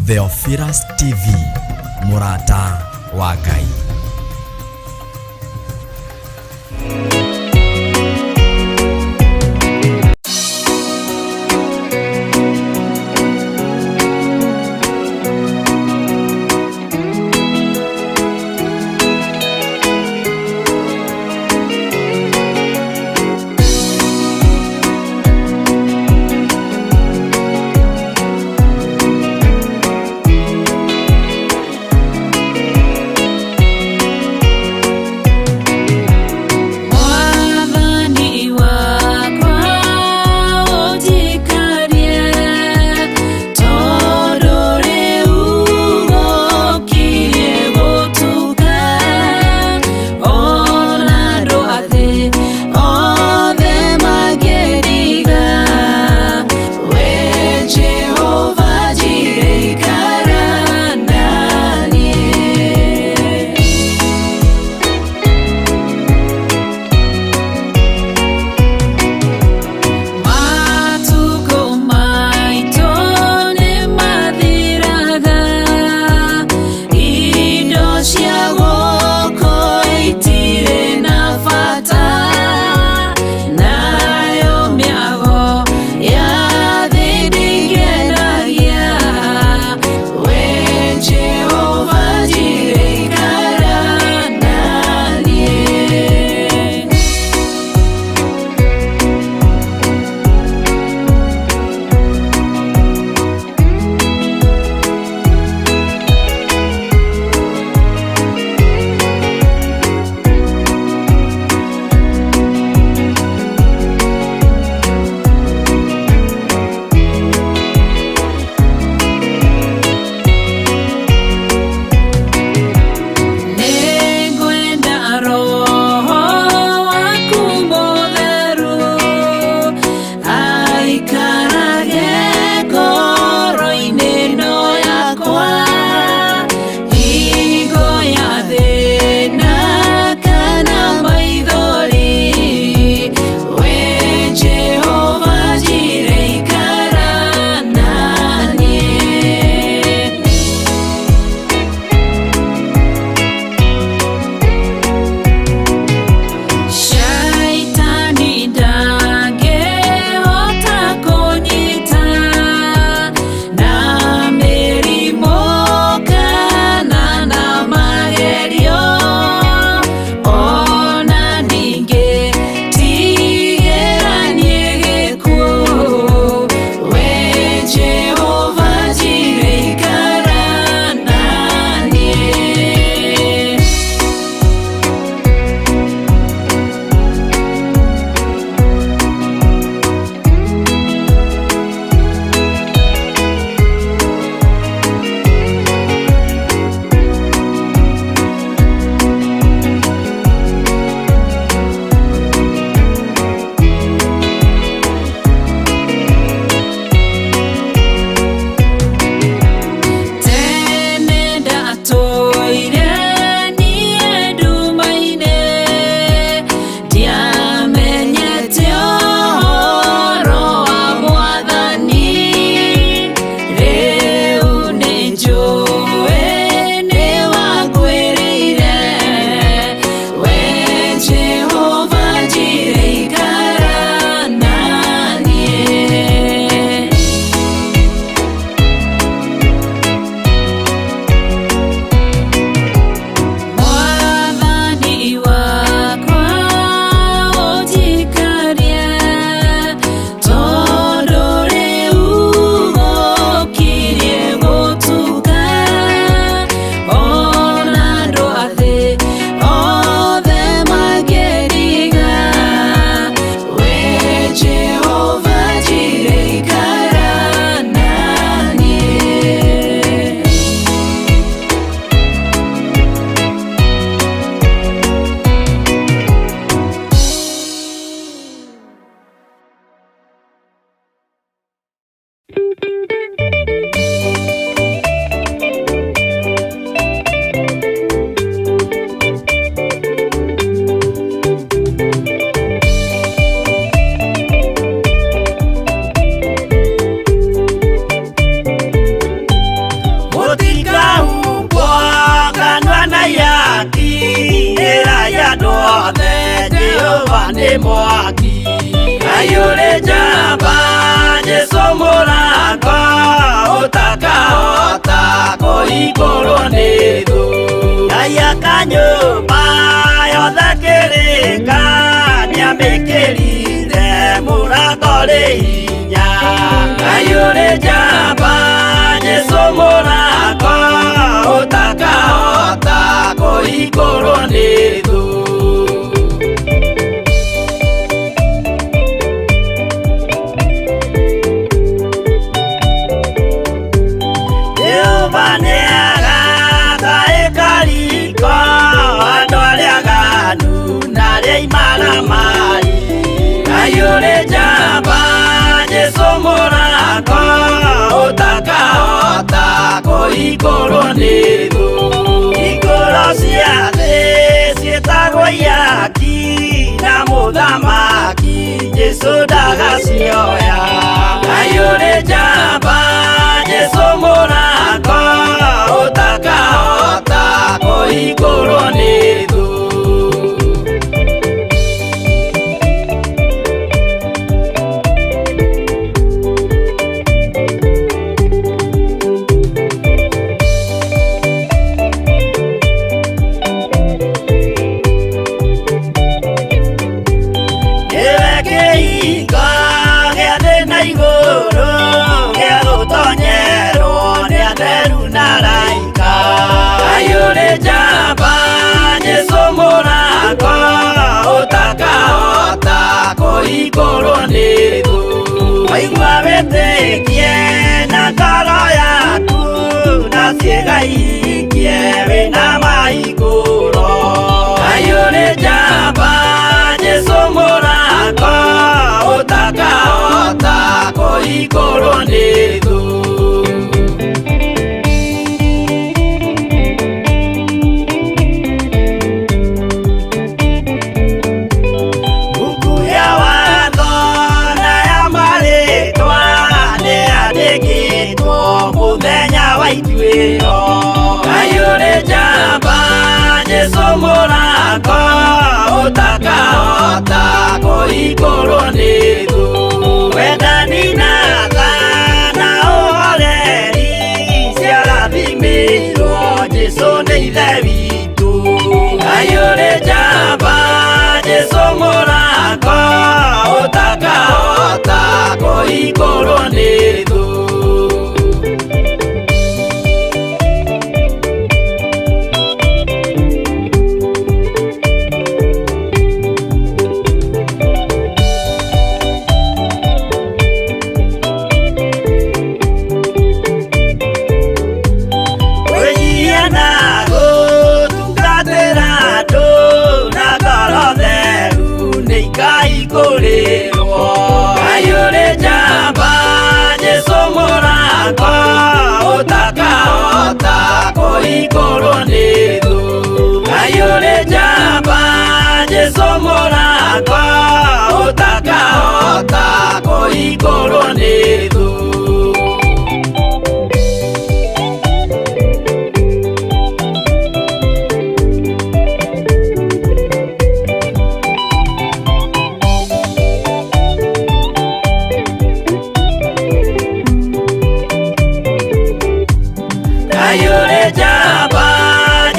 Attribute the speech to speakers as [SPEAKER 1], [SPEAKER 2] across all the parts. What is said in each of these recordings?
[SPEAKER 1] Theophilus TV, mũrata wa Ngai.
[SPEAKER 2] Nĩ mwaki. Ngai ũrĩ njamba, Jesũ mũrango ũtakahota kũhingũrwo nĩ thũ. Ngai aka nyũmba yothe kĩrĩka, nĩamĩkĩrire mũrango rĩ hinya. Ngai ũrĩ njamba, Jesũ mũrango ũtakahota kũhingũrwo nĩ thũ. Jehova nĩagaka ĩkariko andũ arĩa aganu na arĩa imaramari. Ngai ũrĩ njamba, Jesũ mũrango ũtakahota kũhingũrwo nĩ thũ. Hingũro cia thĩ ciĩtagwo ihaki na mũthamaki Jesũ ndagacioya. Ngai ũrĩ njamba, Jesũ mũrango ũtakahota kũhingũrwo nĩ thũ. Nĩwe kĩhingo gĩa thĩ na igũrũ, gĩa gũtonyerwo nĩ atheru na araika. Ngai ũrĩ njamba, Jesũ mũrango ũtakahota kũhingũrwo nĩ thũ. Waigua wĩtĩkie na ngoro yaku, na ciĩga ihingie wĩna mahingũro. Ngai ũrĩ njamba, Jesũ mũrango ũtakahota kũhingũrwo nĩ thũ. Mbuku ya watho na ya marĩtwa nĩyandĩkĩtwo mũthenya wa ituĩro. Ngai ũrĩ njamba, Jesũ mũrango ũtakahota kũhingũrwo nĩ thũ. Wendani na tha na ũhoreri ciarathimĩirwo Jesũ nĩ Ithe witũ. Ngai ũrĩ njamba, Jesũ mũrango ũtakahota kũhingũrwo nĩ thũ. Kwĩnyihia na gũtungatĩra andũ na ngoro theru nĩ ikahingũrĩrwo. Ngai ũrĩ njamba, Jesũ mũrango ũtakahota kũhingũrwo nĩ thũ. Ngai ũrĩ njamba, Jesũ mũrango ũtakahota kũhingũrwo nĩ thũ. Ngai ũrĩ njamba,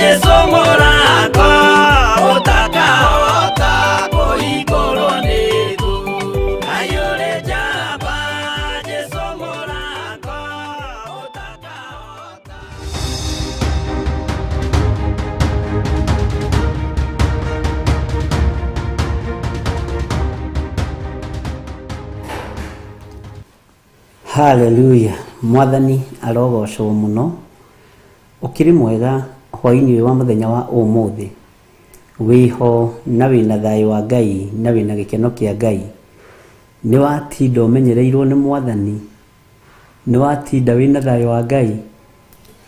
[SPEAKER 2] Jesũ mũrango ũtakahota kũhingũrwo nĩ thũ. Ngai ũrĩ njamba, Jesũ mũrango ũtakahota.
[SPEAKER 3] Haleluya, mwathani arogocwo mũno. Ũkĩrĩ mwega hwainĩ ũyũ wa mũthenya wa ũmũthĩ, wĩho na wĩna thayũ wa Ngai na wĩna gĩkeno kĩa Ngai. Nĩ watinda ũmenyereirwo nĩ mwathani, nĩ watinda wĩna thayũ wa Ngai.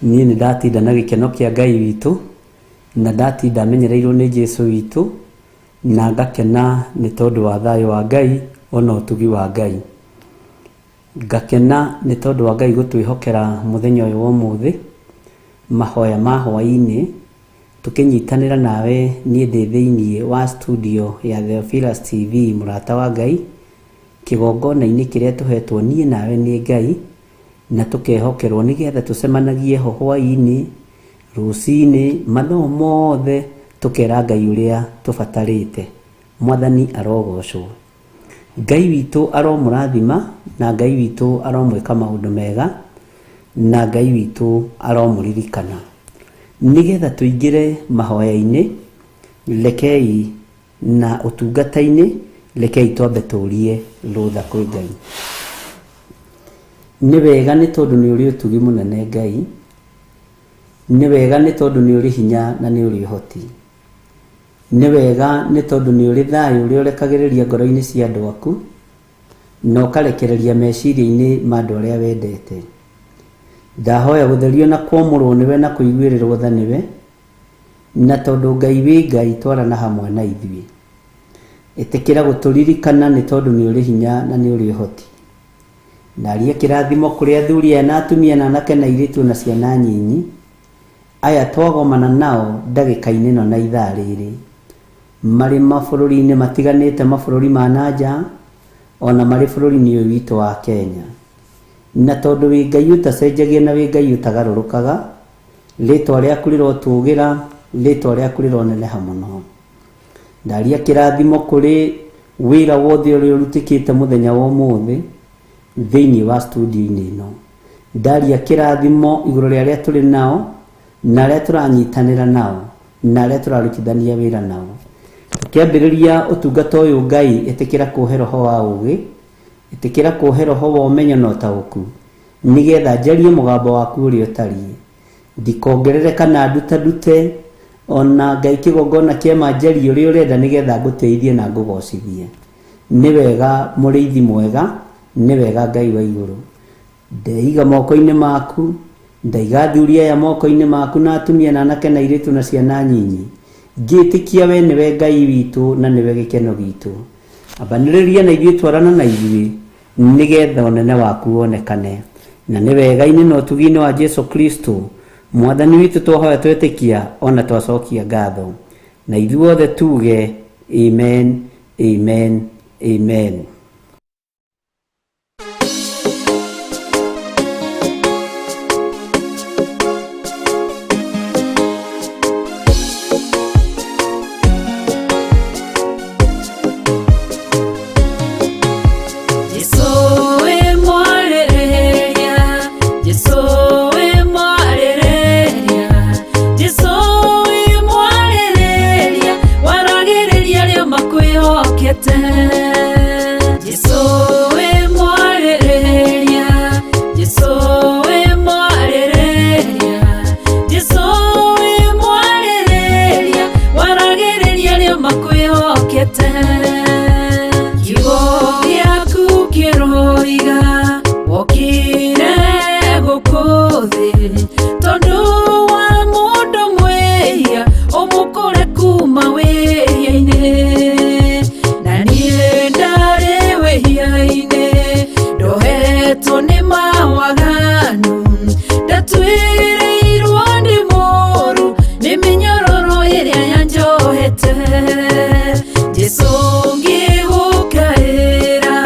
[SPEAKER 3] Niĩ nĩ ndatinda na gĩkeno kĩa Ngai witũ, na ndatinda menyereirwo nĩ Jesũ witũ, na ngakena nĩ tondũ wa thayũ wa Ngai ona ũtugi wa Ngai. Ngakena nĩ tondũ wa Ngai gũtwĩhokera mũthenya ũyũ wa ũmũthĩ, mahoya ma hwainĩ, Tũkĩnyitanĩra nawe niĩ ndĩ thĩinĩ wa studio ya Theophilus TV mũrata wa Ngai, kĩgongona-inĩ kĩrĩa tũhetwo niĩ nawe nĩ Ngai, na tũkehokerwo nĩgetha tũcemanagie ho hwaĩ-inĩ, rũcinĩ, mathaa mothe tũkera Ngai ũrĩa tũbatarĩte. Mwathani arogocwo. Ngai witũ aromũrathima na Ngai witũ aromwĩka maũndũ mega na Ngai witũ aromũririkana. Nĩgetha tũingĩre mahoya-inĩ, rekei na ũtungata-inĩ, rekei twambe tũrie rũtha kwĩ Ngai. Nĩ wega nĩ tondũ nĩ ũrĩ ũtugi mũnene Ngai, nĩ wega nĩ tondũ nĩ ũrĩ hinya na nĩ ũrĩ ũhoti. Nĩ wega nĩ tondũ nĩ ũrĩ thayũ ũrĩa ũrekagĩrĩria ngoro-inĩ cia andũ aku, na ũkarekereria meciria-inĩ ma andũ arĩa wendete. Ndahoya gũtherio na kwamũrwo nĩwe na kũiguĩrĩrwo tha nĩwe, na tondũ Ngai wĩ Ngai twarana hamwe na ithuĩ. Ĩtĩkĩra gũtũririkana nĩ tondũ nĩ ũrĩ hinya na nĩ ũrĩ ũhoti. Ndaria kĩrathimo kũrĩ athuri aya na atumia na anake na airĩtu na ciana nyinyi, aya twagomana nao ndagĩka-inĩ ĩno na ithaa rĩrĩ, marĩ mabũrũri-inĩ matiganĩte, mabũrũri ma na nja, ona marĩ bũrũri-inĩ ũyũ witũ wa Kenya. Na tondũ wĩ Ngai ũtacenjagia na wĩ Ngai ũtagarũrũkaga, rĩtwa rĩaku rĩrotũgĩra, rĩtwa rĩaku rĩroneneha mũno. Ndaria kĩrathimo kũrĩ wĩra wothe ũrĩa ũrutĩkĩte mũthenya wa ũmũthĩ thĩinĩ wa studio-inĩ ĩno. Ndaria kĩrathimo igũrũ rĩa arĩa tũrĩ nao na arĩa tũranyitanĩra nao na arĩa tũrarutithania wĩra nao. Tũkĩambĩrĩria ũtungata ũyũ Ngai, ĩtĩkĩra kũhe roho wa ũgĩ, ĩtĩkĩra kũhe roho wa ũmenyo na ũtaũku, nĩgetha njarie mũgambo waku ũrĩa ũtariĩ. Ndikongerere kana ndutandute, ona Ngai kĩgongona kĩa ma njarie ũrĩa ũrenda nĩgetha ngũtĩithie na ngũgocithie. Nĩ wega mũrĩithi mwega, nĩ wega Ngai wa igũrũ. Ndeiga moko-inĩ maku, ndaiga athuri aya moko-inĩ maku na atumia na anake na airĩtu na ciana nyinyi. Ngĩtĩkia we nĩwe Ngai witũ na nĩwe gĩkeno gitũ. Ambanĩrĩria na ithuĩ, twarana na ithuĩ nĩgetha ũnene waku wonekane. Na nĩ wega-inĩ na ũtugi-inĩ wa Jesu Kristo Mwathani witũ twahoya twetĩkia ona twacokia ngatho. Na ithuothe tuge amen, amen, amen.
[SPEAKER 2] Jesu wĩ mwarĩrĩria, Jesu wĩ mwarĩrĩria, Jesu wĩ mwarĩrĩria, waragĩrĩria arĩa makwĩhokete. Jesu wĩ mwarĩrĩria, Jesu wĩ mwarĩrĩria, Jesu wĩ mwarĩrĩria, waragĩrĩria arĩa makwĩhokete. Kiugo gĩaku kĩroiga wokire gũkũ thĩ tondũ wa mũndũ mwĩhia ũmũkũre kuma wĩhia-inĩ, na niĩ ndarĩ wĩhia-inĩ ndohetwo nĩ mawaganu, ndatwĩrĩirwo nĩ mũru nĩ mĩnyororo ĩrĩa yanjohete. Jesu ngĩgũkaĩra,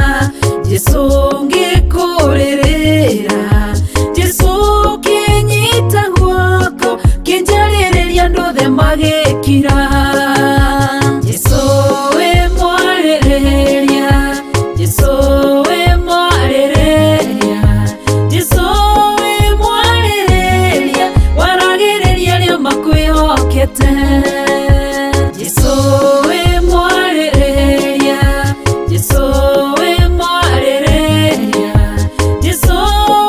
[SPEAKER 2] Jesu ngĩkũrĩrĩra, Jesu kĩnyita guoko kĩnjarĩrĩria andũ othe magĩkira. Jesu wĩ mwarĩrĩria, Jesu wĩ mwarĩrĩria, Jesu wĩ mwarĩrĩria, waragĩrĩria arĩa makwĩhokete. Jesu wĩ mwarĩrĩria, Jesu wĩ mwarĩrĩria, Jesu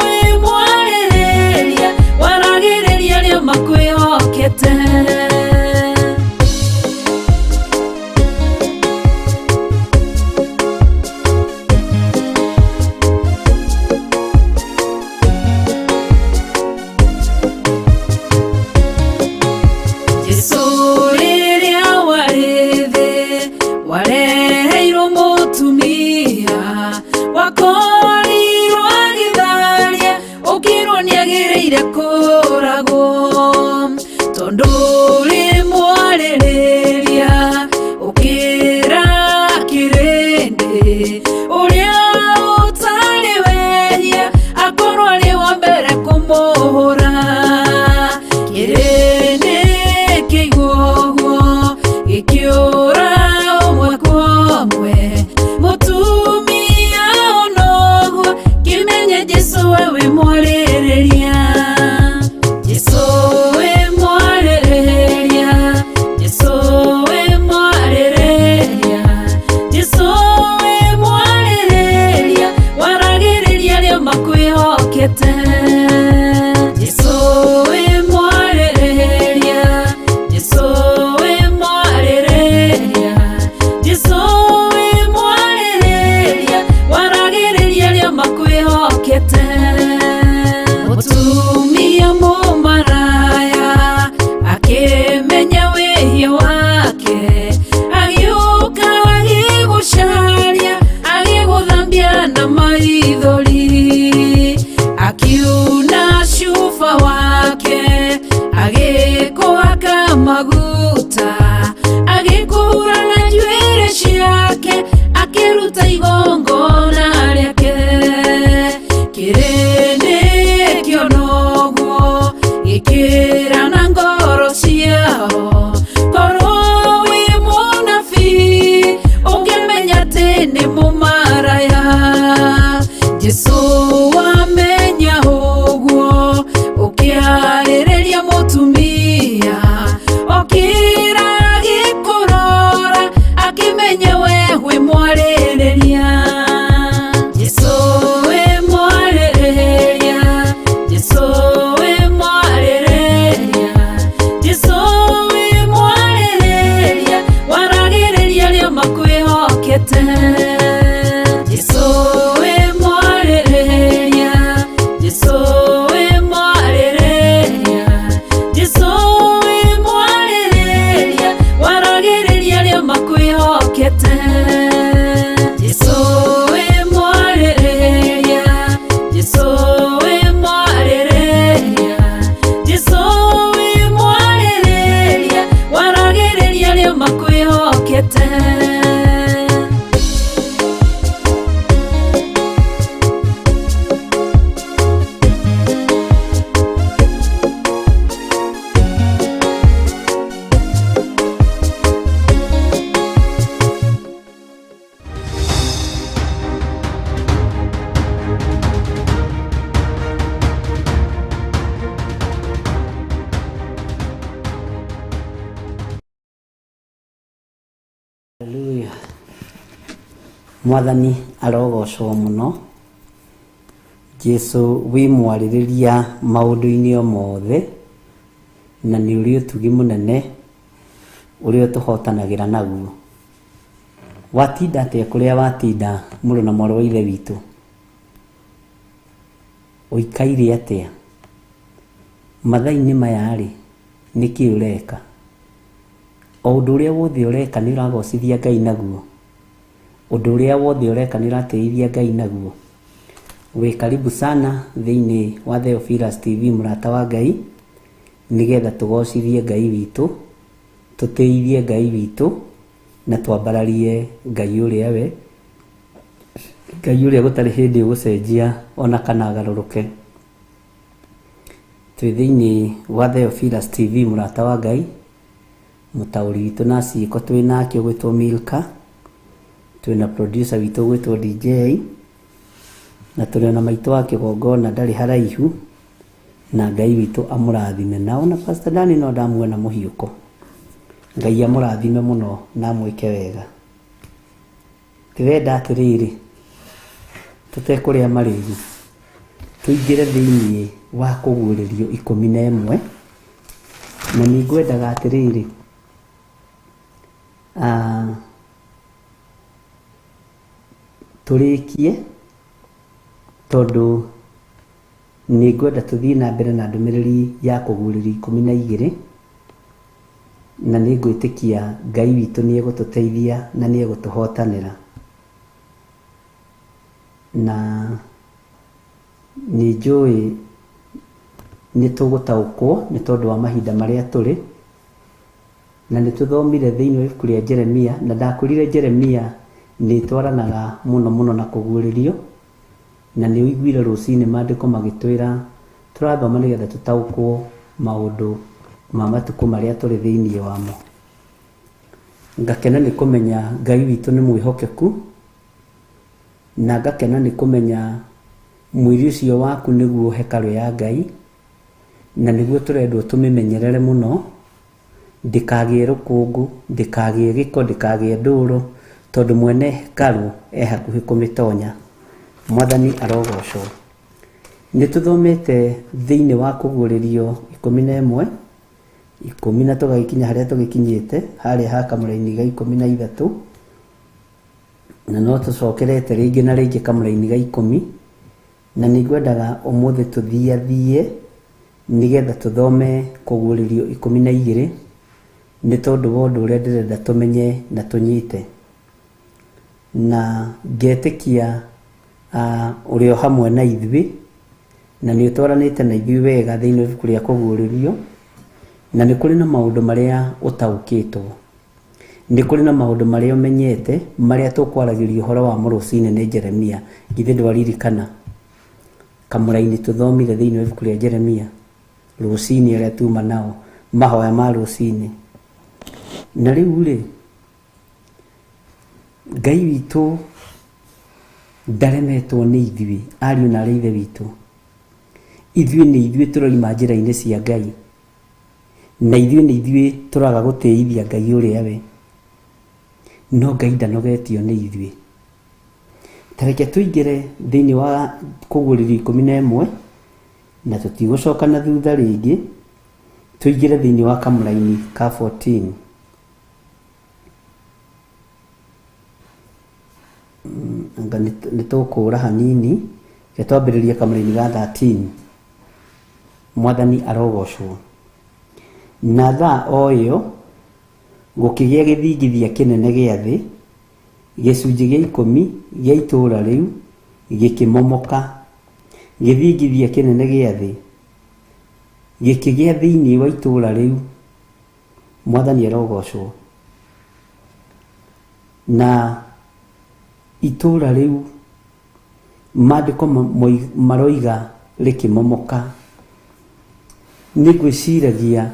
[SPEAKER 2] wĩ mwarĩrĩria, waragĩrĩria arĩa makwĩhokete. Jesu rĩrĩa warĩ thĩ wareheirwo mũtumia wakorirwo agĩtharia, ũkĩrwo nĩagĩrĩire kũragwo tondũ rĩ Maguta agĩkũhura na njuĩrĩ ciake akĩruta igongona rĩake kĩrĩndĩ kĩona ũguo gĩkĩra na ngoro ciao korwo wĩ mũnabii ũngĩmenya atĩ nĩ mũmaraya Jesũ wamenya ũguo ũkĩarĩrĩria mũtumia okĩra agĩkũrora akĩmenya we wĩ mwarĩrĩria Jesũ wĩ mwarĩrĩria Jesũ wĩ mwarĩrĩria Jesũ wĩ mwarĩrĩria waragĩrĩria arĩa makwĩhokete Jesũ wĩ mwarĩrĩria Jesũ wĩ mwarĩrĩria Jesũ wĩ mwarĩrĩria waragĩrĩria arĩa makwĩhokete Jesũ wĩ mwarĩrĩria Jesũ wĩ mwarĩrĩria Jesũ wĩ mwarĩrĩria waragĩrĩria arĩa makwĩhokete.
[SPEAKER 3] Haleluya. Mwathani arogocwo mũno. Jesu wĩ mwarĩrĩria maũndũ-inĩ o mothe na nĩ ũrĩ ũtugi mũnene ũrĩa ũtũhotanagĩra naguo. Watinda atĩa kũrĩa watinda mũrũ na mwarĩ wa ithe witũ? Ũikaire atĩa? Mathaa-inĩ maya rĩ, nĩkĩ ũreka? O ũndũ ũrĩa wothe ũreka nĩ ũragocithia Ngai naguo? Ũndũ ũrĩa wothe ũreka nĩ ũratĩithia Ngai naguo? Wĩ karibu sana thĩinĩ wa Theophilus TV mũrata wa Ngai, nĩgetha tũgocithie Ngai witũ, tũtĩithie Ngai witũ, na twambararie Ngai ũrĩa we, Ngai ũrĩa gũtarĩ hĩndĩ ũgũcenjia ona kana agarũrũke. Twĩ thĩinĩ wa Theophilus TV mũrata wa Ngai, mũtaũri witũ na ciĩko twĩ nake ũgwĩtwo Milka, twĩna producer witũ ũgwĩtwo DJ, na tũrĩ ona maitũ wa kĩgongona ndarĩ haraihu, na Ngai witũ amũrathime. Na ona Pastor Dani no ndamuona mũhiũko. Ngai amũrathime mũno na amwĩke wega. Ndĩrenda atĩrĩrĩ, tũtekũrĩa marĩgu, tũingĩre thĩinĩ wa kũguũrĩrio 11, na nĩ ngwendaga atĩrĩrĩ, tũrĩkie tondũ nĩ ngwenda tũthiĩ na mbere na ndũmĩrĩri ya kũguũrĩrio 12, na nĩ ngwĩtĩkia Ngai witũ nĩ egũtũteithia na nĩ egũtũhotanĩra. Na nĩ njũĩ nĩ tũgũtaũkwo nĩ tondũ wa mahinda marĩa tũrĩ, na nĩ tũthomire thĩinĩ wa ibuku rĩa Jeremia, na ndakwĩrire Jeremia nĩ ĩtwaranaga mũno mũno na kũguũrĩrio, na nĩ ũiguire rũcinĩ maandĩko magĩtwĩra tũrathoma nĩgetha tũtaũkwo maũndũ ma matukũ marĩa tũrĩ thĩinĩ wamo. Ngakena nĩ kũmenya Ngai witũ nĩ mwĩhokeku, na ngakena nĩ kũmenya mwĩrĩ ũcio waku nĩguo hekarũ ya Ngai, na nĩguo tũrendwo tũmĩmenyerere mũno, ndĩkagĩe rũkũngũ, ndĩkagĩe gĩko, ndĩkagĩe ndũrũ, tondũ mwene hekarũ e hakuhĩ kũmĩtonya. Mwathani arogocwo. Nĩ tũthomete thĩinĩ wa kũguũrĩrio 11, 10 na tũgagĩkinya harĩa tũgĩkinyĩte, harĩa ha kamũraini ga 13, na no tũcokerete rĩngĩ na rĩngĩ kamũraini ga 10, na nĩ ngwendaga ũmũthĩ tũthiathie nĩgetha tũthome kũguũrĩrio 12, nĩ tondũ wa ũndũ ũrĩa ndĩrenda tũmenye na tũnyite. Na ngetĩkia ũrĩa o hamwe na ithuĩ, na nĩ ũtwaranĩte na ithuĩ wega thĩinĩ wa ibuku rĩa kũguũrĩrio, Na nĩ kũrĩ na maũndũ marĩa ũtaũkĩtwo, nĩ kũrĩ na maũndũ marĩa ũmenyete marĩa tũkwaragĩria ũhoro wamo rũcinĩ nĩ Jeremia. Githĩ ndwaririkana kamũra-inĩ tũthomire thĩinĩ wa ibuku rĩa Jeremia rũcinĩ arĩa tuma nao mahoya ma rũcinĩ. Na rĩu rĩ, Ngai witũ ndaremetwo nĩ ithuĩ ariũ na arĩ ithe witũ. Ithuĩ nĩ ithuĩ tũroima njĩra-inĩ cia Ngai, na ithuĩ nĩ ithuĩ tũraga gũtĩithia Ngai ũrĩa we, no Ngai ndanogetio nĩ ithuĩ. Ta reke tũingĩre thĩinĩ wa Kũguũrĩrio 11 na tũtigũcoka na thutha rĩngĩ, tũingĩre thĩinĩ wa kamũraini ka 14. Anga nĩ tũkũra hanini, reke twambĩrĩrie kamũraini ga 13. Mwathani arogocwo. Na thaa o ĩyo gũkĩgĩa gĩthingithia kĩnene gĩa thĩ, gĩcunjĩ gĩa 10 gĩa itũũra rĩu gĩkĩmomoka. Gĩthingithia kĩnene gĩa thĩ gĩkĩgĩa thĩinĩ wa itũũra rĩu. Mwathani arogocwo. Na itũũra rĩu maandĩko maroiga rĩkĩmomoka. Nĩ ngwĩciragia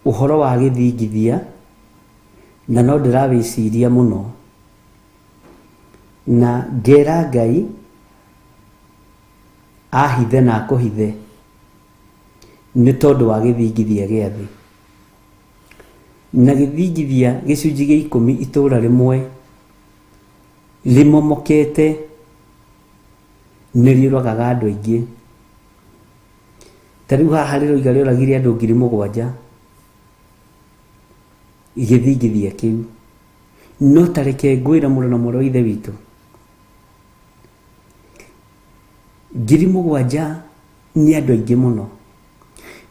[SPEAKER 3] ũhoro wa gĩthingithia, na no ndĩrawĩciria mũno, na ngera Ngai ahithe na akũhithe nĩ tondũ wa gĩthingithia gĩa thĩ. Na gĩthingithia gĩcunjĩ gĩa 10 itũũra rĩmwe rĩmomokete nĩ rĩũragaga andũ aingĩ. Ta rĩu haha rĩroiga rĩoragire andũ 7,000 gĩthingithia kĩu. No ta reke ngwĩre mũrũ na mwarĩ wa ithe witũ, 7,000 nĩ andũ aingĩ mũno.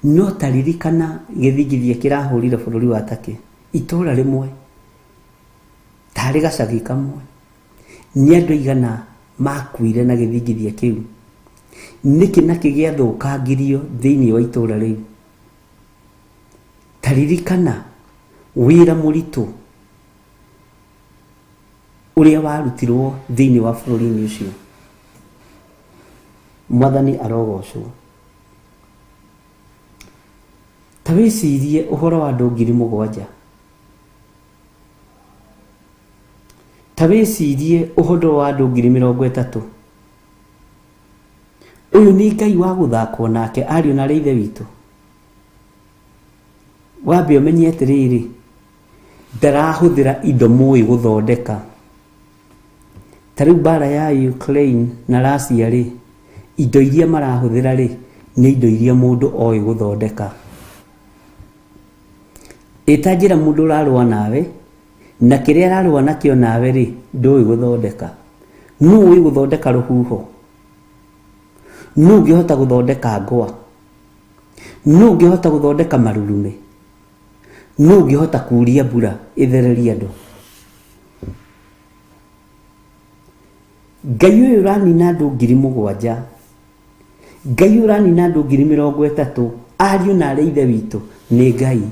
[SPEAKER 3] No ta ririkana gĩthingithia kĩrahũrire bũrũri wa Turkey, itũũra rĩmwe tarĩ gacagi kamwe, nĩ andũ aigana makuire na gĩthingithia kĩu. Nĩkĩ nakĩ gĩathũkangirio thĩinĩ wa itũũra rĩu? Ta ririkana wĩra mũritũ ũrĩa warutirwo thĩinĩ wa bũrũri-inĩ ũcio. Mwathani arogocwo. Ta wĩcirie ũhoro wa andũ 7,000. Ta wĩcirie ũhoro wa andũ 30,000. Ũyũ nĩ Ngai wa gũthakwo nake ariũ na arĩ ithe witũ. Wambe ũmenye atĩrĩrĩ, ndarahũthĩra indo mũĩ gũthondeka. Ta rĩu mbara ya Ukraine na Russia rĩ, indo iria marahũthĩra rĩ, nĩ indo iria mũndũ oĩ gũthondeka. Ĩta njĩra mũndũ ũrarũa nawe, na kĩrĩa ararũa nakĩo nawe rĩ, ndũĩ gũthondeka. Nũ ũĩ gũthondeka rũhuho? Nũ ũngĩhota gũthondeka ngwa? Nũ ũngĩhota gũthondeka marurume? Nũ ũngĩhota kuuria mbura ĩthererie andũ? Ngai ũyũ ũranina andũ 7,000, Ngai ũyũ ũranina andũ 30,000, ariũ na arĩ ithe witũ, nĩ Ngai.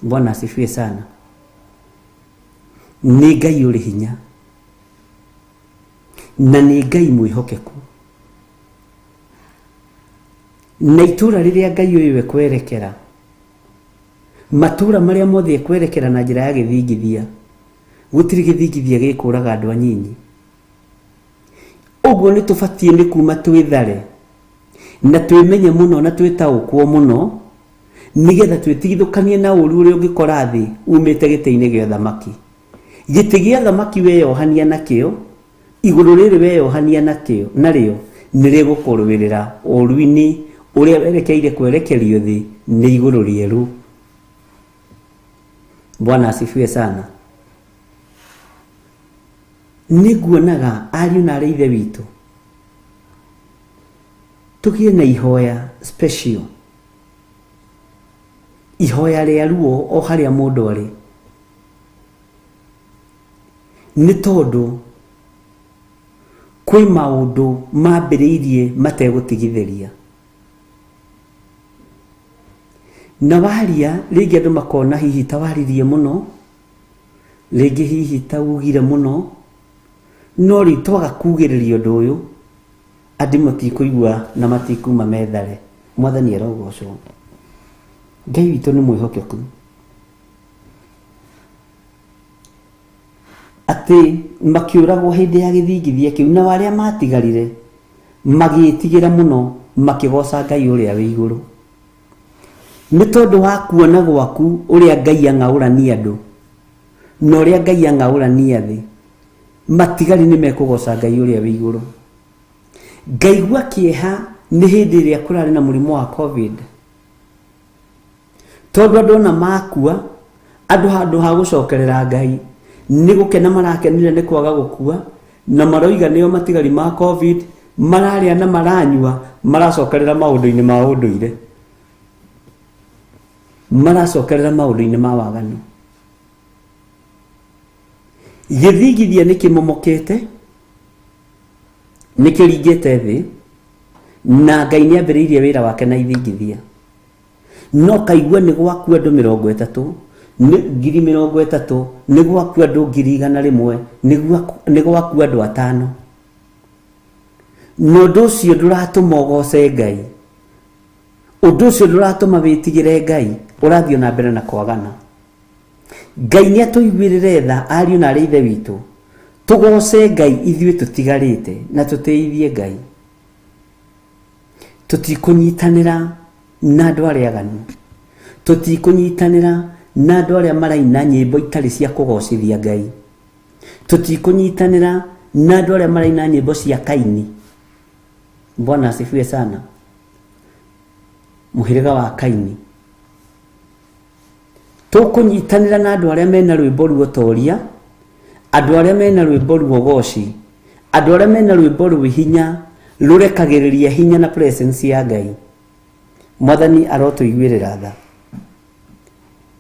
[SPEAKER 3] Bwana asifiwe sana. Nĩ Ngai ũrĩ hinya, na nĩ Ngai mwĩhokeku. Na itũũra rĩrĩa Ngai ũyũ ekwerekera, matũũra marĩa mothe ekwerekera na njĩra ya gĩthingithia, gũtirĩ gĩthingithia gĩkũraga andũ anyinyi. Ũguo nĩ tũbatiĩ nĩ kuma twĩthare na twĩmenye mũno na twĩtaũkwo mũno, nĩgetha twĩtigithũkanie na ũru ũrĩa ũngĩkora thĩ umĩte gĩtĩ-inĩ gĩa ũthamaki. Gĩtĩ gĩa ũthamaki weyohania nakĩo, igũrũ rĩrĩ weyohania nakĩo narĩo nĩ rĩgũkũrũĩrĩra ũru-inĩ ũrĩa werekeire kwerekerio thĩ nĩ igũrũ rĩerũ. Bwana asifiwe sana. Nĩ nguonaga ariũ na arĩ ithe witũ tũgĩe na ihoya special, ihoya rĩa ruo o harĩa mũndũ arĩ, nĩ tondũ kwĩ maũndũ mambĩrĩirie mategũtigithĩria. Na waria rĩngĩ andũ makona hihi ta waririe mũno, rĩngĩ hihi ta ugire mũno, no rĩu twaga kugĩrĩria ũndũ ũyũ andũ matikũigua na matikuma methare. Mwathani arogocwo. Ngai witũ nĩ mwĩhokeku atĩ makĩũragwo hĩndĩ ya gĩthingithia kĩu, nao arĩa matigarire magĩĩtigĩra mũno makĩgoca Ngai ũrĩa wĩ igũrũ. Nĩ tondũ wa kuona gwaku ũrĩa Ngai ang'aũrania andũ na ũrĩa Ngai ang'aũrania thĩ, matigari nĩ mekũgoca Ngai ũrĩa wĩ igũrũ. Ngaigua kĩeha nĩ hĩndĩ ĩrĩa kũrarĩ na mũrimũ wa COVID, tondũ andũ ona makua, andũ handũ ha gũcokerera Ngai nĩ gũkena marakenire nĩ kwaga gũkua, na maroiga nĩo matigari ma COVID, mararĩa na maranyua, maracokerera maũndũ-inĩ ma ũndũire, maracokerera maũndũ-inĩ ma waganu. Gĩthingithia nĩ kĩmomokete, nĩ kĩringĩte thĩ, na Ngai nĩ ambĩrĩirie wĩra wake na ithingithia. No kaigua nĩ gwakua andũ 30, nĩ 30,000, nĩ gwakua andũ 100,000, nĩ gwakua andũ 5. Na ũndũ ũcio ndũratũma ũgoce Ngai, ũndũ ũcio ndũratũma wĩtigĩre Ngai, ũrathiĩ na mbere na kwagana. Ngai nĩ atũiguĩrĩre tha, ariũ na arĩ ithe witũ, tũgoce Ngai ithuĩ tũtigarĩte na tũtĩithie Ngai. Tũtikũnyitanĩra na andũ arĩa aganu, tũtikũnyitanĩra na andũ arĩa maraina nyĩmbo itarĩ cia kũgocithia Ngai, tũtikũnyitanĩra na andũ arĩa maraina nyĩmbo cia Kaini. Bwana asifiwe sana. Mũhĩrĩga wa Kaini. Tũkũnyitanĩra na andũ arĩa mena rwĩmbo ruotoria, andũ arĩa mena rwĩmbo ruogoci, andũ arĩa mena rwĩmbo rwĩ hinya, rũrekagĩrĩria hinya na presence ya Ngai. Mwathani arotũiguĩrĩra tha.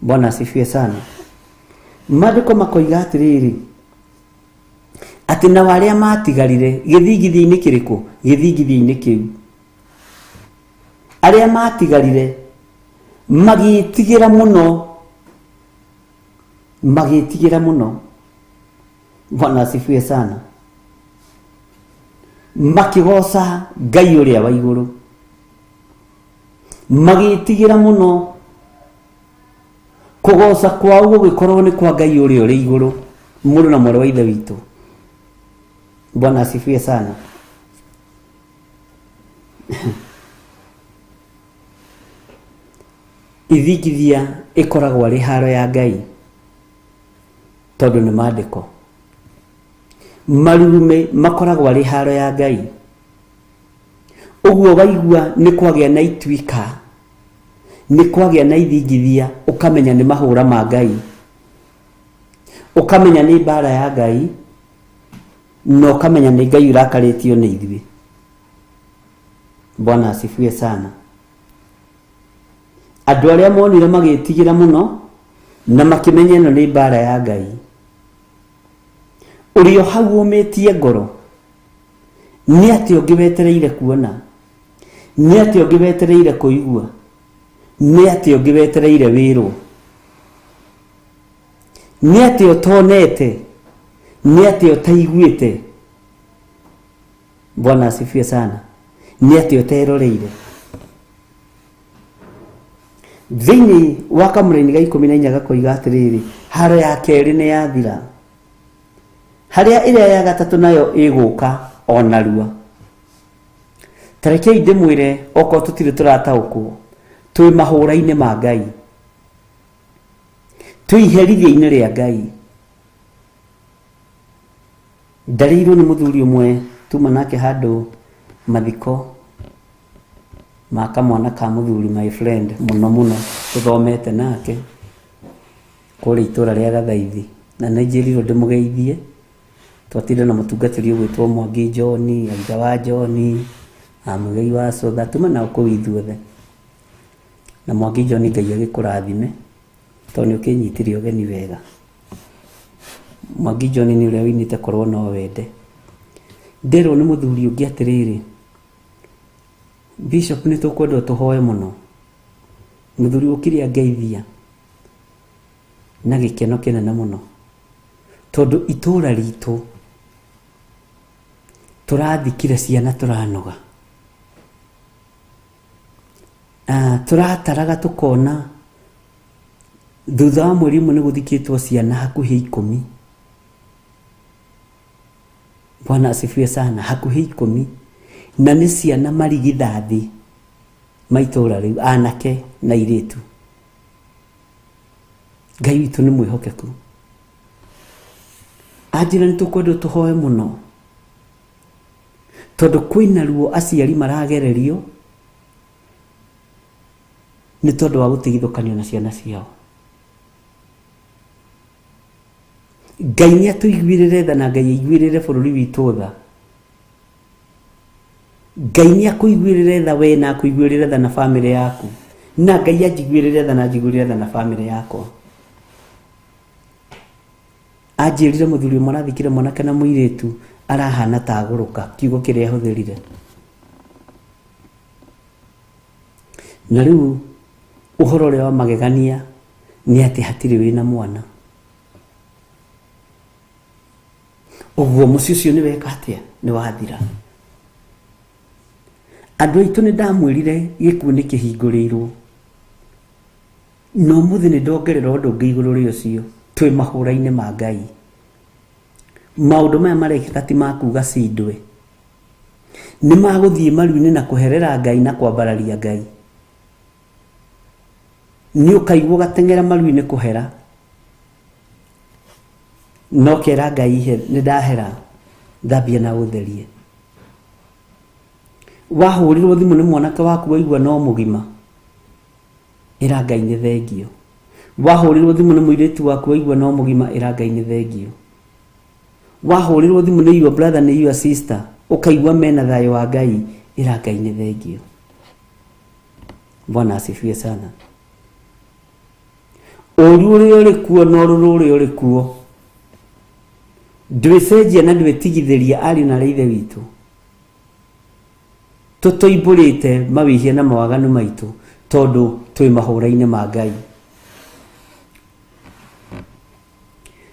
[SPEAKER 3] Bwana asifiwe sana. Maandĩko makoiga atĩrĩrĩ, atĩ nao arĩa matigarire gĩthingithia-inĩ kĩrĩkũ? Gĩthingithia-inĩ kĩu arĩa matigarire magĩĩtigĩra mũno, magĩĩtigĩra mũno. Bwana asifiwe sana. Makĩgoca Ngai ũrĩa wa igũrũ, magĩĩtigĩra mũno. Kũgoca kwao gũgĩkorwo nĩ kwa Ngai ũrĩa ũrĩ igũrũ. Mũrũ na mwarĩ wa ithe witũ, Bwana asifiwe sana. Ithingithia ĩkoragwo arĩ haro ya Ngai, tondũ nĩ maandĩko. Marurume makoragwo arĩ haro ya Ngai. Ũguo waigua nĩ kwagĩa na ituĩka, nĩ kwagĩa na ithingithia, ũkamenya nĩ mahũra ma Ngai, ũkamenya nĩ mbara ya Ngai, na ũkamenya nĩ Ngai ũrakarĩtio nĩ ithuĩ. Bwana asifiwe sana. Andũ arĩa monire magĩtigĩra mũno na makĩmenya ĩno nĩ mbara ya Ngai. Ũrĩ o hau ũmĩtie ngoro, nĩ atĩa ũngĩ wetereire kuona? Nĩ atĩa ũngĩ wetereire kũigua? Nĩ atĩa ũngĩ wetereire wĩrwo? Nĩ atĩa ũtonete? Nĩ atĩa ũtaiguĩte? Bwana asifiwe sana. Nĩ atĩa ũteroreire? Thĩinĩ wa kamũraini ga 14 gakoiga atĩrĩrĩ, haro ya kerĩ nĩ yathira, harĩa ĩrĩa ya gatatũ nayo ĩgũka o narua. Ta rekei ndĩmwĩre, okorwo tũtirĩ tũrataũkwo, twĩ mahũra-inĩ ma Ngai, twĩ iherithia-inĩ rĩa Ngai. Ndarĩirwo nĩ mũthuri ũmwe tuma nake handũ mathiko ma kamwana ka mũthuri, my friend mũno mũno, tũthomete nake kũrĩa itũra rĩa Gathaithi, na nĩ njĩrirwo ndĩmũgeithie. Twatinda na mũtungatĩri ũgwĩtwo Mwangi John, Aitha wa John, Amũgei wa Cũtha, tuma nao kũu ithuothe. Na Mwangi John, Ngai agĩkũrathime tondũ nĩ ũkĩnyitire ũgeni wega. Mwangi John nĩ ũrĩa ũinĩte korwo no wende. Nderwo nĩ mũthuri ũngĩ atĩrĩrĩ, Bishop, nĩ tũkwenda tũhoe mũno. Mũthuri ũkire angeithia na gĩkeno kĩnene mũno, tondũ itũra ritũ tũrathikire ciana tũranoga. Tũrataraga tũkona thutha wa mweri ũmwe nĩ gũthikĩtwo ciana hakuhĩ 10. Bwana asifiwe sana, hakuhĩ 10, na nĩ ciana marigithathi ma itũra rĩu, anake na airĩtu. Ngai witũ nĩ mwĩhokeku. Anjĩra nĩ tũkwendwo tũhoe mũno, tondũ kwĩna ruo aciari maragererio nĩ tondũ wa gũtigithũkanio na ciana ciao. Ngai nĩ atũiguĩrĩre tha na Ngai aiguĩrĩre bũrũri witũ tha. Ngai nĩ akũiguĩrĩre tha we na akũiguĩrĩre tha na bamĩrĩ yaku, na Ngai anjiguĩrĩre tha na anjiguĩrĩre tha na bamĩrĩ yakwa. Anjĩrire mũthuri ũmwe arathikire mwanake na mũirĩtu arahana ta agũrũka, kiugo kĩrĩa ahũthĩrire. Na rĩu ũhoro ũrĩa wa magegania nĩ atĩ hatirĩ wĩna mwana. Ũguo mũciĩ ũcio nĩ weka atĩa? Nĩ wathira. Andũ aitũ nĩ ndamwĩrire gĩkuũ nĩ kĩhingũrĩirwo, na ũmũthĩ nĩ ndongerera ũndũ ũngĩ igũrũ rĩa ũcio. Twĩ mahũra-inĩ ma Ngai. Maũndũ maya marekĩka ti ma kuga cindwe, nĩ magũthiĩ maru-inĩ na kũherera Ngai na kwambararia Ngai. Nĩ ũkaigua ũgateng'era maru-inĩ kũhera, no kera Ngai ihe nĩ ndahera, thambia na ũtherie. Wahũrĩrwo thimũ nĩ mwanake waku waigua no mũgima, ĩra Ngai nĩ thengio. Wahũrĩrwo thimũ nĩ mũirĩtu waku waigua no mũgima, ĩra Ngai nĩ thengio. Wahũrĩrwo thimũ nĩ your brother, nĩ your sister, ũkaigua mena thayũ wa Ngai, ĩra Ngai nĩ thengio. Bwana asifiwe sana. Ũru ũrĩa ũrĩ kuo na ũrũrũ ũrĩa ũrĩ kuo ndwĩcenjia na ndwĩtigithĩria ariũ na arĩa ithe witũ. Tũtoimbũrĩte mawĩhia na mawaganu maitũ tondũ twĩ mahũra-inĩ ma Ngai.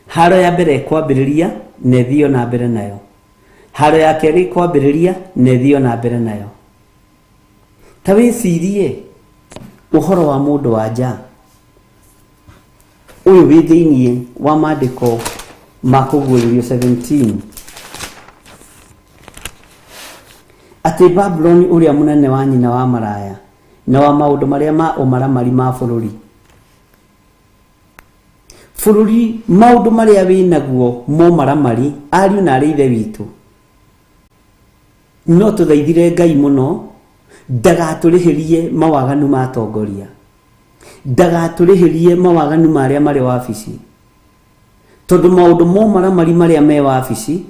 [SPEAKER 3] Haro ya mbere ĩkwambĩrĩria na ĩthio na mbere nayo. Haro ya kerĩ ĩkwambĩrĩria na ĩthio na mbere nayo. Ta wĩcirie ũhoro wa mũndũ wa nja ũyũ wĩ thĩiniĩ wa maandĩko ma kũguũrĩrio 17, atĩ Babuloni ũrĩa mũnene wa nyina wa maraya na wa maũndũ marĩa ma ũmaramari ma bũrũri. Bũrũri maũndũ marĩa wĩnaguo momaramari, ariũ na arĩ ithe witũ, no tũthaithire Ngai mũno ndagatũrĩhĩrie mawaganu ma atongoria, ndagatũrĩhĩrie mawaganu ma arĩa marĩ wabici, tondũ maũndũ momaramari marĩa me wabici,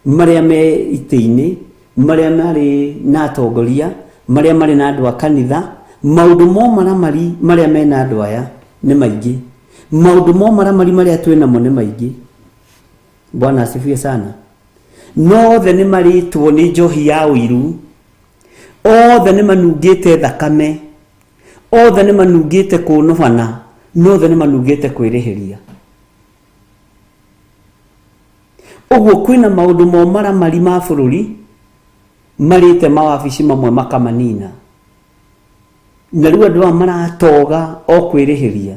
[SPEAKER 3] marĩa me itĩ-inĩ, marĩa marĩ na atongoria, marĩa marĩ na andũ a kanitha, maũndũ momaramari marĩa mena andũ aya nĩ maingĩ. Maũndũ momaramari marĩa twĩ namo nĩ maingĩ. Bwana asifiwe sana. No othe nĩ marĩtwo nĩ njohi ya ũiru, othe nĩ manungĩte thakame, othe nĩ manungĩte kũnũhana, na othe nĩ manungĩte kwĩrĩhĩria. Ũguo kwĩna maũndũ momaramari ma bũrũri marĩte mawabici mamwe makamanina, na rĩu andũ aya maratoga o kwĩrĩhĩria,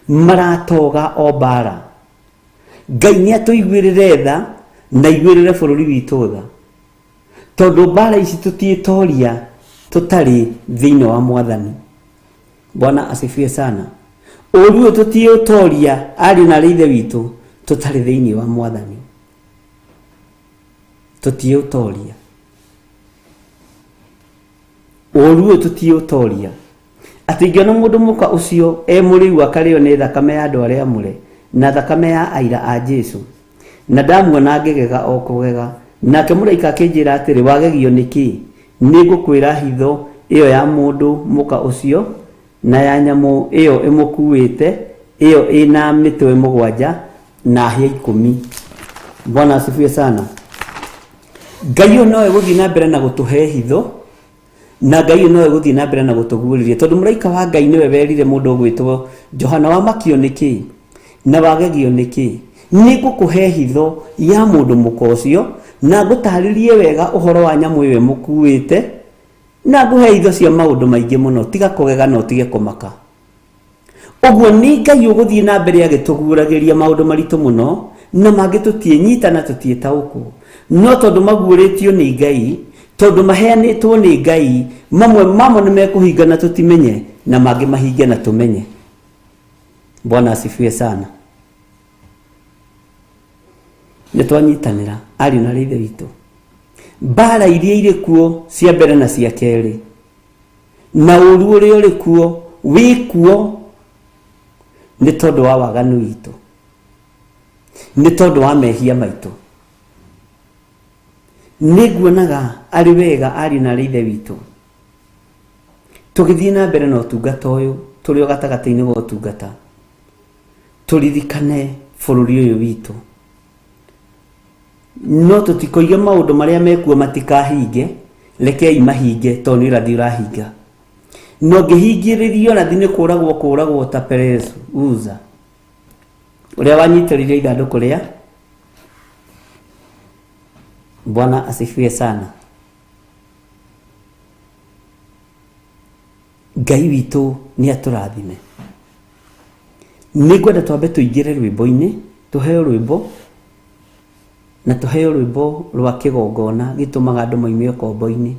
[SPEAKER 3] maratoga o mbara. Ngai nĩ atũiguĩrĩre tha na aiguĩrĩre bũrũri witũ tha, tondũ mbara ici tũtiĩtoria tũtarĩ thĩinĩ wa Mwathani. Bwana asifiwe sana. Ũru ũyũ tũtiũtoria ariũ na arĩ ithe witũ tũtarĩ thĩinĩ wa Mwathani, tũtiũtoria. Ũru ũyũ tũtiũtoria. Atĩ ingĩona mũndũ mũka ũcio e mũrĩu akarĩo nĩ thakame ya andũ arĩa amũre na thakame ya aira a Jesu, na ndamuona ngĩgega o kũgega. Nake mũraika akĩnjĩra atĩrĩ, wagegio nĩ kĩ? Nĩ ngũkwĩra hitho ĩyo ya mũndũ mũka ũcio na ya nyamũ ĩyo ĩmũkuĩte, ĩyo ĩna mĩtwe 7 na hĩa 10. Bwana asifiwe sana. Ngai ũyũ nowe gũthiĩ na mbere na gũtũhe hitho, Na Ngai ũyũ nowe gũthiĩ na mbere na gũtũguũrĩria, tondũ mũraika wa Ngai nĩwe werire mũndũ ũgwĩtwo Johana, wamakio nĩkĩ na wagegio nĩkĩ? Nĩ ngũkũhe hitho ya mũndũ mũka ũcio, na ngũtarĩrie wega ũhoro wa nyamũ ĩyo ĩmũkuĩte, na ngũhe hitho cia maũndũ maingĩ mũno. Tiga kũgega na ũtige kũmaka. Ũguo nĩ Ngai ũgũthiĩ na mbere agĩtũguũragĩria maũndũ maritũ mũno, na mangĩ tũtiĩnyita na tũtiĩtaũkwo. No tondũ maguũrĩtio nĩ Ngai, tondũ maheanĩtwo nĩ Ngai, mamwe mamo nĩ mekũhinga na tũtimenye, na mangĩ mahinge na tũmenye. Bwana asifiwe sana. Nĩ twanyitanĩra ariũ na ithe witũ. Mbara iria irĩ kuo cia mbere na cia kerĩ, na ũru ũrĩa ũrĩ kuo wĩ kuo nĩ tondũ wa waganu witũ, nĩ tondũ wa mehia maitũ. Nĩ nguonaga arĩ wega ariũ na ithe witũ tũgĩthiĩ na mbere na ũtungata ũyũ, tũrĩ o gatagatĩ-inĩ wa ũtungata, tũririkane bũrũri ũyũ witũ. No tũtikoige maũndũ marĩa mekuo matikahinge, rekei mahinge tondũ nĩ ũrathi ũrahinga. Na ũngĩhingĩrĩria ũrathi nĩ kũragwo kũragwo ta Perezu Uza ũrĩa wanyitĩrĩire ithandũkũ rĩa Bwana asifiwe sana. Ngai witũ nĩ atũrathime. Nĩ ngwenda twambe tũingĩre rwĩmbo-inĩ, tũheo rwĩmbo, na tũheo rwĩmbo rwa kĩgongona gĩtũmaga andũ moime ũkombo-inĩ.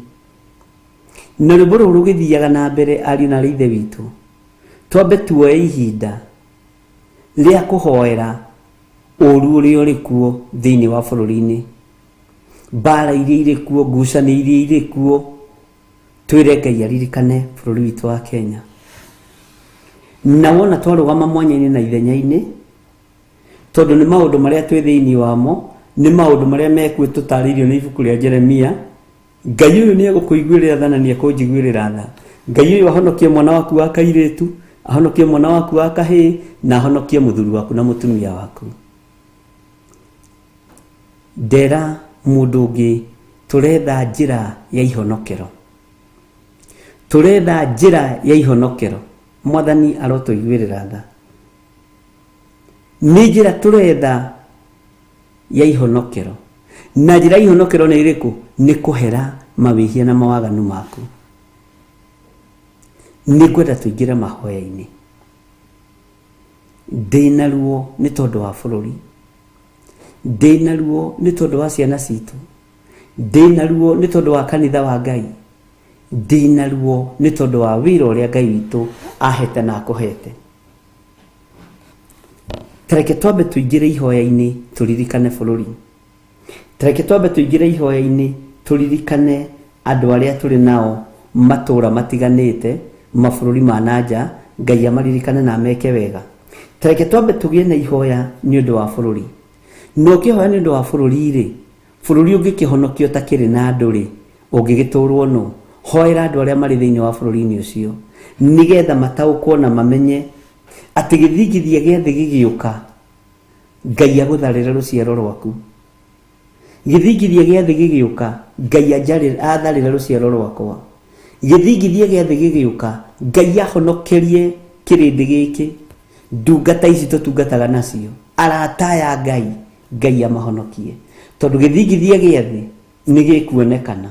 [SPEAKER 3] Na rwĩmbo rũrũ rũgĩthiaga na mbere ariũ na ithe witũ, twambe tuoe ihinda rĩa kũhoera ũru ũrĩa ũrĩ kuo thĩinĩ wa bũrũri-inĩ, mbara iria irĩ kuo, ngucanio iria irĩ kuo, twĩre Ngai aririkane bũrũri witũ wa Kenya. Na wona twarũgama mwanya-inĩ na ithenya-inĩ, tondũ nĩ maũndũ marĩa twĩ thĩinĩ wamo, nĩ maũndũ marĩa mekuo tũtarĩirio nĩ ibuku rĩa Jeremia. Ngai ũyũ nĩ egũkũiguĩrĩra tha na nĩ ekũnjiguĩrĩra tha. Ngai ũyũ ahonokie mwana waku wa kairĩtu, ahonokie mwana waku wa kahĩĩ, na ahonokie mũthuri waku na mũtumia waku. Ndera mũndũ ũngĩ, tũretha njĩra ya ihonokero, tũretha njĩra ya ihonokero. Mwathani arotũiguĩrĩra tha. Nĩ njĩra tũretha ya ihonokero, na njĩra ya ihonokero nĩ ĩrĩkũ? Nĩ kũhera mawĩhia na mawaganu maku. Nĩ ngwenda tũingĩre mahoya-inĩ. Ndĩna ruo nĩ tondũ wa bũrũri, ndĩna ruo nĩ tondũ wa ciana citũ, ndĩna ruo nĩ tondũ wa kanitha wa Ngai, ndĩna ruo nĩ tondũ wa wĩra ũrĩa Ngai witũ ahete na akũhete. Tareke twambe tũingĩre ihoya-inĩ tũririkane bũrũri. Tareke twambe tũingĩre ihoya-inĩ tũririkane andũ arĩa tũrĩ nao matũra matiganĩte, mabũrũri ma na nja, Ngai amaririkane na ameke wega. Tareke twambe tũgĩe na ihoya nĩ ũndũ wa bũrũri. Na ũkĩhoya nĩ ũndũ wa bũrũri rĩ, bũrũri ũngĩkĩhonokio ũtakĩrĩ na andũ rĩ, ũngĩgĩtũrwo nũ? Hoera andũ arĩa marĩ thĩinĩ wa bũrũri-inĩ ũcio, nĩgetha mataũkwo na mamenye atĩ gĩthingithia gĩa thĩ gĩgĩũka, Ngai agũtharĩre rũciaro rwaku. Gĩthingithia gĩa thĩ gĩgĩũka, Ngai atharĩre rũciaro rwakwa. Gĩthingithia gĩa thĩ gĩgĩũka, Ngai ahonokerie kĩrĩndĩ gĩkĩ, ndungata ici tũtungataga nacio, arata aya Ngai, Ngai amahonokie. Tondũ gĩthingithia gĩa thĩ nĩ gĩkuonekana,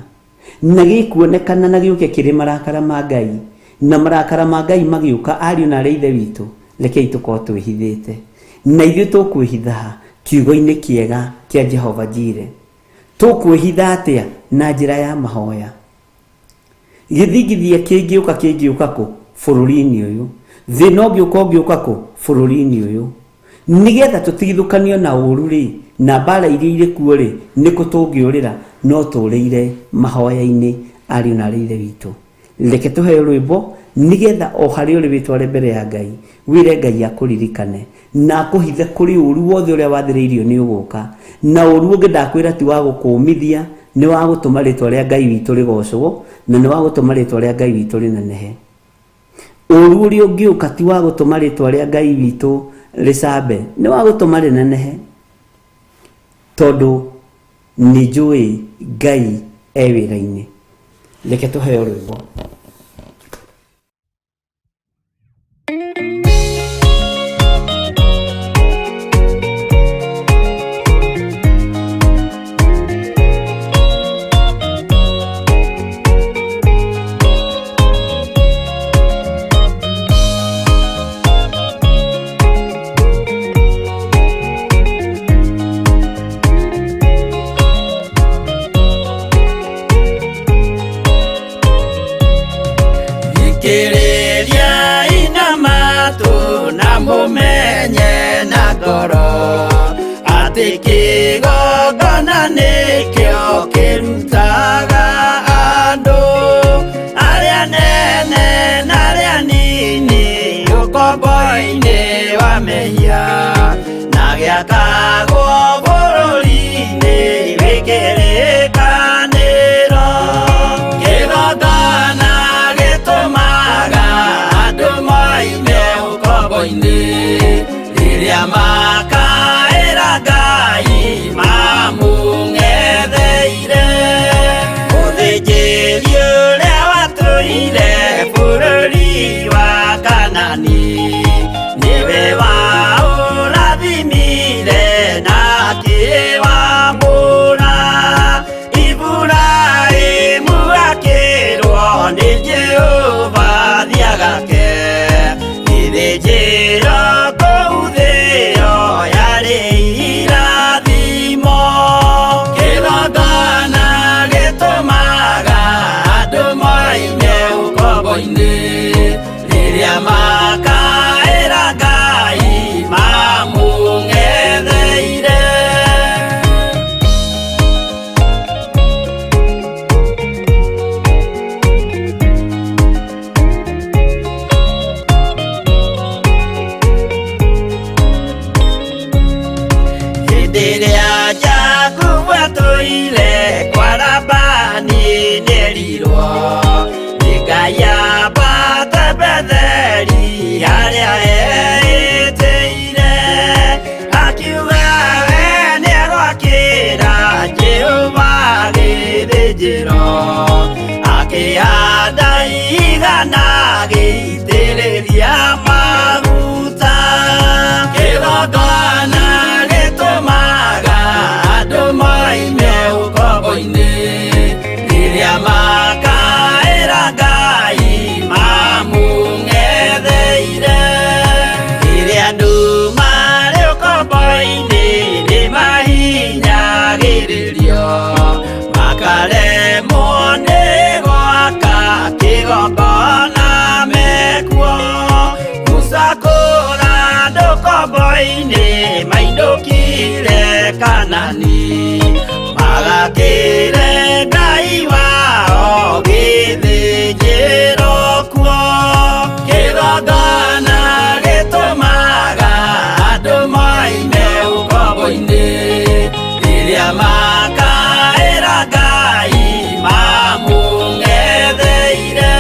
[SPEAKER 3] na gĩkuonekana na gĩũke kĩrĩ marakara ma Ngai, na marakara ma Ngai magĩũka, ariũ na arĩ ithe witũ, rekei tũkorwo twĩhithĩte. Na ithuĩ tũkwĩhitha ha? Kiugo-inĩ kĩega kĩa Jehova Jire. Tũkwĩhitha atĩa? Na njĩra ya mahoya. Gĩthingithia kĩngĩũka, kĩngĩũka kũ? Bũrũri-inĩ ũyũ. Thĩna ũngĩũka, ũngĩũka kũ? Bũrũri-inĩ ũyũ. Nĩgetha tũtigithũkanio na ũru rĩ, na mbara iria irĩ kuo rĩ, nĩkũ tũngĩũrĩra? No tũrĩire mahoya-inĩ, ariũ na arĩ ithe witũ. Reke tũheo rwĩmbo nĩgetha o harĩa ũrĩ wĩtware mbere ya Ngai, wĩre Ngai akũririkane na akũhithe kũrĩ ũru wothe ũrĩa wathĩrĩirio nĩ ũgũka. Na ũru ũngĩ ndakwĩra ti wa gũkũmithia, nĩ wa gũtũma rĩtwa rĩa Ngai witũ rĩgocwo, na nĩ wa gũtũma rĩtwa rĩa Ngai witũ rĩnenehe. Ũru ũrĩa ũngĩũka ti wa gũtũma rĩtwa rĩa Ngai witũ rĩcambe, nĩ wa gũtũma rĩnenehe, tondũ nĩ njũĩ Ngai e wĩra-inĩ. Reke tũheo rwĩmbo.
[SPEAKER 4] Thikĩrĩria ina matũ na mũmenye na ngoro atĩ kĩgongona nĩkĩo kĩrutaga andũ arĩa nene na arĩa nini ũkombo-inĩ wa mehia na gĩakagwo bũrũri-inĩ wĩ kĩrĩkanĩro. Kĩgongona gĩtũmaga andũ moime ũkombo-inĩ rĩrĩa makaĩra Ngai mamũng'etheire. Mũthĩnjĩri ũrĩa watũire bũrũri wa Kanani nĩwe waũrathimire na akĩwamũra. Iburahĩmu akĩrwo nĩ Jehova thiagake gĩthĩnjĩro kũu thĩo yarĩ irathimo. Kĩgongona gĩtũmaga andũ moime ũkombo-inĩ rĩrĩa makaĩra Ngai mamũng'etheire. Hĩndĩ ĩrĩa Jakubu atũire kwa Labani nĩerirwo nĩ Ngai ambate Betheli harĩa eĩtĩire. Akiuga we nĩegwakĩra Jehova gĩthĩnjĩro, akĩhanda igana agĩitĩrĩria maguta. Kĩgongona gĩtũmaga andũ moime ũkombo-inĩ rĩrĩa makaĩra Ngai mamũng'etheire. Rĩrĩa andũ marĩ ũkombo-inĩ nĩmahinyagĩrĩrio makaremwo nĩ gwaka kĩgongona mekuo. Musa kũra andũ ũkombo-inĩ mainũkire Kanani magakĩre Ngai wao gĩthĩnjĩro kuo. Kĩgongona gĩtũmaga andũ moime ũkombo-inĩ rĩrĩa makaĩra Ngai mamũng'etheire.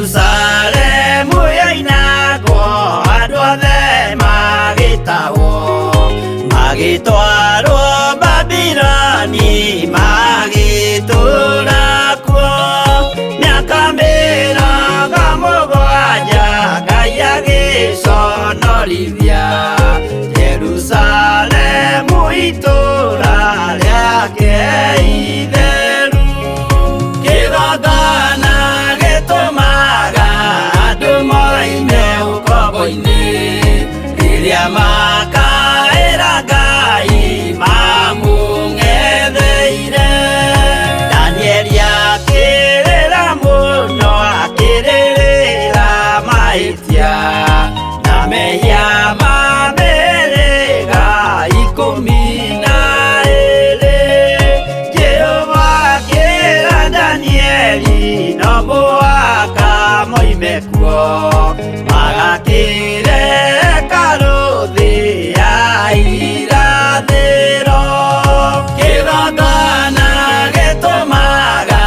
[SPEAKER 4] Jerusalemu yoinagwo andũ othe magĩtahwo magĩtwarwo Babiloni magĩtũũra kuo mĩaka mĩrongo mũgwanja Ngai agĩconorithia Jerusalemu itũũra rĩake itheru. Kĩgongona gĩtũmaga andũ moime ũkombo-inĩ rĩrĩa makaĩra Ngai mamũng'etheire. Danieli akĩrĩra mũno akĩrĩrĩra mahĩtia na mehia ma mĩhĩrĩga 12. Jehova akĩra Danieli no mũhaka moime kuo magakĩre hekarũ thĩ ya irathĩro. Kĩgongona gĩtũmaga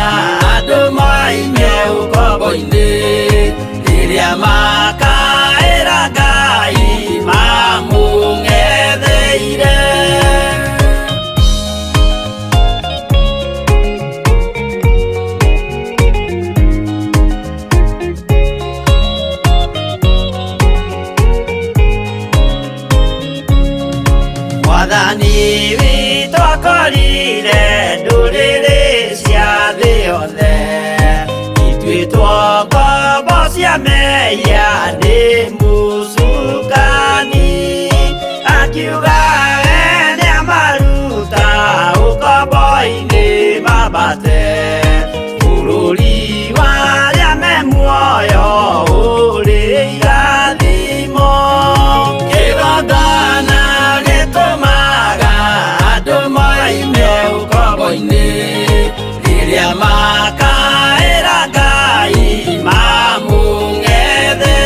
[SPEAKER 4] andũ moime mehia nĩ mũcukani akiuga we nĩamaruta ũkombo-inĩ mambate bũrũri warĩa me muoyo ũrĩ irathimo. Kĩgongona gĩtũmaga andũ moime ũkombo-inĩ rĩrĩa makaĩra Ngai mamũng'ethere.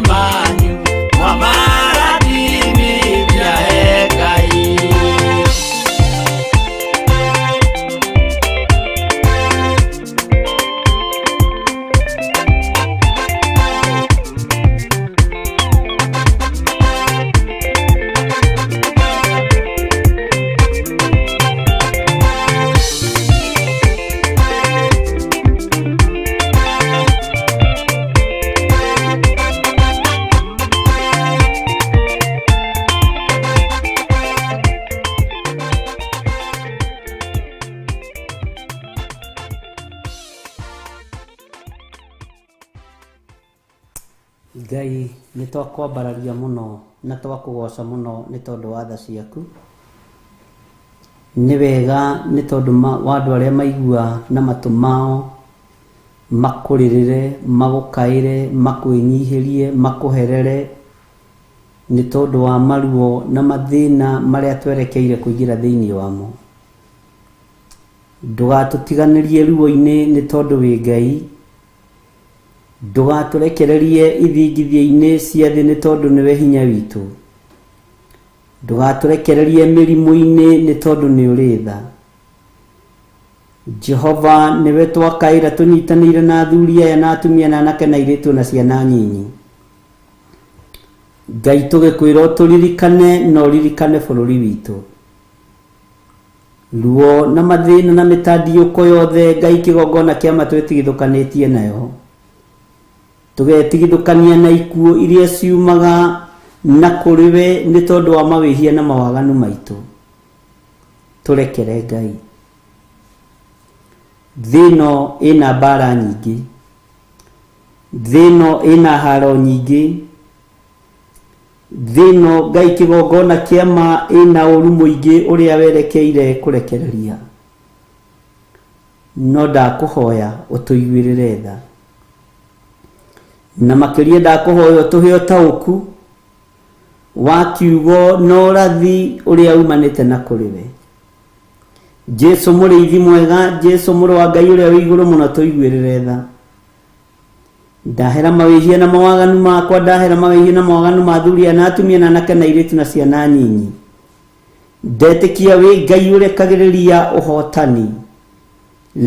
[SPEAKER 4] manyu mwamarathimithia Ngai.
[SPEAKER 3] Ngai nĩ twakwambararia mũno na twakũgoca mũno nĩ tondũ wa tha ciaku. Nĩ wega nĩ tondũ wa andũ arĩa maigua na matũ mao makũrĩrĩre, magũkaĩre, makwĩnyihĩrie, makũherere nĩ tondũ wa maruo na mathĩna marĩa twerekeire kũingĩra thĩinĩ wamo. Ndũgatũtiganĩrie ruo-inĩ nĩ tondũ wĩ Ngai. Ndũgatũrekererie ithingithia-inĩ cia thĩ nĩ tondũ nĩwe hinya witũ. Ndũgatũrekererie mĩrimũ-inĩ nĩ tondũ nĩ ũrĩ tha. Jehova nĩwe twakaĩra tũnyitanĩire na athuri aya na atumia na anake na airĩtu na ciana nyinyi. Ngai tũgĩkwĩra ũtũririkane na ũririkane bũrũri witũ. Ruo na mathĩna na mĩtandiũko yothe Ngai kĩgongona kĩa ma twĩtigithũkanĩtie nayo. Tũgetigithũkania na ikuũ iria ciumaga na kũrĩ we nĩ tondũ wa mawĩhia na mawaganu maitũ. Tũrekere Ngai. Thĩ ĩno ĩna mbara nyingĩ. Thĩ ĩno ĩna haro nyingĩ. Thĩ ĩno Ngai kĩgongona kĩa ma ĩna ũru mũingĩ ũrĩa werekeire kũrekereria. No ndakũhoya ũtũiguĩrĩre tha. Na makĩria ndakũhoya ũtũhe ũtaũku wa kiugo na ũrathi ũrĩa umanĩte na kũrĩ we. Jesu mũrĩithi mwega, Jesu mũrũ wa Ngai ũrĩa wĩ igũrũ mũno, tũiguĩrĩre tha. Ndahera mawĩhia na mawaganu makwa, ndahera mawĩhia na mawaganu ma athuri aya na atumia na anake na airĩtu na ciana nyinyi. Ndetĩkia wĩ Ngai ũrekagĩrĩria ũhotani.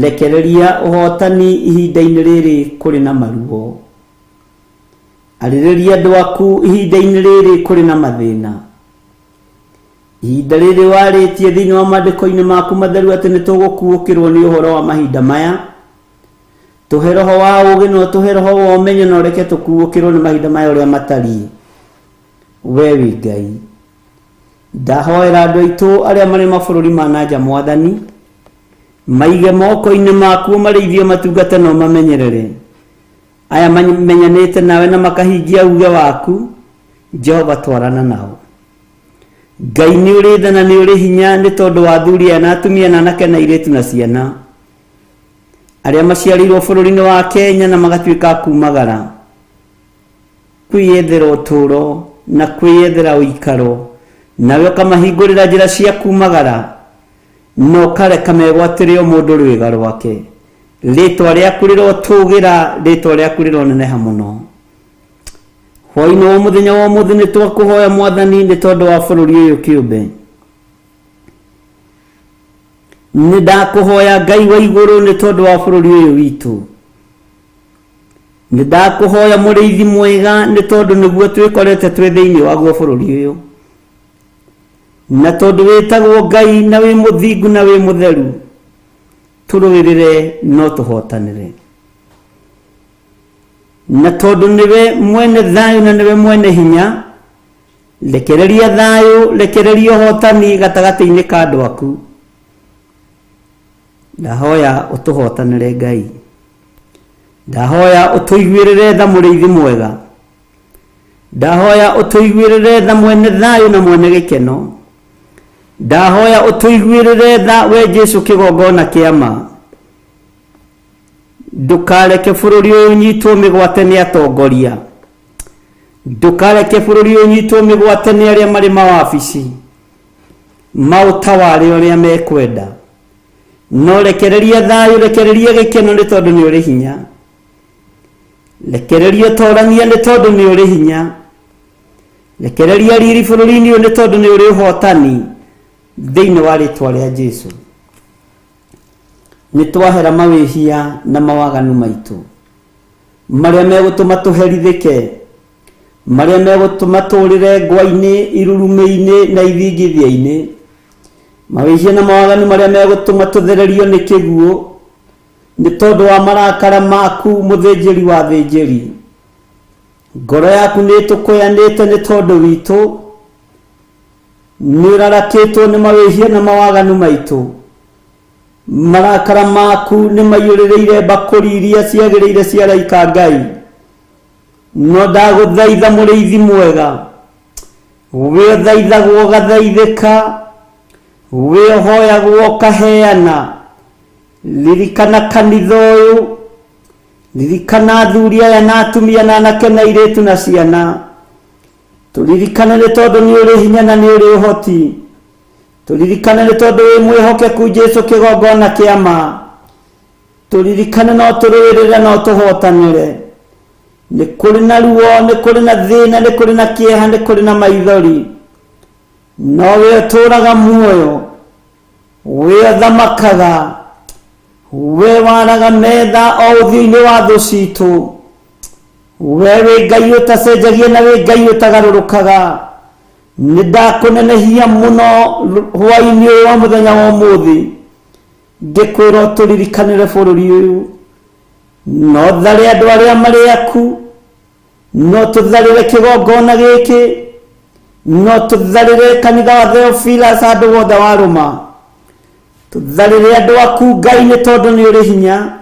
[SPEAKER 3] Rekereria ũhotani ihinda-inĩ rĩrĩ kũrĩ na maruo. Arĩrĩria andũ aku ihinda-inĩ rĩrĩ kũrĩ na mathĩna. Ihinda rĩrĩ warĩtie thĩinĩ wa maandĩko-inĩ maku matheru atĩ nĩ tũgũkuũkĩrwo nĩ ũhoro wa mahinda maya. Tũhe roho wa ũũgĩ na ũtũhe roho wa ũmenyo na ũreke tũkuũkĩrwo nĩ mahinda maya ũrĩa matariĩ. We wĩ Ngai. Ndahoera andũ aitũ arĩa marĩ mabũrũri ma na nja Mwathani, maige moko-inĩ maku ũmarĩithie matungate na ũmamenyerere. Aya mamenyanĩte nawe na makahingia uge waku, Jehova twarana nao. Ngai nĩ ũrĩ tha na nĩ ũrĩ hinya nĩ tondũ wa athuri aya na atumia na anake na airĩtu na ciana arĩa maciarĩirwo bũrũri-inĩ wa Kenya na magatuĩka a kumagara kwĩyethera ũtũũro na kwĩyethera ũikaro, nawe ũkamahingũrĩra njĩra cia kumagara na ũkareka megwatĩre o mũndũ rwĩga rwake. Rĩtwa rĩaku rĩrotũgĩra, rĩtwa rĩaku rĩroneneha mũno. Hwaĩ-inĩ wa mũthenya wa ũmũthĩ nĩ twakũhoya Mwathani nĩ tondũ wa bũrũri ũyũ kĩũmbe. Nĩ ndakũhoya Ngai wa igũrũ nĩ tondũ wa bũrũri ũyũ witũ. Nĩ ndakũhoya mũrĩithi mwega nĩ tondũ nĩguo twĩkorete twĩ thĩinĩ waguo bũrũri ũyũ. Na tondũ wĩtagwo Ngai na wĩ mũthingu na wĩ mũtheru, tũrũĩrĩre no tũhotanĩre. Na tondũ nĩwe mwene thayũ na nĩwe mwene hinya, rekereria thayũ, rekereria ũhotani gatagatĩ-inĩ ka andũ aku. Ndahoya ũtũhotanĩre Ngai. Ndahoya ũtũiguĩrĩre tha mũrĩithi mwega. Ndahoya ũtũiguĩrĩre tha mwene thayũ na mwene gĩkeno. Ndahoya ũtũiguĩrĩre tha we Jesu kĩgongona kĩa ma. Ndũkareke bũrũri ũyũ ũnyitwo mĩgwate nĩ atongoria. Ndũkareke bũrũri ũyũ ũnyitwo mĩgwate nĩ arĩa marĩ mawabici maũtaware ũrĩa mekwenda. No rekereria thayũ, rekereria gĩkeno nĩ tondũ nĩ ũrĩ hinya. Rekereria ũtorania nĩ tondũ nĩ ũrĩ hinya. Rekereria riri bũrũri-inĩ ũyũ nĩ tondũ nĩ ũrĩ ũhotani thĩinĩ wa rĩtwa rĩa Jesu. Nĩ twahera mawĩhia na mawaganu maitũ marĩa megũtũma tũherithĩke, marĩa megũtũma tũũrĩre ngwa-inĩ, irurumĩ-inĩ na ithingithia-inĩ, mawĩhia na mawaganu marĩa megũtũma tũthererio nĩ kĩguũ nĩ tondũ wa marakara maku mũthĩnjĩri wa thĩnjĩri. Ngoro yaku nĩ ĩtũkũyanĩte nĩ tondũ witũ, nĩ ũrarakĩtwo nĩ mawĩhia na mawaganu maitũ. Marakara maku nĩ maiyũrĩrĩire mbakũri iria ciagĩrĩire cia araika Ngai. No ndagũthaitha mũrĩithi mwega, we ũthaithagwo ũgathaithĩka, we ũhoyagwo ũkaheana, ririkana kanitha ũyũ, ririkana athuri aya na atumia na anake na airĩtu na ciana. Tũririkane nĩ tondũ nĩ ũrĩ hinya na nĩ ũrĩ ũhoti. Tũririkane nĩ tondũ wĩ mwĩhokeku Jesu kĩgongona kĩa ma. Tũririkane no tũrũĩrĩre no tũhotanĩre. Nĩ kũrĩ na ruo, nĩ kũrĩ na thĩna, nĩ kũrĩ na kĩeha, nĩ kũrĩ na maithori. No we ũtũũraga muoyo, we ũthamakaga, we waraga metha o ũthiũ-inĩ wa thũ citũ. We wĩ Ngai ũtacenjagia na wĩ Ngai ũtagarũrũkaga. Nĩ ndakũnenehia mũno hwaĩ-inĩ ũyũ wa mũthenya wa ũmũthĩ, ngĩkwĩra ũtũririkanĩre bũrũri ũyũ. No thare andũ arĩa marĩ aku, no tũtharĩre kĩgongona gĩkĩ, no tũtharĩre kanitha wa Theophilus handũ wothe warũma. Tũtharĩre andũ aku Ngai nĩ tondũ nĩ ũrĩ hinya.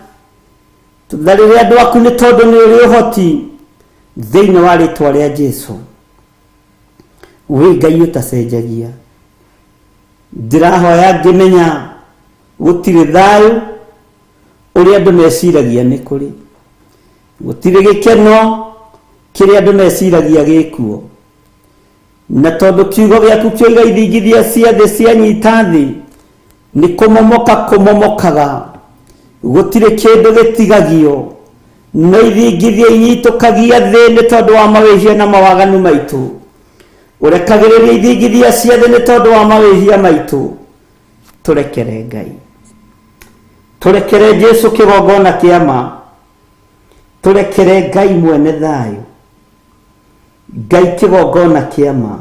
[SPEAKER 3] Tũtharĩre andũ aku nĩ tondũ nĩ ũrĩ ũhoti thĩinĩ wa rĩtwa rĩa Jesu. Wĩ Ngai ũtacenjagia. Ndĩrahoya ngĩmenya gũtirĩ thayũ ũrĩa andũ meciragia nĩ kũrĩ. Gũtirĩ gĩkeno kĩrĩa andũ meciragia gĩkuo. Na tondũ kiugo gĩaku kĩoiga ithingithia cia thĩ cianyita thĩ, nĩ kũmomoka kũmomokaga. Gũtirĩ kĩndũ gĩtigagio, no ithingithia inyitũkagia thĩ nĩ tondũ wa mawĩhia na mawaganu maitũ. Ũrekagĩrĩria ithingithia cia thĩ nĩ tondũ wa mawĩhia maitũ. Tũrekere Ngai. Tũrekere Jesu kĩgongona kĩa ma. Tũrekere Ngai mwene thayũ. Ngai kĩgongona kĩa ma.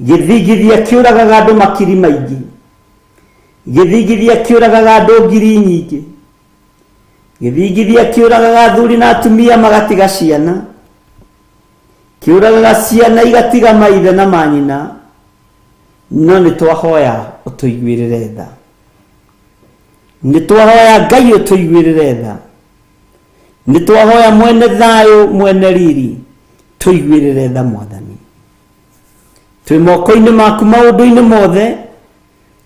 [SPEAKER 3] Gĩthingithia kĩũragaga andũ makiri maingĩ. Gĩthingithia kĩũragaga andũ ngiri nyingĩ. Gĩthingithia kĩũragaga athuri na atumia magatiga ciana. Kĩũragaga ciana igatiga maithe na manyina. No nĩ twahoya ũtũiguĩrĩre tha. Nĩ twahoya Ngai ũtũiguĩrĩre tha. Nĩ twahoya mwene thayũ mwene riri tũiguĩrĩre tha Mwathani. Twĩ moko-inĩ maku maũndũ-inĩ mothe,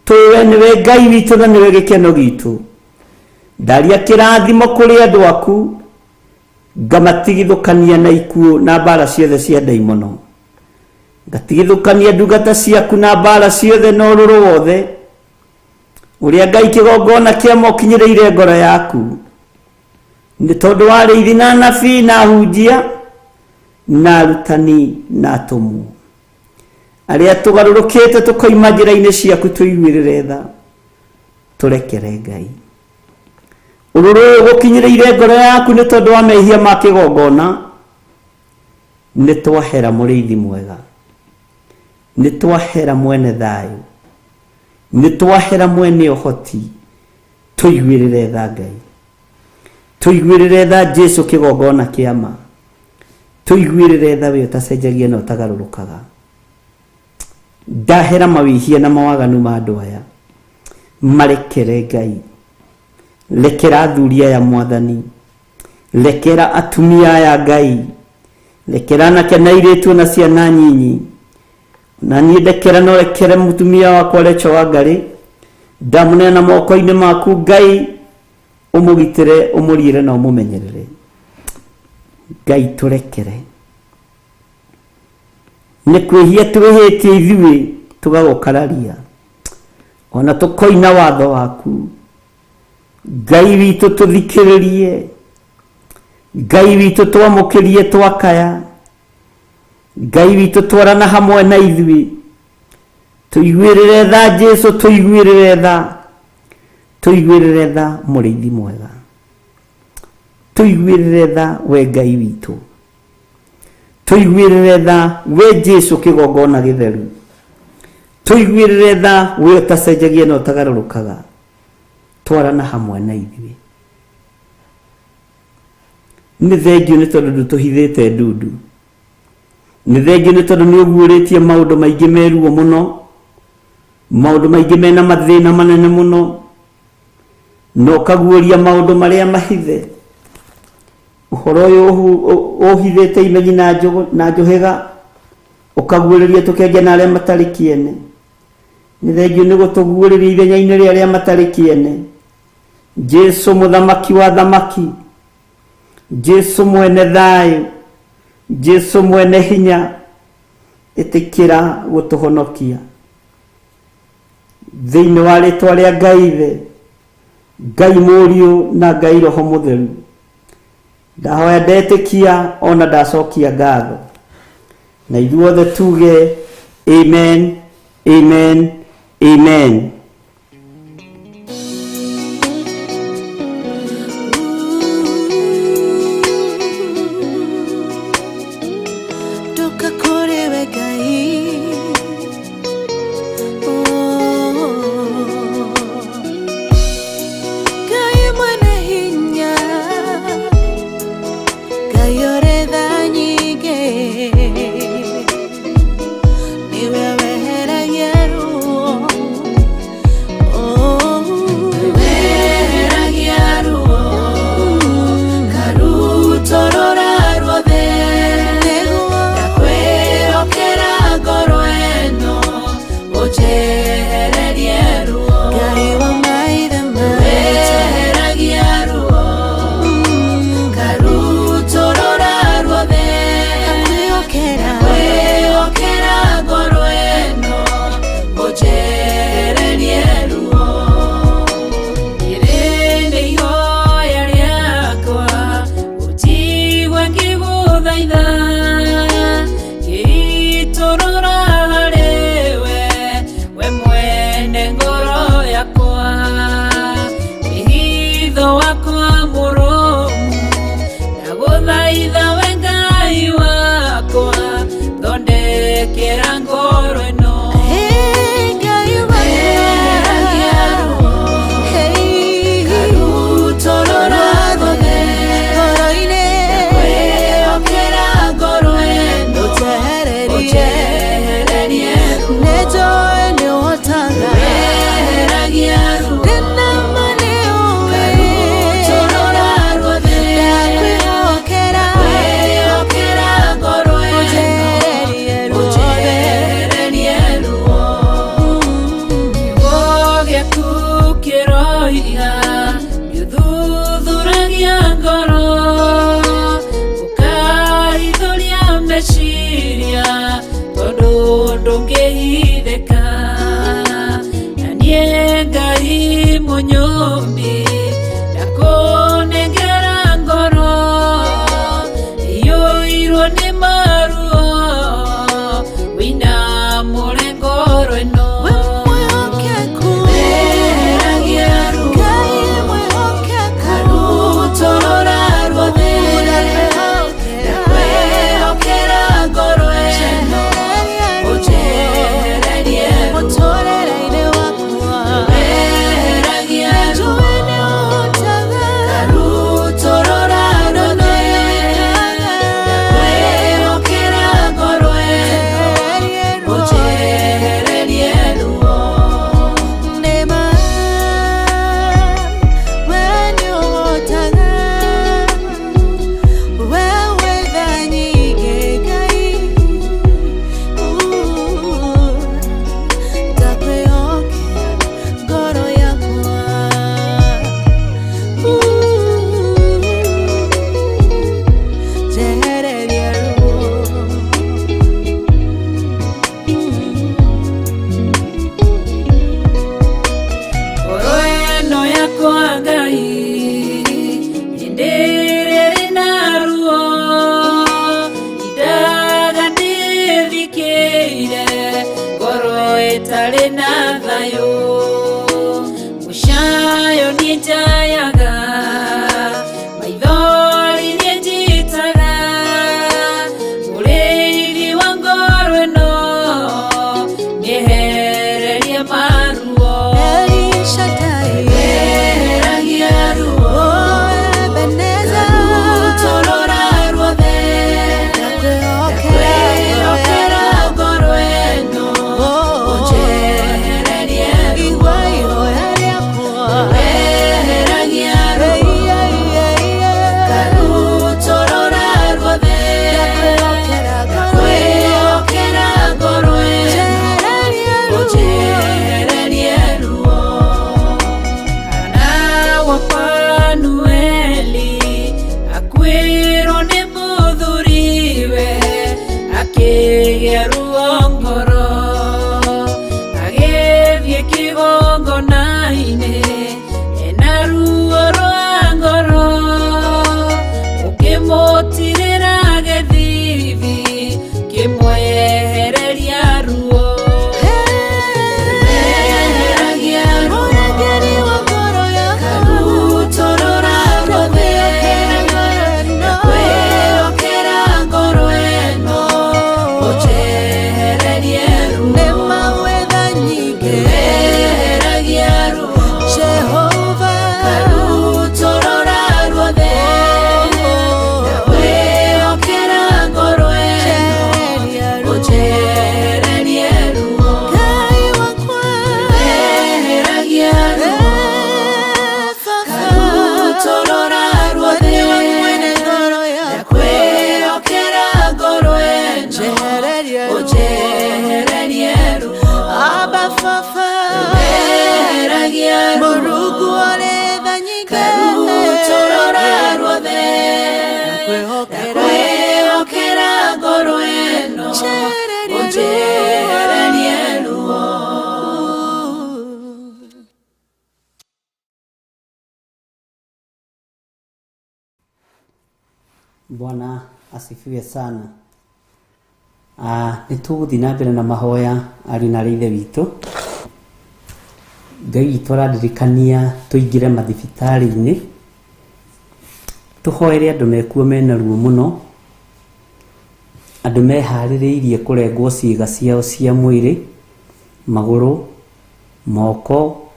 [SPEAKER 3] tũĩ we nĩwe Ngai witũ na nĩwe gĩkeno gitũ. Ndaria kĩrathimo kũrĩ andũ aku, ngamatigithũkania na ikuũ na mbara ciothe cia ndaimono. Ngatigithũkania ndungata ciaku na mbara ciothe na ũrũrũ wothe ũrĩa Ngai kĩgongona kĩa mokinyĩrĩire ngoro yaku. Nĩ tondũ wa arĩithi na anabii na ahunjia na arutani na atũmwo arĩa tũgarũrũkĩte tũkoima njĩra-inĩ ciaku, tũiguĩrĩre tha, tũrekere Ngai. Ũrũrũ ũyũ gũkinyĩrĩire ngoro yaku nĩ tondũ wa mehia ma kĩgongona. Nĩ twahera mũrĩithi mwega, nĩ twahera mwene thayũ, nĩ twahera mwene ũhoti, tũiguĩrĩre tha Ngai. Tũiguĩrĩre tha Jesu kĩgongona kĩa ma. Tũiguĩrĩre tha we ũtacenjagia na ũtagarũrũkaga. Ndahera mawĩhia na mawaganu ma andũ aya, marekere Ngai. Rekera athuri aya Mwathani, rekera atumia aya Ngai, rekera anake na airĩtu na ciana nyinyi. Na niĩ ndekera no rekere mũtumia wakwa Rachel Wangari, ndamũneana moko-inĩ maku Ngai, ũmũgitĩre, ũmũriĩre na ũmũmenyerere. Ngai tũrekere. Nĩ kwĩhia twĩhĩtie ithuĩ tũgagũkararia, ona tũkoina watho waku. Ngai witũ tũthikĩrĩrie. Ngai witũ twamũkĩrie twakaya, Ngai witũ twarana hamwe na ithuĩ, tũiguĩrĩre tha Jesũ, tũiguĩrĩre tha, tũiguĩrĩre tha mũrĩithi mwega, tũiguĩrĩre tha we Ngai witũ, tũiguĩrĩre tha we Jesũ kĩgongona gĩtheru, tũiguĩrĩre tha we ũtacenjagia na ũtagarũrũkaga, twarana hamwe na ithuĩ. Nĩ thengiũ nĩ tondũ ndũtũhithĩte ndundu, nĩ thengiũ nĩ tondũ nĩ ũguũrĩtie maũndũ maingĩ me ruo mũno, maũndũ maingĩ mena mathĩna manene mũno, na ũkaguũria maũndũ marĩa mahithe. Ũhoro ũyũ ũhithĩte imenyi na njũhĩga, ũkaguũrĩria tũkenge na arĩa matarĩ kĩene. Nĩ thengiũ nĩ gũtũguũrĩria ithenya-inĩ rĩa arĩa matarĩ kĩene. Jesũ mũthamaki wa thamaki, Jesũ mwene thayũ, Jesũ mwene hinya, ĩtĩkĩra gũtũhonokia. Thĩinĩ wa rĩtwa rĩa Ngai Ithe, Ngai Mũriũ na Ngai Roho Mũtheru, ndahoya ndetĩkia ona ndacokia ngatho, na ithuothe tuge amen, amen, amen.
[SPEAKER 5] Ndoka kũrĩ we Ngai. Oh. Ngai mwene hinya, Ngai ũrĩ tha nyingĩ, nĩwe weheragia ruo. Oh.
[SPEAKER 2] Weheragia ruo, ngarutũrũra ruothe,
[SPEAKER 5] Nĩguo.
[SPEAKER 2] ndakwĩhokera ngoro ĩno, ũnjehererie ruo.
[SPEAKER 5] Ngai wa maithe maitũ.
[SPEAKER 2] Weheragia ruo, ngarutũrũra ruothe,
[SPEAKER 5] Ngakwĩhokera.
[SPEAKER 2] ndakwĩhokera ngoro ĩno, ũnjehererie ruo. Rĩrĩ nĩ ihoya rĩakwa, ũnjigue ngĩgũthaitha, ngĩitũrũra harĩwe, we mwene ngoro yakwa. Wĩhitho wakwa mũrũmu, ndagũthaitha we Ngai wakwa, thondekera ngoro ĩno.
[SPEAKER 5] Hey, Ngai wa
[SPEAKER 2] Weheragia ruo,
[SPEAKER 5] Hey.
[SPEAKER 2] ngarutũrũra ruothe,
[SPEAKER 5] Ngoro-inĩ.
[SPEAKER 2] ndakwĩhokera ngoro ĩno,
[SPEAKER 5] Ũnjehererie.
[SPEAKER 2] ũnjehererie ruo.
[SPEAKER 5] Nĩnjũĩ nĩũhotaga.
[SPEAKER 2] Weheragia ruo,
[SPEAKER 5] Ndĩna ma nĩũĩ.
[SPEAKER 2] ngarutũrũra ruothe,
[SPEAKER 5] Ndakwĩhokera.
[SPEAKER 2] ndakwĩhokera ngoro ĩno,
[SPEAKER 5] Ũnjehererie ruothe.
[SPEAKER 2] ũnjehererie ruo. Kiugo gĩaku kĩroiga nĩũthuthuragia ngoro, ũkahithũria meciria, tondũ ndũngĩhithĩka. Na niĩ Ngai mũnyũmbi, ndakũnengera ngoro iyũirwo nĩ maruo, wĩinamũre ngoro ĩno.
[SPEAKER 5] We mwĩhokeku.
[SPEAKER 2] Weheragia ruo,
[SPEAKER 5] Ngai mwĩhokeku.
[SPEAKER 2] ngarutũrũra ruothe, ndakwĩhokera ngoro ĩno, ũnjehererie ruo.
[SPEAKER 5] Mũtũũrĩre-inĩ wakwa.
[SPEAKER 2] Weheragia ruo, Itarĩ na thayũ mũcayo niĩ njayaga maithori niĩ njitaga mũrĩithi wa ngoro ĩno nĩehererie maruo
[SPEAKER 5] El Shaddai,
[SPEAKER 2] eheragia ruo
[SPEAKER 5] oh Ebenezer,
[SPEAKER 2] rũtorora ruothe
[SPEAKER 5] ndakwĩhokera
[SPEAKER 2] kwĩhokera ngoro ĩno
[SPEAKER 5] Oh,
[SPEAKER 2] ũnjehererie ruo
[SPEAKER 5] igua ihoya rĩakwa.
[SPEAKER 2] eheragia ruo
[SPEAKER 5] Ei, ei, ei, ei.
[SPEAKER 2] Karutorora ruothe
[SPEAKER 5] Ndakwĩhokera ngoro ĩno.
[SPEAKER 2] kwĩhokera ngoro ĩno
[SPEAKER 5] Njehererie ruo.
[SPEAKER 2] ũnjehererie ruo Hana wa Fanueli akuĩrwo nĩ mũthuriwe akĩgĩa ruo ngoro agĩthiĩ kĩgongona-inĩ ena ruo rwa ngoro ũkĩmũtirĩra gĩthithi kĩmwehereria ruo eheragia ruo
[SPEAKER 5] Mũrangĩri wa ngoro yakwa.
[SPEAKER 2] Karutorora ruothe
[SPEAKER 5] Ndakwĩhokera
[SPEAKER 2] kwĩhokera ngoro ĩno ũnjehererie ruo
[SPEAKER 5] Nĩ mawetha nyingĩ.
[SPEAKER 2] eheragia ruo
[SPEAKER 5] Jehova.
[SPEAKER 2] Karutorora ruothe kwĩhokera ngoro ĩno
[SPEAKER 5] Njehereria ruo.
[SPEAKER 2] ũnjehererie ruo
[SPEAKER 5] Ngai wakwa.
[SPEAKER 2] eheragia ruo
[SPEAKER 5] Eh, Baba.
[SPEAKER 2] Karutorora ruothe
[SPEAKER 5] Nĩwe mwene ngoro yakwa.
[SPEAKER 2] kwĩhokera ngoro ĩno
[SPEAKER 5] Njehereria ruo.
[SPEAKER 2] ũnjehererie ruo
[SPEAKER 5] Abba Baba.
[SPEAKER 2] eheragia ruo
[SPEAKER 5] Mũrungu ũrĩ tha nyingĩ.
[SPEAKER 2] Karutorora ruothe
[SPEAKER 5] Ndakwĩhokera.
[SPEAKER 2] kwĩhokera ngoro ĩno
[SPEAKER 5] Njehererie ruo.
[SPEAKER 2] ũnjehererie ruo
[SPEAKER 3] Bwana asifiwe sana. Nĩ tũgũthiĩ na mbere na mahoya ariũ na arĩ ithe witũ. Ngai witũ arandirikania tũingĩre mathibitarĩ-inĩ tũhoere andũ mekuo mena ruo mũno, andũ meharĩrĩirie kũrengwo ciĩga ciao cia mwĩrĩ, magũrũ, moko,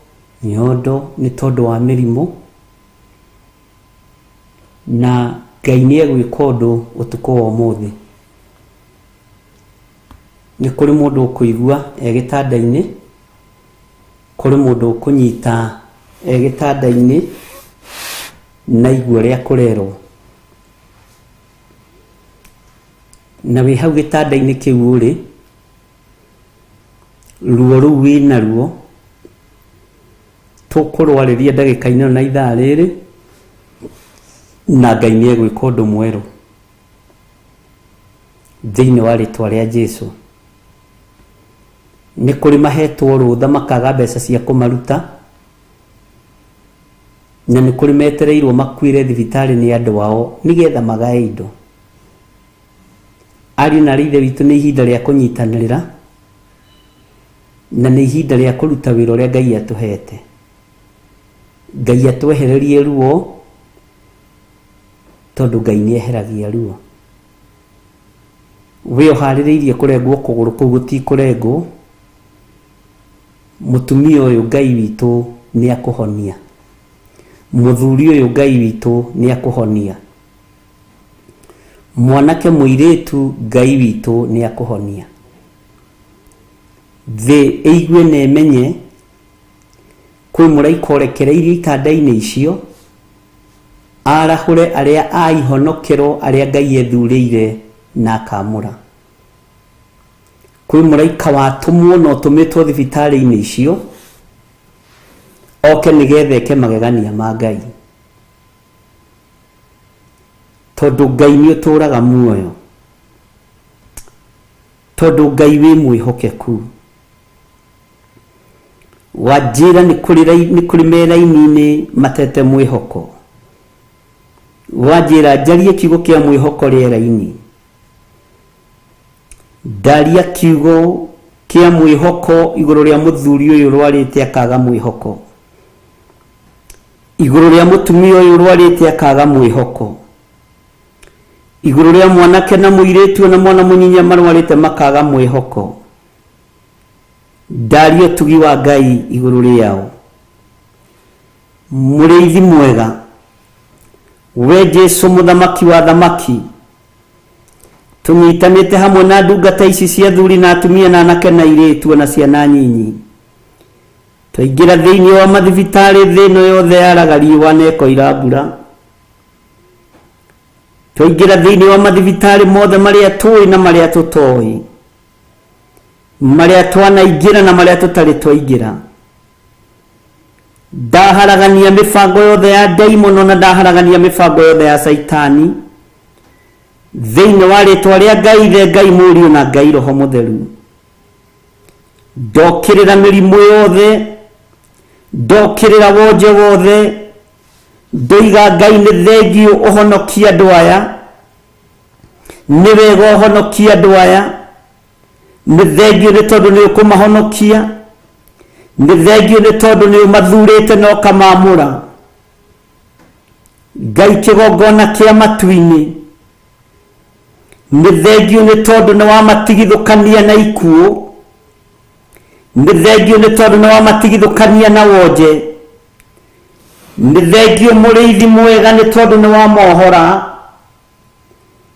[SPEAKER 3] nyondo nĩ tondũ wa mĩrimũ, na Ngai nĩ egwĩka ũndũ ũtukũ wa ũmũthĩ. Nĩ kũrĩ mũndũ ũkũigua e gĩtanda-inĩ, kũrĩ mũndũ ũkũnyita e gĩtanda-inĩ na igua rĩa kũrerwo. Na wĩ hau gĩtanda-inĩ kĩu ũrĩ, ruo rũu wĩnaruo, tũkũrwarĩria ndagĩka-inĩ ĩno na ithaa rĩrĩ, na Ngai nĩ egwĩka ũndũ mwerũ thĩinĩ wa rĩtwa rĩa Jesũ. Nĩ kũrĩ mahetwo rũtha makaga mbeca cia kũmaruta, na nĩ kũrĩ metereirwo makuĩre thibitarĩ nĩ andũ ao nĩgetha magae indo. Ariũ na arĩ ithe witũ, nĩ ihinda rĩa kũnyitanĩra na nĩ ihinda rĩa kũruta wĩra ũrĩa Ngai atũhete. Ngai atwehererie ruo tondũ Ngai nĩ eheragia ruo. We ũharĩrĩirie kũrengwo kũgũrũ kũu gũtikũrengwo, mũtumia ũyũ Ngai witũ nĩ akũhonia, mũthuri ũyũ Ngai witũ nĩ akũhonia, mwanake mũirĩtu Ngai witũ nĩ akũhonia. Thĩ ĩigue na ĩmenye kwĩ mũraika ũrekereirio itanda-inĩ icio arahũre arĩa a ihonokero arĩa Ngai ethurĩire na akamũra. Kwĩ mũraika watũmwo na ũtũmĩtwo thibitarĩ-inĩ icio oke nĩgetha eke magegania ma Ngai, tondũ Ngai nĩ ũtũraga muoyo, tondũ Ngai wĩ mwĩhokeku. Wanjĩra nĩ kũrĩ me raini-inĩ matete mwĩhoko, wanjĩra njarie kiugo kĩa mwĩhoko rĩera-inĩ, ndaria kiugo Kĩa mwĩhoko igũrũ rĩa mũthuri ũyũ ũrwarĩte akaga mwĩhoko, igũrũ rĩa mũtumia ũyũ ũrwarĩte akaga mwĩhoko, igũrũ rĩa mwanake na mũirĩtu na mwana mũnyinya marwarĩte makaga mwĩhoko. Ndaria ũtugi wa Ngai igũrũ rĩao. Mũrĩithi mwega, we Jesu mũthamaki wa thamaki, tũnyitanĩte hamwe na ndungata ici cia athuri na atumia na anake na airĩtu ona ciana nyinyi, twaingĩra thĩinĩ wa mathibitarĩ thĩ ĩno yothe yaraga riũa na ĩkoira mbura, twaingĩra thĩinĩ wa mathibitarĩ mothe marĩa tũĩ na marĩa tũtoĩ, marĩa twanaingĩra na marĩa tũtarĩ twaingĩra, ndaharagania mĩbango yothe ya ndaimono na ndaharagania mĩbango yothe ya caitani thĩinĩ wa rĩtwa rĩa Ngai Ithe, Ngai Mũriũ na Ngai Roho Mũtheru. Ndokĩrĩra mĩrimũ yothe, ndokĩrĩra wonje wothe, ndoiga Ngai nĩ thengiũ ũhonokie andũ aya, nĩ wega ũhonokie andũ aya, nĩ thengiũ nĩ tondũ nĩ ũkũmahonokia, nĩ thengiũ nĩ tondũ nĩ ũmathurĩte na ũkamaamũra. Ngai kĩgongona kĩa matu-inĩ, nĩ thengiũ nĩ tondũ nĩ wamatigithũkania na ikuũ, nĩ thengiũ nĩ tondũ nĩ wamatigithũkania na wonje, nĩ thengiũ mũrĩithi mwega nĩ tondũ nĩ wamohora,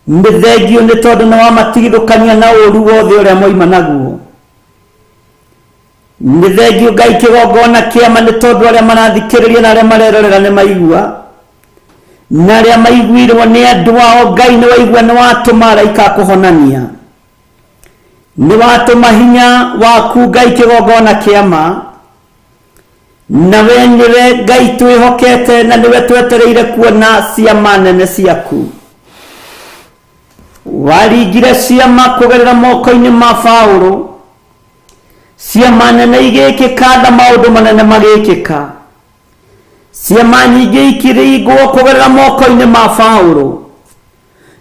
[SPEAKER 3] nĩ thengiũ nĩ tondũ nĩ wamatigithũkania na ũũru wothe ũrĩa moima naguo, nĩ thengiũ Ngai kĩgongona kĩama nĩ tondũ arĩa marathikĩrĩria na arĩa marerorera nĩ maigua, na arĩa maiguirwo nĩ andũ ao Ngai nĩ waigua nĩ watũma araika akũhonania, nĩ watũma hinya waku Ngai kĩgongona kĩama, na we nĩwe Ngai twĩhokete na nĩwe twetereire kuona ciama nene ciaku. Waringire ciama kũgerera moko-inĩ ma Paũlũ, ciama nene igĩkĩka na maũndũ manene magĩkĩka, ciama nyingĩ ikĩringwo kũgerera moko-inĩ ma Paũlũ,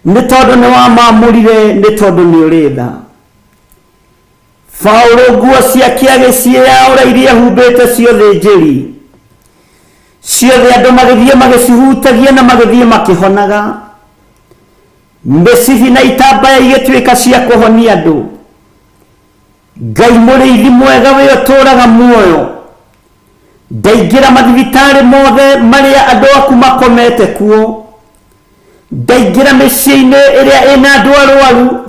[SPEAKER 3] nĩ tondũ nĩ wamamũrire, nĩ tondũ nĩ ũrĩ tha. Paũlũ nguo ciake agĩciĩyaũra iria ehumbĩte ciothe njĩri, ciothe andũ magĩthiĩ magĩcihutagia na magĩthiĩ makĩhonaga, mĩcibi na itambaya igĩtuĩka cia kũhonia andũ. Ngai mũrĩithi mwega we ũtũũraga muoyo, ndaingĩra mathibitarĩ mothe marĩa andũ aku makomete kuo, ndaingĩra mĩciĩ-inĩ ĩrĩa ĩna andũ arwaru,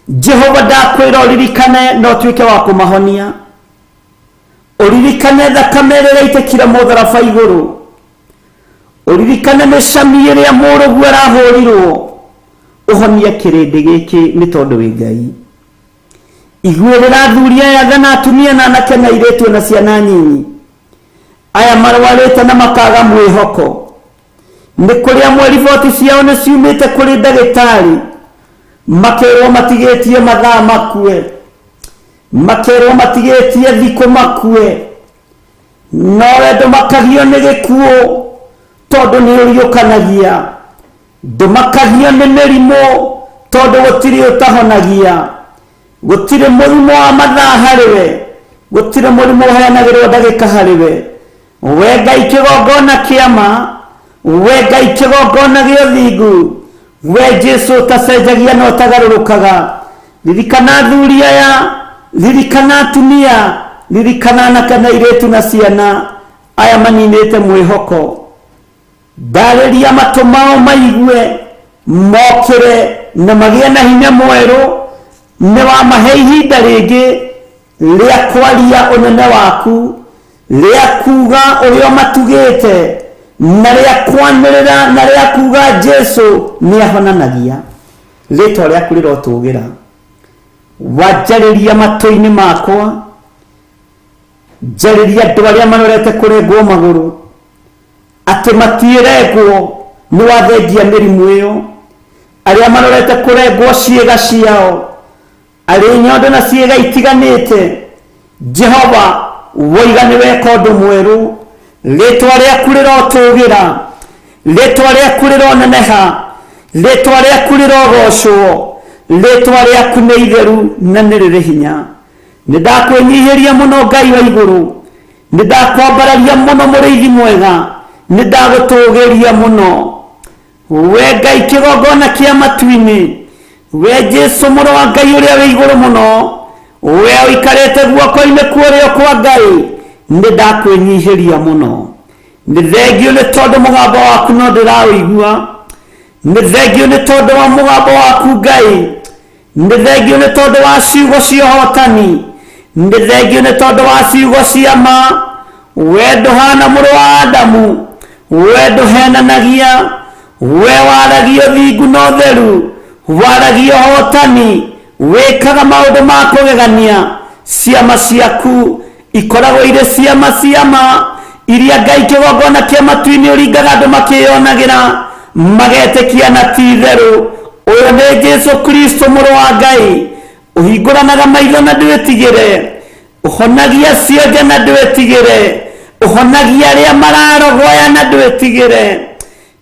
[SPEAKER 3] Jehova ndakwĩra ũririkane na ũtuĩke wa kũmahonia, ũririkane thakame ĩrĩa ĩraitĩkire mũtharaba igũrũ, ũririkane mĩcami ĩrĩa mũrũguo arahũrirwo, ũhonie kĩrĩndĩ gĩkĩ nĩ tondũ wĩ Ngai. Iguĩrĩra athuri aya tha na atumia na anake na airĩtu na ciana nyinyi, aya marwarĩte na makaga mwĩhoko, nĩ kũrĩ amwe riboti ciao nĩ ciumĩte kũrĩ ndagĩtarĩ, makerwo matigĩtie mathaa makue, makerwo matigĩtie thikũ makue, nowe ndũmakagio nĩ gĩkuũ tondũ nĩ ũriũkanagia, ndũmakagio nĩ mĩrimũ tondũ gũtirĩ ũtahonagia, gũtirĩ mũrimũ wa mathaa harĩ we, gũtirĩ mũrimũ ũheanagĩrwo ndagĩka harĩ we. We Ngai kĩgongona kĩama, we Ngai kĩgongona gĩa ũthingu, we Jesu ũtacenjagia na ũtagarũrũkaga, ririkana athuri aya, ririkana atumia, ririkana anake na airĩtu na ciana aya maninĩte mwĩhoko, ndarĩria matũ mao maigue, mokĩre na magĩe na hinya mwerũ, nĩ wamahe ihinda rĩngĩ rĩa kwaria ũnene waku, rĩa kuga ũrĩa ũmatugĩte, na rĩa kwanĩrĩra na rĩa kuga Jesu nĩ ahonanagia. Rĩtwa rĩaku rĩrotũgĩra. Wanjarĩria matũ-inĩ makwa, njarĩria andũ arĩa marorete kũrengwo magũrũ, atĩ matiĩrengwo nĩ wathengia mĩrimũ ĩyo, arĩa marorete kũrengwo ciĩga ciao, arĩ nyondo na ciĩga itiganĩte, Jehova woiga nĩ weka ũndũ mwerũ, rĩtwa rĩaku rĩrotũgĩra, rĩtwa rĩaku rĩroneneha, rĩtwa rĩaku rĩrogocwo, rĩtwa rĩaku nĩ itheru na nĩ rĩrĩ hinya. Nĩ ndakwĩnyihĩria mũno Ngai wa igũrũ, nĩ ndakwambararia mũno mũrĩithi mwega, nĩ ndagũtũgĩria mũno. We Ngai kĩgongona kĩa matu-inĩ, we Jesu mũrũ wa Ngai ũrĩa wĩ igũrũ mũno, we ũikarĩte guoko-inĩ kwa ũrĩo kwa Ngai, nĩ ndakwĩnyihĩria mũno. Nĩ thengio nĩ tondũ mũgambo waku no ndĩraũigua, nĩ thengio nĩ tondũ wa mũgambo waku Ngai, nĩ thengio nĩ tondũ wa ciugo cia ũhotani, nĩ thengio nĩ tondũ wa ciugo cia ma. We ndũhana mũrũ wa Adamu, we ndũhenanagia, we waragia ũthingu na ũtheru, waragia ũhotani, wĩkaga maũndũ ma kũgegania. Ciama ciaku ikoragwo irĩ ciama ciama iria Ngai kĩgongona kĩa matu-inĩ ũringaga andũ makĩyonagĩra magetĩkia na ti itherũ ũyũ nĩ Jesu Kristo mũrũ wa Ngai. Ũhingũranaga maitho na ndwĩtigĩre, ũhonagia cionje na ndwĩtigĩre, ũhonagia arĩa mararogoya na ndwĩtigĩre.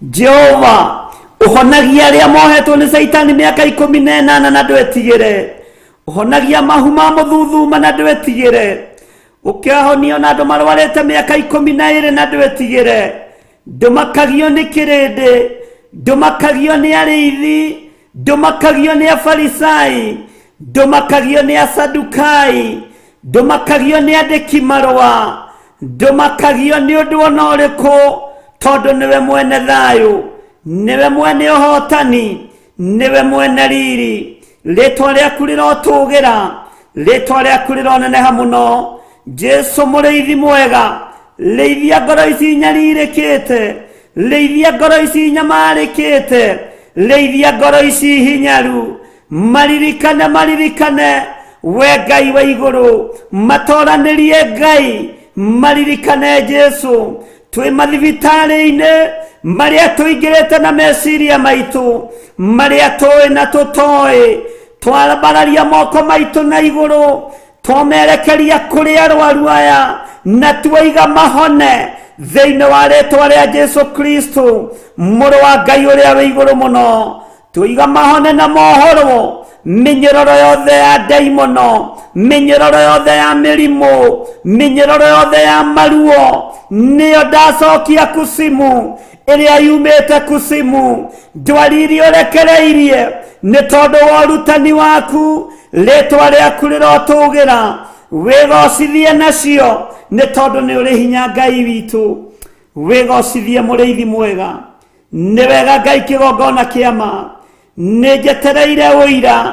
[SPEAKER 3] Jehova, ũhonagia arĩa mohetwo nĩ Caitani mĩaka 18 na ndwĩtigĩre, ũhonagia mahu ma mũthuthuma na ndwĩtigĩre, ũkĩhonia ona andũ marwarĩte mĩaka 12 na ndwĩtigĩre. Ndũmakagio nĩ kĩrĩndĩ, ndũmakagio nĩ arĩithi, ndũmakagio nĩ afarisai, ndũmakagio nĩ asadukai, ndũmakagio nĩ andĩki marũa, ndũmakagio nĩ ũndũ ona ũrĩkũ, tondũ nĩwe mwene thayũ, nĩwe mwene ũhotani, nĩwe mwene riri. Rĩtwa rĩaku rĩrotũgĩra, rĩtwa rĩaku rĩroneneha mũno. Jesu mũrĩithi mwega, rĩithia ngoro ici nyarirĩkĩte, rĩithia ngoro ici nyamarĩkĩte, rĩithia ngoro ici hinyaru. Maririkane, maririkane we Ngai wa igũrũ, matoranĩrie Ngai, maririkane Jesu. Twĩ mathibitarĩ-inĩ marĩa tũingĩrĩte na meciria maitũ, marĩa tũĩ na tũtoĩ, twambararia moko maitũ na igũrũ, twamerekeria kũrĩ arwaru aya na tuoiga mahone thĩinĩ wa rĩtwa rĩa Jesu Kristo mũrũ wa Ngai ũrĩa wĩ igũrũ mũno. Tuiga mahone na mohorwo mĩnyororo yothe ya ndaimono, mĩnyororo yothe ya mĩrimũ, mĩnyororo yothe ya maruo, nĩyo ndacokia kusimu ĩrĩa yumĩte kusimu. Ndwari iria ũrekereirie nĩ tondũ wa ũrutani waku, rĩtwa rĩaku rĩrotũgĩra, wĩgocithie nacio nĩ tondũ nĩ ũrĩ hinya Ngai witũ. Wĩgocithie mũrĩithi mwega, nĩ wega Ngai kĩgongona kĩa ma. Nĩ njetereire ũira,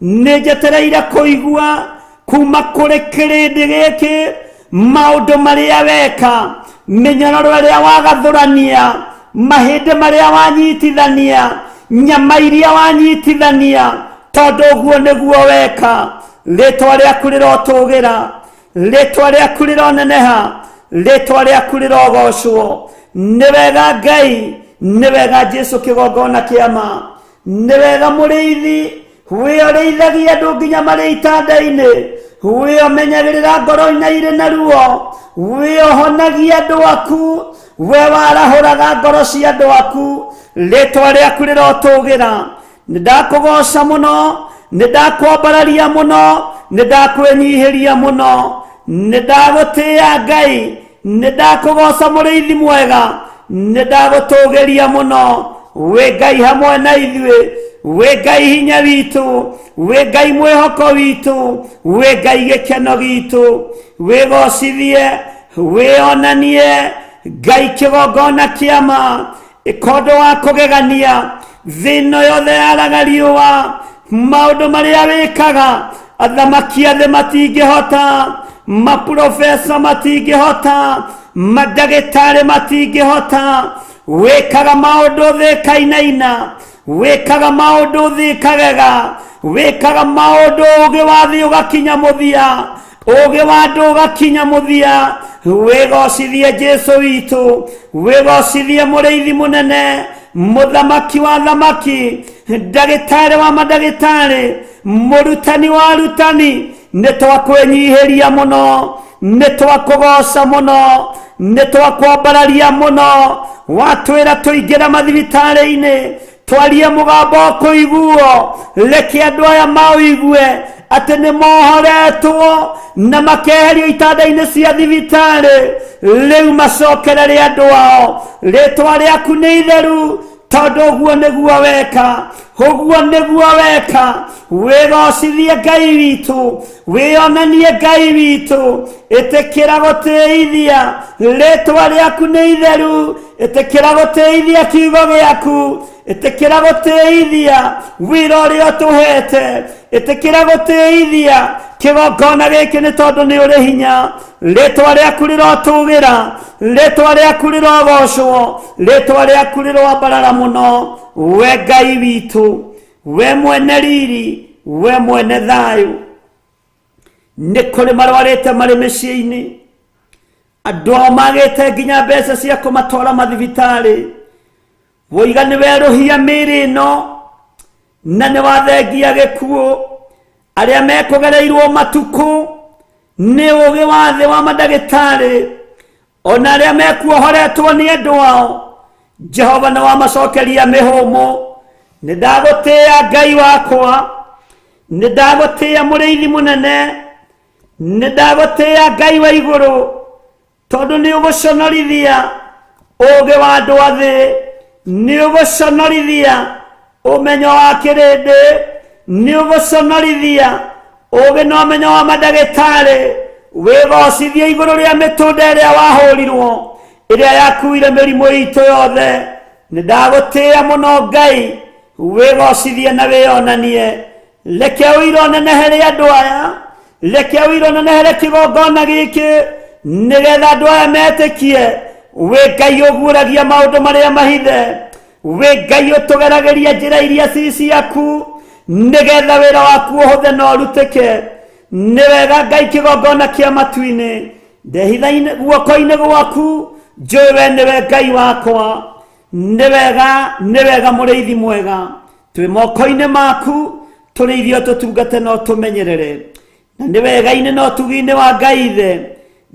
[SPEAKER 3] nĩ njetereire kũigua kuma kũrĩ kĩrĩndĩ gĩkĩ maũndũ marĩa weka, mĩnyororo ĩrĩa wagathũrania, mahĩndĩ marĩa wanyitithania, nyama iria wanyitithania, tondũ ũguo nĩguo weka. Rĩtwa rĩaku rĩrotũgĩra, rĩtwa rĩaku rĩroneneha, rĩtwa rĩaku rĩrogocwo. Nĩ wega Ngai, nĩ wega Jesu kĩgongona kĩa ma, nĩ wega mũrĩithi, we ũrĩithagia andũ nginya marĩ itanda-inĩ, we ũmenyagĩrĩra ngoro-inĩ irĩ na ruo, we ũhonagia andũ aku, we warahũraga ngoro cia andũ aku. Rĩtwa rĩaku rĩrotũgĩra. Nĩ ndakũgoca mũno, nĩ ndakwambararia mũno, nĩ ndakwĩnyihĩria mũno, nĩ ndagũtĩĩa Ngai, nĩ ndakũgoca mũrĩithi mwega, nĩ ndagũtũgĩria mũno. Wĩ Ngai hamwe na ithuĩ, wĩ Ngai hinya witũ, wĩ Ngai mwĩhoko witũ, wĩ Ngai gĩkeno gitũ. Wĩgocithie, wĩonanie Ngai kĩgongona kĩa ma, ĩkondo wa kũgegania. Thĩ ĩno yothe yaraga riũa, maũndũ marĩa wĩkaga athamaki a thĩ matingĩhota, maprofesa matingĩhota, mandagĩtarĩ matingĩhota. Wĩkaga maũndũ thĩ ĩkainaina, wĩkaga maũndũ thĩ ĩkagega, wĩkaga maũndũ ũũgĩ wa thĩ ũgakinya mũthia, ũũgĩ wa andũ ũgakinya mũthia. Wĩgocithie Jesu witũ, wĩgocithie mũrĩithi mũnene, mũthamaki wa thamaki, ndagĩtarĩ wa mandagĩtarĩ, mũrutani wa arutani. Nĩ twakwĩnyihĩria mũno, nĩ twakũgoca mũno, nĩ twakwambararia mũno. Watwĩra tũingĩre mathibitarĩ-inĩ, twarie mũgambo ũkũiguo, reke andũ aya maũigue. Atĩ nĩ mohoretwo na makeherio itanda-inĩ cia thibitarĩ, rĩu macokerere andũ ao. Rĩtwa rĩaku nĩ itheru, tondũ ũguo nĩguo weka, ũguo nĩguo weka. Wĩgocithie Ngai witũ, wĩonanie Ngai witũ. Ĩtĩkĩra gũtĩithia rĩtwa rĩaku nĩ itheru, ĩtĩkĩra gũtĩithia kiugo gĩaku, ĩtĩkĩra gũtĩithia wĩra ũrĩa ũtũhete, ĩtĩkĩra gũtĩithia kĩgongona gĩkĩ, nĩ tondũ nĩ ũrĩ hinya. Rĩtwa rĩaku rĩrotũgĩra, rĩtwa rĩaku rĩrogocwo, rĩtwa rĩaku rĩroambarara mũno. We Ngai witũ, we mwene riri, we mwene thayũ. Nĩ kũrĩ marwarĩte marĩ mĩciĩ-inĩ, andũ ao magĩte nginya mbeca cia kũmatwara mathibitarĩ. Woiga nĩ werũhia mĩĩrĩ ĩno na nĩ wathengia gĩkuũ. Arĩa mekũgereirwo matukũ nĩ ũgĩ wa thĩ wa mandagĩtarĩ, ona arĩa mekuohoretwo nĩ andũ ao, Jehova nĩ wamacokeria mĩhũmũ. Nĩ ndagũtĩĩa Ngai wakwa, nĩ ndagũtĩĩa mũrĩithi mũnene, nĩ ndagũtĩĩa Ngai wa igũrũ, tondũ nĩ ũgũconorithia ũgĩ wa andũ a thĩ, nĩ ũgũconorithia ũmenyo wa kĩrĩndĩ, nĩ ũgũconorithia ũgĩ na ũmenyo wa mandagĩtarĩ. Wĩgocithie igũrũ rĩa mĩtũnda ĩrĩa wahũrirwo, ĩrĩa yakuire mĩrimũ itũ yothe. Nĩ ndagũtĩĩa mũno Ngai, wĩgocithie na wĩonanie. Reke ũira ũnenehere andũ aya, reke ũira ũnenehere kĩgongona gĩkĩ, nĩgetha andũ aya metĩkie wĩ Ngai ũguũragia maũndũ marĩa mahithe, wĩ Ngai ũtũgeragĩria njĩra iria ci ciaku, nĩgetha wĩra waku ũhũthe na ũrutĩke. Nĩ wega Ngai, kĩgongona kĩa matu-inĩ ndehitha guoko-inĩ gwaku, njũĩ we nĩwe Ngai wakwa. Nĩ wega, nĩ wega mũrĩithi mwega, twĩ moko-inĩ maku, tũrĩithio, tũtungate na ũtũmenyerere. Na nĩ wega-inĩ na ũtugi-inĩ wa Ngai Ithe,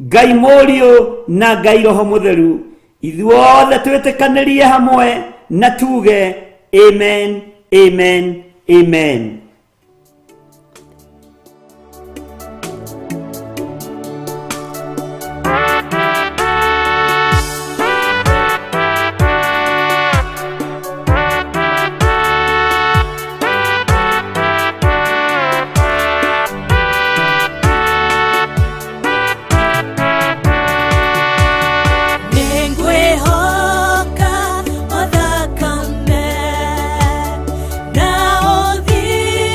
[SPEAKER 3] Ngai Mũriũ na Ngai Roho Mũtheru, ithuothe twĩtĩkanĩrie hamwe na tuge amen, amen, amen.
[SPEAKER 2] Nĩngwĩhoka o thakame na ũthingu.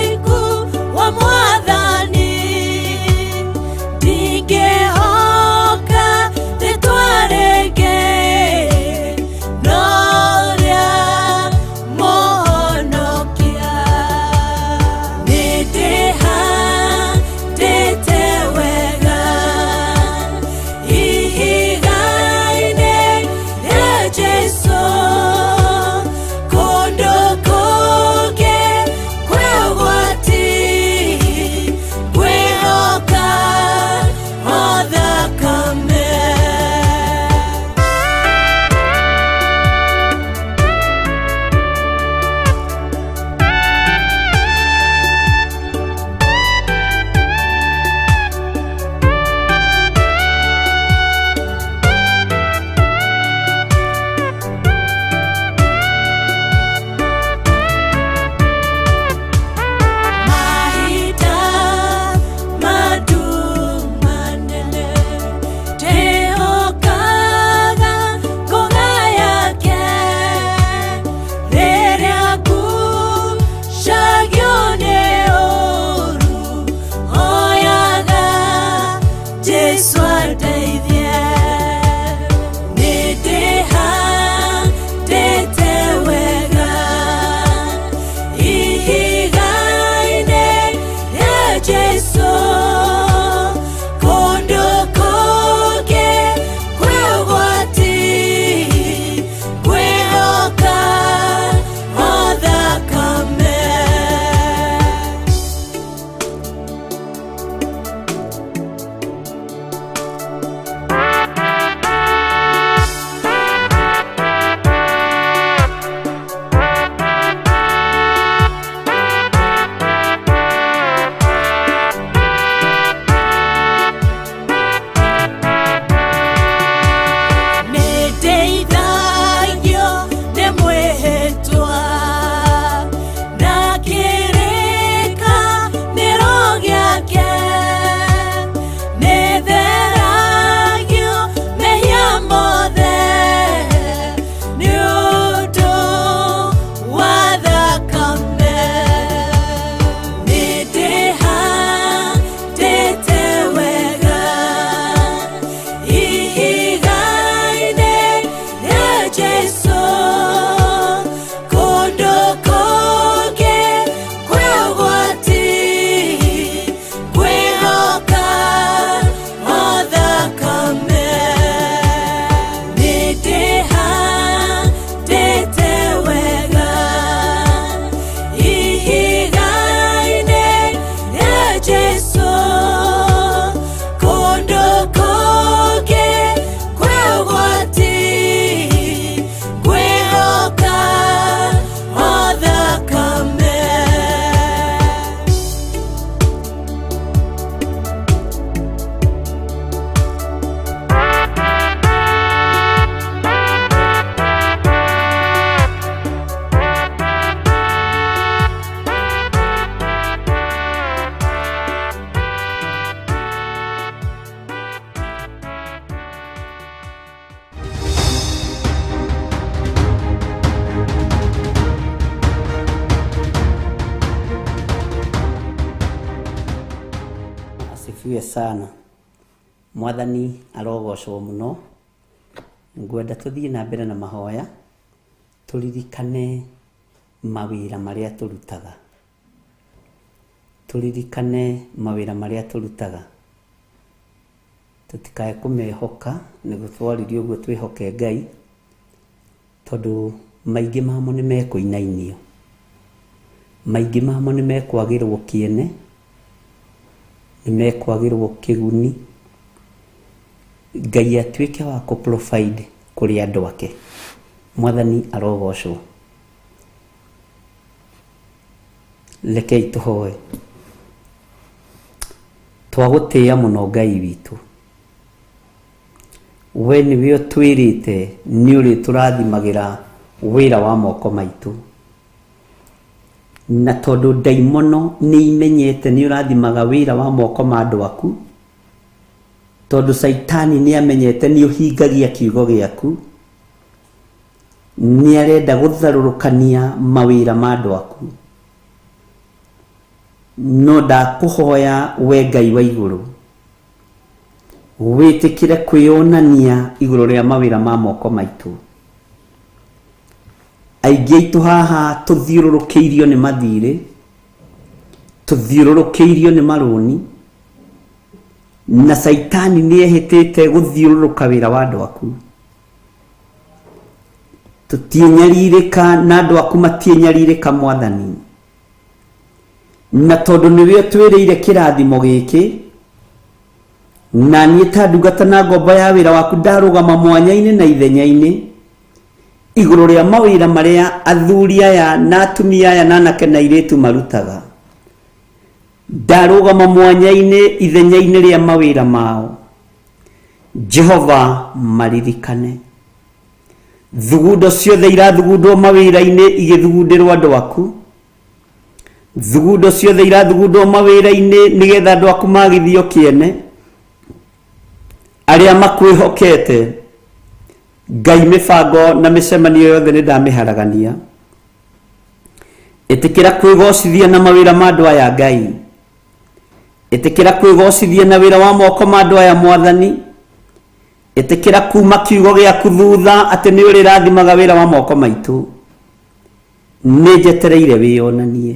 [SPEAKER 3] Asifiwe sana. Mwathani arogocwo mũno. Ngwenda tũthiĩ na mbere na mahoya, tũririkane mawĩra marĩa tũrutaga. Tũririkane mawĩra marĩa tũrutaga. Tũtikae kũmehoka, nĩguo twaririe ũguo twĩhoke Ngai, tondũ maingĩ mamo nĩ mekũinainio. Maingĩ mamo nĩ mekwagĩrwo kĩene, nĩ mekwagĩrwo kĩguni. Ngai atuĩke wa kũ provide kũrĩ andũ ake. Mwathani arogocwo. Rekei tũhoe. Twagũtĩĩa mũno Ngai witũ. We nĩwe ũtwĩrĩte nĩ ũrĩtũrathimagĩra wĩra wa moko maitũ. Na tondũ ndaimono nĩ imenyete nĩ ũrathimaga wĩra wa moko ma andũ aku, tondũ Caitani nĩ amenyete nĩ ũhingagia kiugo gĩaku, nĩ arenda gũtharũrũkania mawĩra ma andũ aku. No ndakũhoya we Ngai wa igũrũ, wĩtĩkĩre kwĩyonania igũrũ rĩa mawĩra ma moko maitũ. Aingĩ aitũ haha tũthiũrũrũkĩirio nĩ mathirĩ, tũthiũrũrũkĩirio nĩ marũni, na Caitani nĩ ehĩtĩte gũthiũrũrũka wĩra wa andũ aku. Tũtiĩnyarirĩka na andũ aku matiĩnyarirĩka Mwathani. Na tondũ nĩwe ũtwĩrĩire kĩrathimo gĩkĩ, na niĩ ta ndungata na ngombo ya wĩra waku ndarũgama mwanya-inĩ na ithenya-inĩ igũrũ rĩa mawĩra marĩa athuri aya na atumia aya na anake na airĩtu marutaga. Ndarũgama mwanya-inĩ ithenya-inĩ rĩa mawĩra mao. Jehova maririkane. Thugundo ciothe irathugundwo mawĩra-inĩ igĩthugundĩrwo andũ aku. Thugundo ciothe irathugundwo mawĩra-inĩ nĩgetha andũ aku magithio kĩene. Arĩa makwĩhokete Ngai mĩbango na mĩcemanio yothe nĩ ndamĩharagania. Ĩtĩkĩra kwĩgocithia na mawĩra ma andũ aya Ngai. Ĩtĩkĩra kwĩgocithia na wĩra wa moko ma andũ aya Mwathani. Ĩtĩkĩra kuma kiugo gĩaku thutha atĩ nĩ ũrĩrathimaga wĩra wa moko maitũ. Nĩ njetereire wĩyonanie.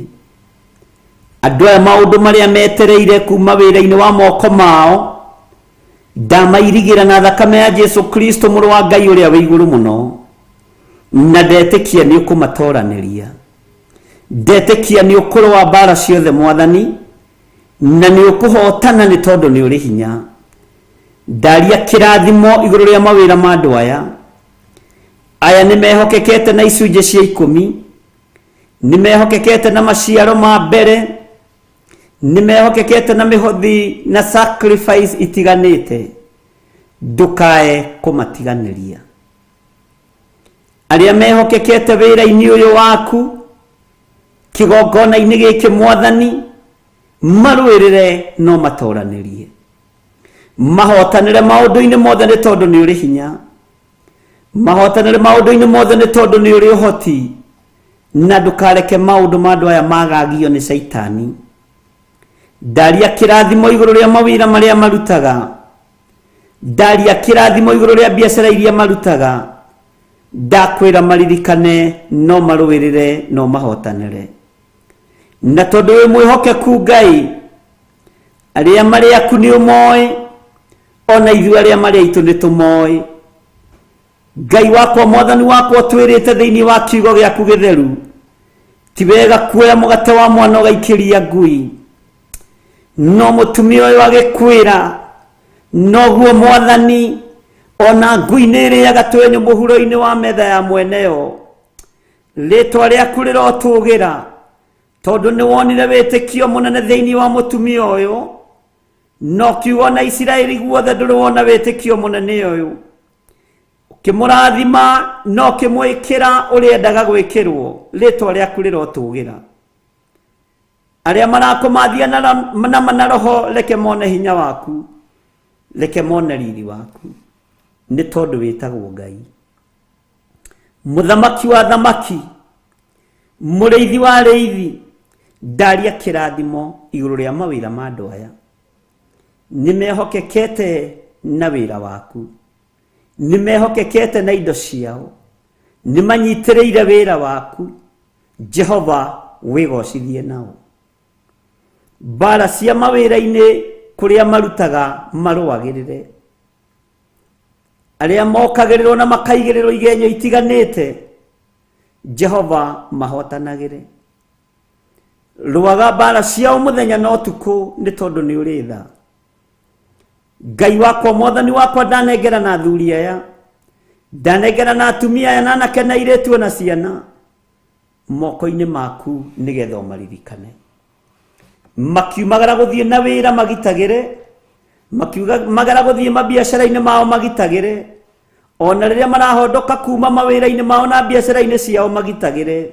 [SPEAKER 3] Andũ aya maũndũ marĩa metereire kuma wĩra-inĩ wa moko mao, ndamairigĩra na thakame ya Jesu Kristo mũrũ wa Ngai ũrĩa wĩ igũrũ mũno, na ndetĩkia nĩ ũkũmatoranĩria. Ndetĩkia nĩ ũkũrũa mbara ciothe Mwathani, na nĩ ũkũhotana nĩ tondũ nĩ ũrĩ hinya. Ndaria kĩrathimo igũrũ rĩa mawĩra ma andũ aya. Aya nĩ mehokekete na icunjĩ cia ikũmi, nĩ mehokekete na maciaro ma mbere, nĩ mehokekete na mĩhothi na sacrifice itiganĩte. Ndũkae kũmatiganĩria. Arĩa mehokekete wĩra-inĩ ũyũ waku, kĩgongona-inĩ gĩkĩ Mwathani, marũĩrĩre no matoranĩrie. Mahotanĩre maũndũ-inĩ mothe nĩ tondũ nĩ ũrĩ hinya. Mahotanĩre maũndũ-inĩ mothe nĩ tondũ nĩ ũrĩ ũhoti, na ndũkareke maũndũ ma andũ aya magagio nĩ Caitani. Ndaria kĩrathimo igũrũ rĩa mawĩra marĩa marutaga. Ndaria kĩrathimo igũrũ rĩa biacara iria marutaga. Ndakwĩra maririkane no marũĩrĩre no mahotanĩre. Na tondũ wĩ mwĩhokeku Ngai, arĩa marĩ aku nĩ ũmoĩ, ona ithuĩ arĩa marĩ aitũ nĩ tũmoĩ. Ngai wakwa Mwathani wakwa ũtwĩrĩte thĩinĩ wa kiugo gĩaku gĩtheru, ti wega kuoya mũgate wa mwana ũgaikĩria ngui. No mũtumia ũyũ agĩkwĩra, noguo Mwathani, ona ngui nĩ ĩrĩaga twenyũ mũhuro-inĩ wa metha ya mweneyo. Rĩtwa rĩaku rĩrotũgĩra, tondũ nĩ wonire wĩtĩkio mũnene thĩinĩ wa mũtumia ũyũ, no kiugo na Isiraeli guothe ndũrĩ wona wĩtĩkio mũnene ũyũ. Ũkĩmũrathima na ũkĩmwĩkĩra ũrĩa endaga gwĩkĩrwo, rĩtwa rĩaku rĩrotũgĩra. Arĩa marakũmathia na roho reke mone hinya waku, reke mone riri waku, nĩ tondũ wĩtagwo Ngai. Mũthamaki wa thamaki, mũrĩithi wa arĩithi, ndaria kĩrathimo igũrũ rĩa mawĩra ma andũ aya. Nĩ mehokekete na wĩra waku, nĩ mehokekete na indo ciao, nĩ manyitĩrĩire wĩra waku. Jehova wĩgocithie nao. Mbara cia mawĩra-inĩ kũrĩa marutaga marũagĩrĩre, arĩa mokagĩrĩrwo na makaigĩrĩrwo igenyo itiganĩte, Jehova mahotanagĩre. Rũaga mbara ciao mũthenya na ũtukũ, nĩ tondũ nĩ ũrĩ tha. Ngai wakwa, mwathani wakwa, ndanengera na athuri aya, ndanengera na atumia aya na anake na airĩtu na ciana moko-inĩ maku, nĩgetha ũmaririkane. Makiumagara gũthiĩ na wĩra magitagĩre, makiumagara gũthiĩ mabiacara-inĩ mao magitagĩre, ona rĩrĩa marahondoka kuma mawĩra-inĩ mao na biacara-inĩ ciao magitagĩre.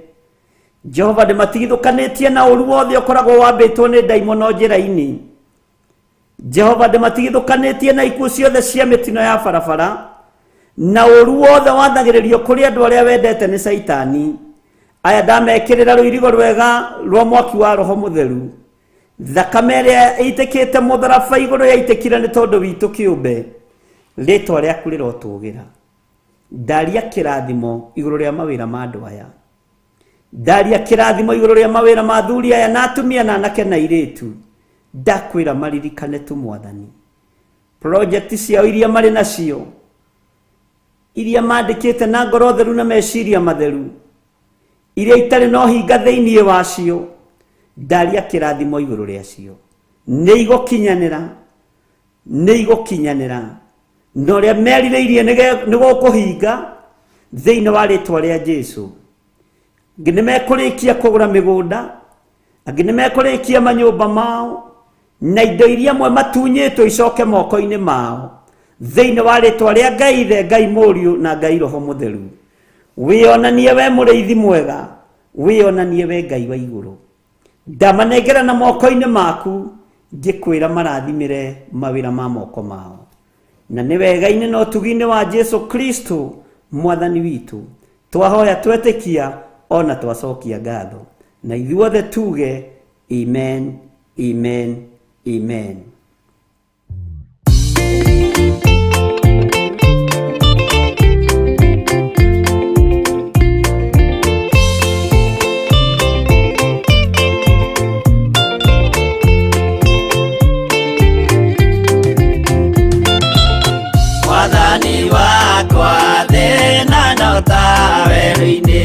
[SPEAKER 3] Jehova ndĩmatigithũkanĩtie na ũru wothe ũkoragwo wambĩtwo nĩ ndaimono njĩra-inĩ. Jehova ndĩmatigithũkanĩtie na ikuũ ciothe cia mĩtino ya barabara, na ũru wothe wathagĩrĩrio kũrĩ andũ arĩa wendete nĩ Caitani. Aya ndamekĩrĩra rũirigo rwega rwa mwaki wa Roho Mũtheru. Thakame ĩrĩa ĩitĩkĩte mũtharaba igũrũ yaitĩkire nĩ tondũ witũ kĩũmbe, rĩtwa rĩaku rĩrotũgĩra. Ndaria kĩrathimo igũrũ rĩa mawĩra ma andũ aya, ndaria kĩrathimo igũrũ rĩa mawĩra ma athuri aya na atumia na anake na airĩtu. Ndakwĩra maririkane tu mwathani, project ciao iria marĩ nacio, iria mandĩkĩte na ngoro theru na meciria matheru, iria itarĩ na ũhinga thĩinĩ wacio, ndaria kĩrathimo igũrũ rĩacio. Nĩ igũkinyanĩra, nĩ igũkinyanĩra, na ũrĩa merirĩirie nĩ gũkũhinga thĩinĩ wa rĩtwa rĩa Jesũ. Angĩ nĩ mekũrĩkia kũgũra mĩgũnda, angĩ nĩ mekũrĩkia manyũmba mao, na indo iria amwe matunyĩtwo icoke moko-inĩ mao thĩinĩ wa rĩtwa rĩa Ngai Ithe, Ngai Mũriũ na Ngai Roho Mũtheru. Wĩonanie we mũrĩithi mwega, wĩonanie we Ngai wa igũrũ. Ndamanengera na moko-inĩ maku, ngĩkwĩra marathimĩre mawĩra ma moko mao. Na nĩ wega-inĩ na ũtugi-inĩ wa Jesu Kristo mwathani witũ, twahoya twetĩkia ona twacokia ngatho, na ithuothe tuge amen, amen, amen.
[SPEAKER 4] Mwathani wakwa thĩna no ta werũ-inĩ,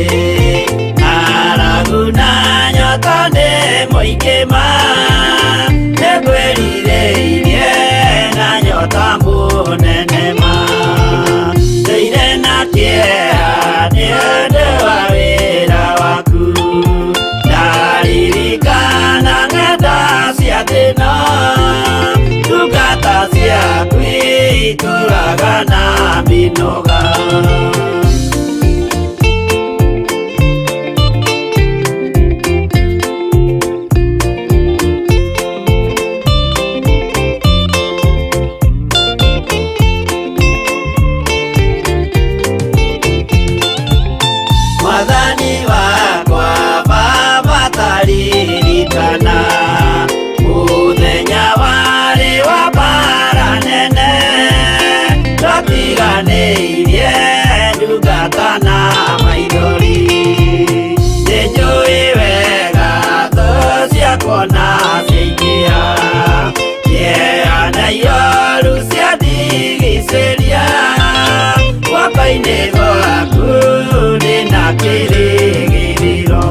[SPEAKER 4] ng'aragu na nyota nĩ mũingĩ ma, nĩngwĩrirĩirie na nyota mũnene ma, ndũire na kĩeha nĩ ũndũ wa wĩra waku, ndaririkana ng'enda cia thĩna, ndungata ciaku itũraga na mĩnoga. Mwathani wakwa Baba taririkana mũthenya warĩ wa mbara nene, twatiganĩirie ndungata na maithori, nĩnjũĩ wega thũ ciakwa na ciaingĩha, kĩeha na ioru ciandigicĩria, guoko-inĩ gwaku ndĩna kĩrĩgĩrĩro.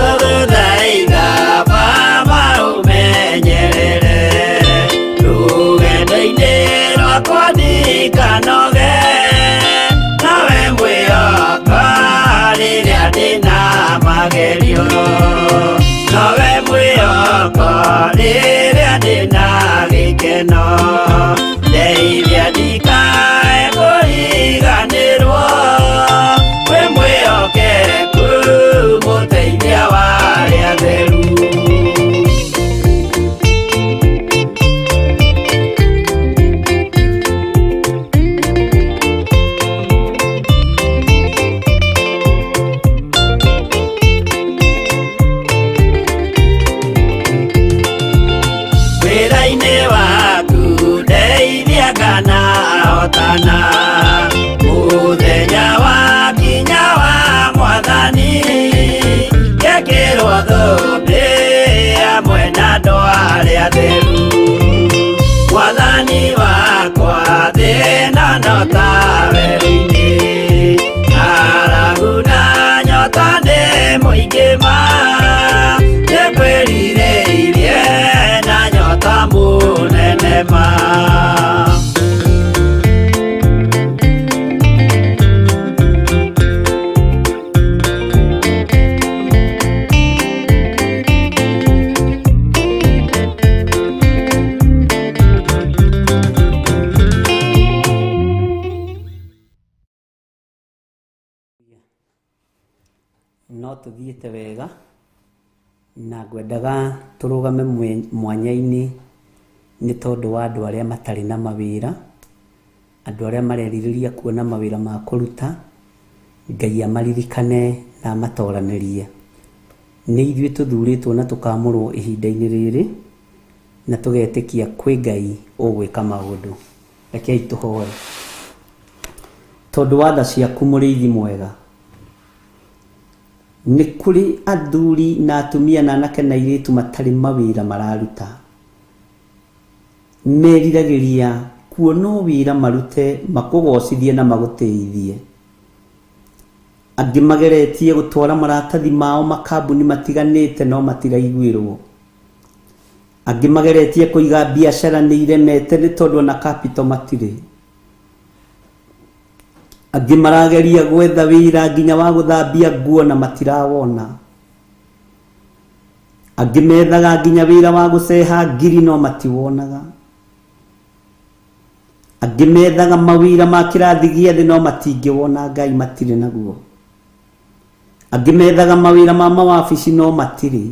[SPEAKER 4] Nĩngũgũthaitha Baba ũmenyerere rũgendo-inĩ rwakwa ndikanoge, nawe mwĩhoka rĩrĩa ndĩna magerio, nowe mwĩhoko rĩrĩa ndĩna gĩkeno, ndeithia ndikae kũriganĩrwo, wĩ mwĩhokeku mũteithia wa arĩa atheru. ma nĩngwĩrirĩirie na nyota mũnene ma.
[SPEAKER 3] No tũthiĩte wega na ngwendaga tũrũgame mwanya-inĩ nĩ tondũ wa andũ arĩa matarĩ na mawĩra, andũ arĩa marerirĩria kuona mawĩra ma kũruta, Ngai amaririkane na amatoranĩrie. Nĩ ithuĩ tũthurĩtwo na tũkamũrwo ihinda-inĩ rĩrĩ na tũgetĩkia kwĩ Ngai ũgwĩka maũndũ. Rekei tũhoe. Tondũ wa tha ciaku mũrĩithi mwega, nĩ kũrĩ athuri na atumia na anake na airĩtu matarĩ mawĩra mararuta. Meriragĩria kuona o wĩra marute makũgocithie na magũtĩithie. Angĩ mageretie gũtwara maratathi mao makambuni matiganĩte no matiraiguĩrwo. Angĩ mageretie kũiga biacara nĩ iremete nĩ tondũ ona capital matirĩ. Angĩ marageria gwetha wĩra nginya wa gũthambia nguo na matirawona. Angĩ methaga nginya wĩra wa gũceha ngiri no matiwonaga. Angĩ methaga mawĩra ma kĩrathi gĩa thĩ no matingĩwona Ngai matirĩ naguo. Angĩ methaga mawĩra ma mawabici no matirĩ.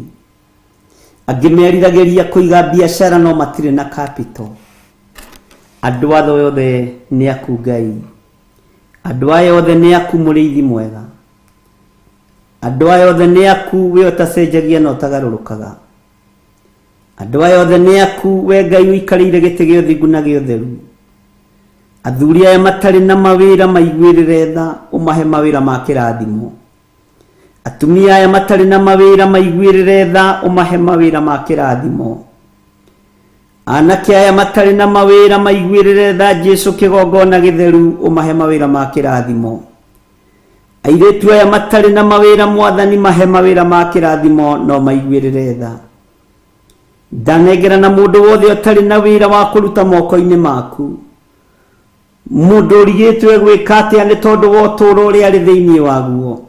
[SPEAKER 3] Angĩ meriragĩria kũiga biacara no matirĩ na capital. Andũ aya othe nĩ aku Ngai. Andũ aya othe nĩ aku mũrĩithi mwega. Andũ aya othe nĩ aku we ũtacenjagia na ũtagarũrũkaga. Andũ aya othe nĩ aku we Ngai ũikarĩire gĩtĩ gĩa ũthingu na gĩa ũtheru. Athuri aya matarĩ na mawĩra maiguĩrĩre tha ũmahe mawĩra ma kĩrathimo. Atumia aya matarĩ na mawĩra maiguĩrĩre tha ũmahe mawĩra ma kĩrathimo. Anake aya matarĩ na mawĩra maiguĩrĩre tha Jesu kĩgongona gĩtheru ũmahe mawĩra ma kĩrathimo. Airĩtu aya matarĩ na mawĩra mwathani mahe mawĩra ma kĩrathimo no maiguĩrĩre tha. Ndanengerana mũndũ wothe ũtarĩ na wĩra wa kũruta moko-inĩ maku. Mũndũ ũrigĩtwo egwĩka atĩa nĩ tondũ wa ũtũũro ũrĩa arĩ thĩinĩ waguo.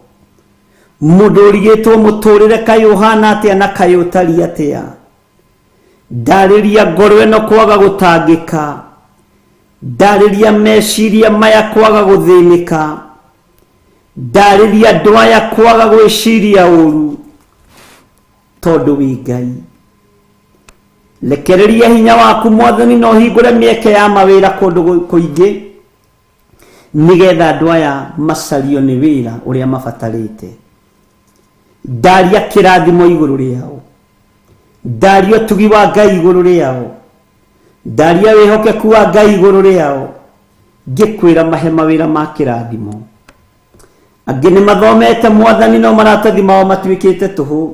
[SPEAKER 3] Mũndũ ũrigĩtwo mũtũũrĩre kaĩ ũhana atĩa na kaĩ ũtariĩ atĩa. Ndarĩria ngoro ĩno kwaga gũtangĩka. Ndarĩria meciria maya kwaga gũthĩnĩka. Ndarĩria andũ aya kwaga gwĩciria ũru tondũ wĩ Ngai. Rekereria hinya waku mwathani na ũhingũre mĩeke ya mawĩra kũndũ kũingĩ nĩgetha andũ aya macario nĩ wĩra ũrĩa mabatarĩte. Ndaria kĩrathimo igũrũ rĩao. Ndaria ũtugi wa Ngai igũrũ rĩao. Ndaria wĩhokeku wa Ngai igũrũ rĩao. Ngĩkwĩra mahe mawĩra ma kĩrathimo. Angĩ nĩ mathomete mwathani no maratathi mao matuĩkĩte tũhũ.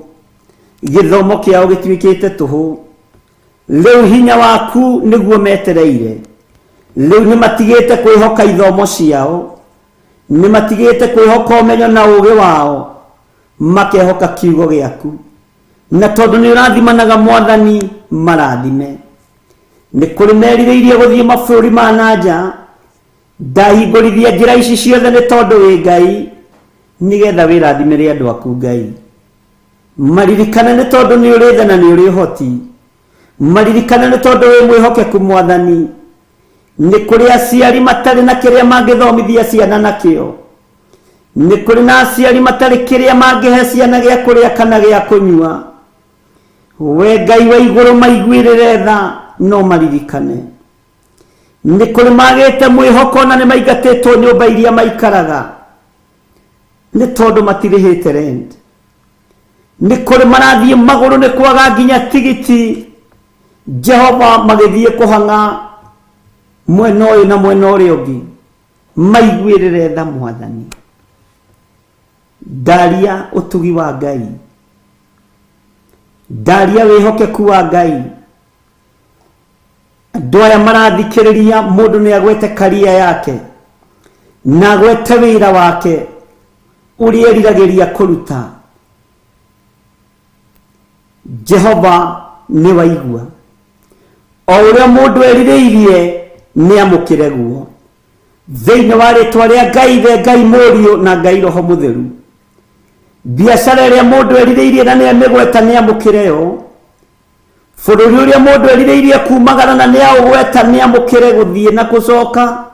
[SPEAKER 3] Gĩthomo kĩao gĩtuĩkĩte tũhũ. Rĩu hinya waku nĩguo metereire. Rĩu nĩ matigĩte kwĩhoka ithomo ciao. Nĩ matigĩte kwĩhoka ũmenyo na ũũgĩ wao. Makehoka kiugo gĩaku. Na tondũ nĩ ũrathimanaga mwathani marathime. Nĩ kũrĩ merirĩirie gũthiĩ mabũrũri ma na nja. Ndahingũrithia njĩra ici ciothe nĩ tondũ wĩ Ngai nĩgetha wĩrathimĩre andũ aku Ngai. Maririkane nĩ tondũ nĩ ũrĩ tha na nĩ ũrĩ ũhoti. Maririkane nĩ tondũ wĩ mwĩhokeku mwathani. Nĩ kũrĩ aciari matarĩ na kĩrĩa mangĩthomithia ciana nakĩo. Nĩ kũrĩ na aciari matarĩ kĩrĩa mangĩhe ciana gĩa kũrĩa kana gĩa kũnyua. We Ngai wa igũrũ maiguĩrĩre tha no maririkane. Nĩ kũrĩ magĩte mwĩhoko na nĩ maingatĩtwo nyũmba iria maikaraga nĩ tondũ matirĩhĩte rent. Nĩ kũrĩ marathiĩ magũrũ nĩ kwaga nginya tigiti. Jehova magĩthiĩ kũhang'a mwena ũyũ na mwena ũrĩa ũngĩ. Maiguĩrĩre tha mwathani. Ndaria ũtugi wa Ngai. Ndaria wĩhokeku wa Ngai. Andũ aya marathikĩrĩria mũndũ nĩ agwete karia yake na agwete wĩra wake ũrĩa eriragĩria kũruta. Jehova nĩ waigua o ũrĩa mũndũ erirĩirie nĩ amũkĩre guo thĩinĩ wa rĩtwa rĩa Ngai Ithe, Ngai Mũriũ na Ngai Roho Mũtheru. Biacara ĩrĩa mũndũ erirĩirie na nĩ amĩgweta nĩ amũkĩre yo. Bũrũri ũrĩa mũndũ erirĩirie kumagara na nĩ aũgweta nĩ amũkĩre gũthiĩ na gũcoka,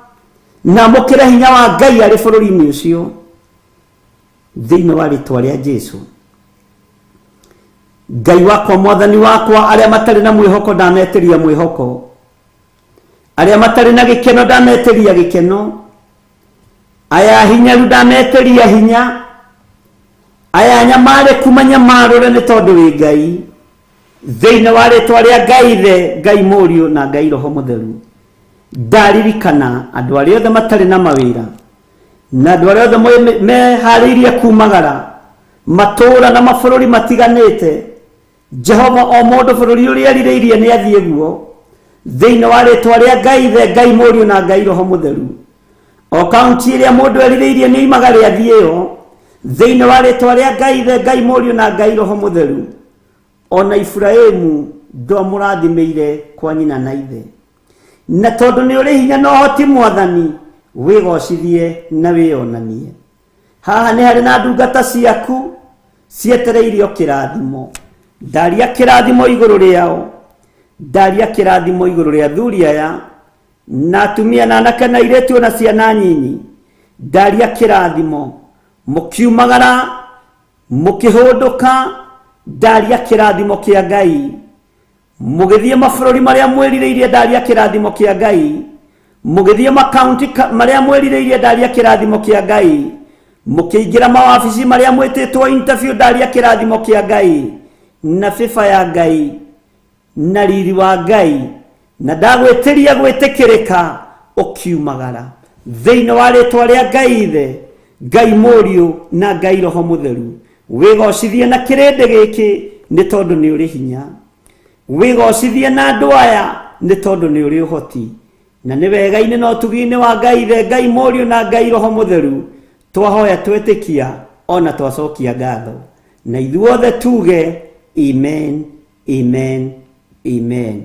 [SPEAKER 3] na amũkĩre hinya wa Ngai arĩ bũrũri-inĩ ũcio thĩinĩ wa rĩtwa rĩa Jesu. Ngai wakwa, mwathani wakwa, arĩa matarĩ na mwĩhoko ndametĩria mwĩhoko, arĩa matarĩ na gĩkeno ndametĩria gĩkeno, aya hinyaru ndametĩria hinya, aya nyamarĩku manyamarũre nĩ tondũ wĩ Ngai. Thĩinĩ wa rĩtwa rĩa Ngai Ithe, Ngai Mũriũ na Ngai Roho Mũtheru, ndaririkana andũ arĩa othe matarĩ na mawĩra na andũ arĩa othe meharĩirie kumagara matũũra na mabũrũri matiganĩte. Jehova, o mũndũ bũrũri ũrĩa erirĩirie nĩ athiĩ guo thĩinĩ wa rĩtwa rĩa Ngai Ithe, Ngai Mũriũ na Ngai Roho Mũtheru. O kaunti ĩrĩa mũndũ erirĩirie nĩ oimagare athiĩ ĩyo thĩinĩ wa rĩtwa rĩa Ngai Ithe, Ngai Mũriũ na Ngai Roho Mũtheru. Ona Iburahĩmu ndwamũrathimĩire kwa nyina na ithe, na tondũ nĩ ũrĩ hinya na ũhoti mwathani, wĩgocithie na wĩyonanie. Haha nĩ harĩ na ndungata ciaku cietereirio kĩrathimo. Ndaria kĩrathimo igũrũ rĩao, ndaria kĩrathimo igũrũ rĩa athuri aya na atumia na anake na airĩtu ona ciana nyinyi. Ndaria kĩrathimo mũkiumagara mũkĩhũndũka, ndaria kĩrathimo kĩa Ngai mũgĩthiĩ mabũrũri marĩa mwĩrirĩirie, ndaria kĩrathimo kĩa Ngai mũgĩthiĩ makaunti marĩa mwĩrirĩirie, ndaria kĩrathimo kĩa Ngai mũkĩingĩra mawabici marĩa mwĩtĩtwo interview, ndaria kĩrathimo kĩa Ngai na bĩba ya Ngai na riri wa Ngai, na ndagwĩtĩria gwĩtĩkĩrĩka ũkiumagara thĩinĩ wa rĩtwa rĩa Ngai Ithe, Ngai Mũriũ na Ngai Roho Mũtheru. Wĩgocithie na kĩrĩndĩ gĩkĩ nĩ tondũ nĩ ũrĩ hinya, wĩgocithie na andũ aya nĩ tondũ nĩ ũrĩ ũhoti, na nĩ wega-inĩ na ũtugi-inĩ wa Ngai Ithe, Ngai Mũriũ na Ngai Roho Mũtheru twahoya twetĩkia ona twacokia ngatho, na ithuothe tuge amen, amen, amen.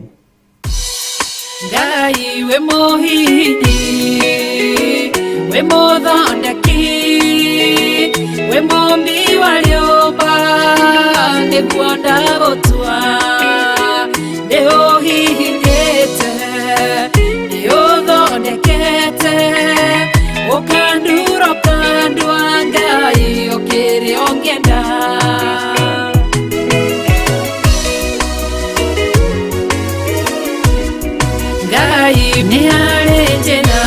[SPEAKER 2] Ngai wĩ mũhihinyi, wĩ mũthondeki, wĩ mũmbi wa rĩũmba, nĩguo ndagũtua. Nĩ ũhihinyĩte, nĩ ũthondekete, ũkandura ũkandua, Ngai ũkĩrĩ ũngĩenda. Ngai nĩ harĩ njĩra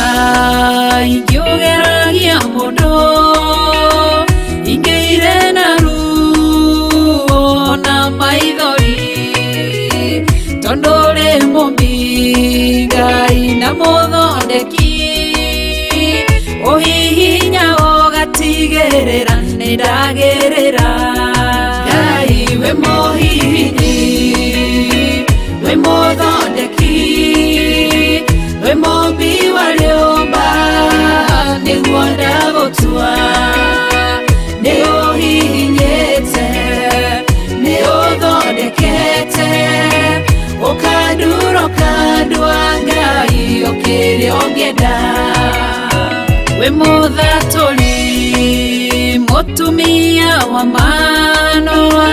[SPEAKER 2] ingĩũgeragia mũndũ, ingĩire na ruo na maithori, tondũ ũrĩ mũmbi Ngai na mũthondeki, ũhihinya ũgatigĩrĩra nĩ ndagĩrĩra. Ngai wĩ mũhihinyi, wĩ mũthondeki, wĩ mũmbi wa rĩũmba, nĩguo ndagũtua. Nĩ ũhihinyĩte, nĩ ũthondekete, ũkandura ũkandua, Ngai ũkĩrĩ ũngĩenda. Wĩ mũthatũri mũtumia wa Manoa,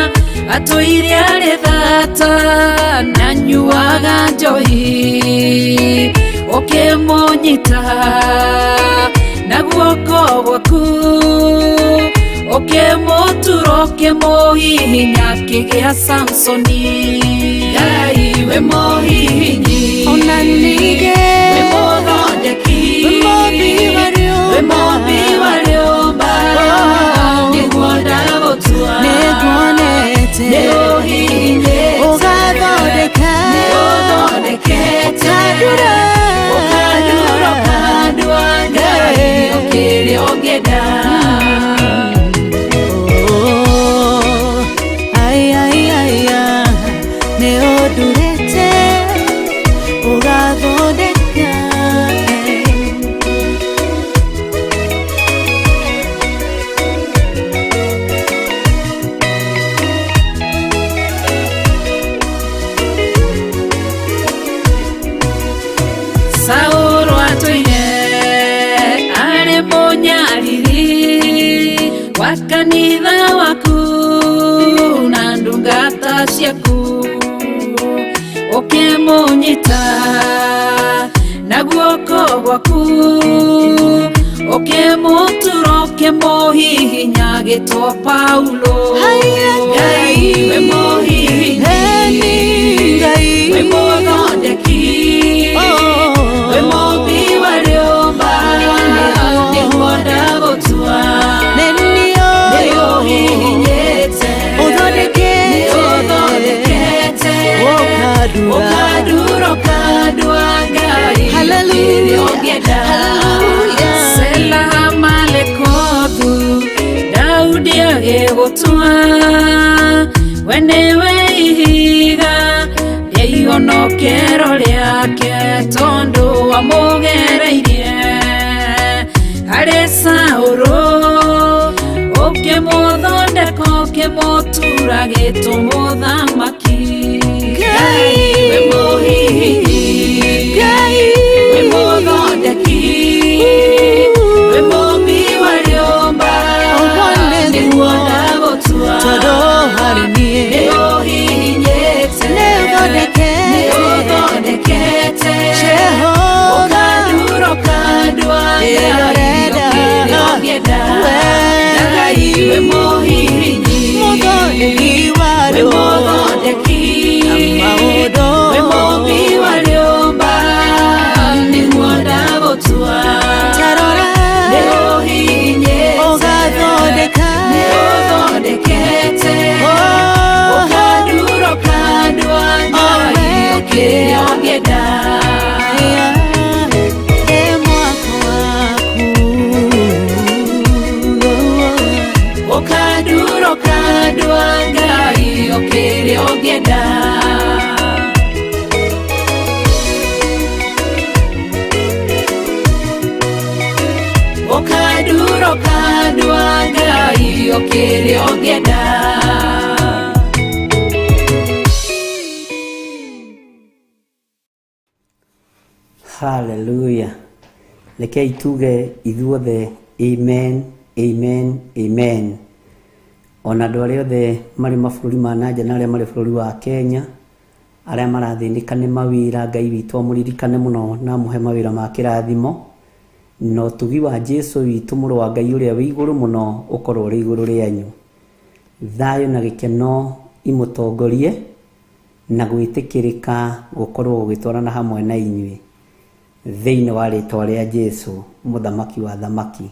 [SPEAKER 2] atũire arĩ thata na nyuaga njohi, ũkĩmũnyita na guoko gwaku, ũkĩmũtura ũkĩmũhihinya kĩgĩa Samsoni. Ngai wĩ mũhihinyi,
[SPEAKER 5] Ona ningĩ
[SPEAKER 2] wĩ mũthondeki,
[SPEAKER 5] wĩ mũmbi wa rĩũmba,
[SPEAKER 2] wĩ mũmbi wa rĩũmba, nĩguo ndagũtua.
[SPEAKER 5] Nĩnguonete
[SPEAKER 2] Nĩ ũhihinyĩte,
[SPEAKER 5] ũgathondeka,
[SPEAKER 2] nĩ ũthondekete,
[SPEAKER 5] ũkandura,
[SPEAKER 2] ũkandura ũkandua, Ngai ũkĩrĩ ũngĩenda.
[SPEAKER 5] Oh, ai, ai, ai, ah, nĩ ũndurĩte ũgathondeka, eh.
[SPEAKER 2] Kanitha waku na ndungata ciaku ũkĩmũnyita na guoko gwaku ũkĩmũtura ũkĩmũhihinya gĩtwo Paulo.
[SPEAKER 5] Haiya.
[SPEAKER 2] Ngai wĩ mũhihinyi,
[SPEAKER 5] Eni Ngai.
[SPEAKER 2] wĩ mũthondeki,
[SPEAKER 5] Oh.
[SPEAKER 2] wĩ mũmbi wa rĩũmba, nĩguo ndagũtua.
[SPEAKER 5] Nĩ
[SPEAKER 2] Nĩũhihinyĩte,
[SPEAKER 5] Ũthondekete.
[SPEAKER 2] nĩũthondekete.
[SPEAKER 5] Ũkandura.
[SPEAKER 2] Ũkandura, ũkandua Ngai,
[SPEAKER 5] Hallelujah.
[SPEAKER 2] kĩrĩa ũngĩenda.
[SPEAKER 5] Hallelujah.
[SPEAKER 2] Sela Malekothu, Daudi agĩgũtua, we nĩwe ihiga rĩa ihonokero rĩake, tondũ wamũgereirie harĩ Saũlũ, ũkĩmũthondeka ũkĩmũtura gĩtũ mũthamaki.
[SPEAKER 5] Ngai.
[SPEAKER 2] Wĩ mũhihinyi,
[SPEAKER 5] Ngai.
[SPEAKER 2] wĩ mũthondeki, wĩ mũmbi wa rĩũmba,
[SPEAKER 5] Ũguo nĩguo.
[SPEAKER 2] nĩguo ndagũtua.
[SPEAKER 5] Tondũ harĩ niĩ.
[SPEAKER 2] Nĩũhihinyĩte,
[SPEAKER 5] Nĩũthondekete.
[SPEAKER 2] nĩũthondekete.
[SPEAKER 5] Jehova.
[SPEAKER 2] Ũkandura, ũkandua Ngai,
[SPEAKER 5] Ĩrorenda.
[SPEAKER 2] kĩrĩa ũngĩenda.
[SPEAKER 5] Wee.
[SPEAKER 2] Ngai wĩ mũhihinyi,
[SPEAKER 5] Mũthondeki wa
[SPEAKER 2] wĩ
[SPEAKER 5] rĩũmba.
[SPEAKER 2] mũthondeki,
[SPEAKER 5] Maũndũ.
[SPEAKER 2] wĩ mũmbi wa rĩũmba, nĩguo ndagũtua.
[SPEAKER 5] Tarora.
[SPEAKER 2] Nĩũhihinyĩte,
[SPEAKER 5] Ũgathondeka.
[SPEAKER 2] nĩũthondekete.
[SPEAKER 5] Oh.
[SPEAKER 2] Ũkandura, ũkandua Ngai,
[SPEAKER 5] Oh,
[SPEAKER 2] kĩrĩa ũngĩenda.
[SPEAKER 5] Ĩ mwako waku.
[SPEAKER 2] Ũkandura, ũkandua Ngai, kĩrĩa ũngĩenda. Ũkandura, ũkandua Ngai, kĩrĩa ũngĩenda.
[SPEAKER 3] Hallelujah. Rekei tuge ithuothe amen, amen, amen. Ona andũ arĩa othe marĩ mabũrũri ma nanja na arĩa marĩ bũrũri wa Kenya, arĩa marathĩnĩka nĩ mawĩra, Ngai witũ amũririkane mũno na amũhe mawĩra ma kĩrathimo, na ũtugi wa Jesu witũ mũrũ wa Ngai ũrĩa wĩ igũrũ mũno ũkorwo ũrĩ igũrũ rĩanyu. Thayũ na gĩkeno imũtongorie na gwĩtĩkĩrĩka gũkorwo gũgĩtwarana hamwe na inyuĩ thĩinĩ wa rĩtwa rĩa Jesu mũthamaki wa thamaki.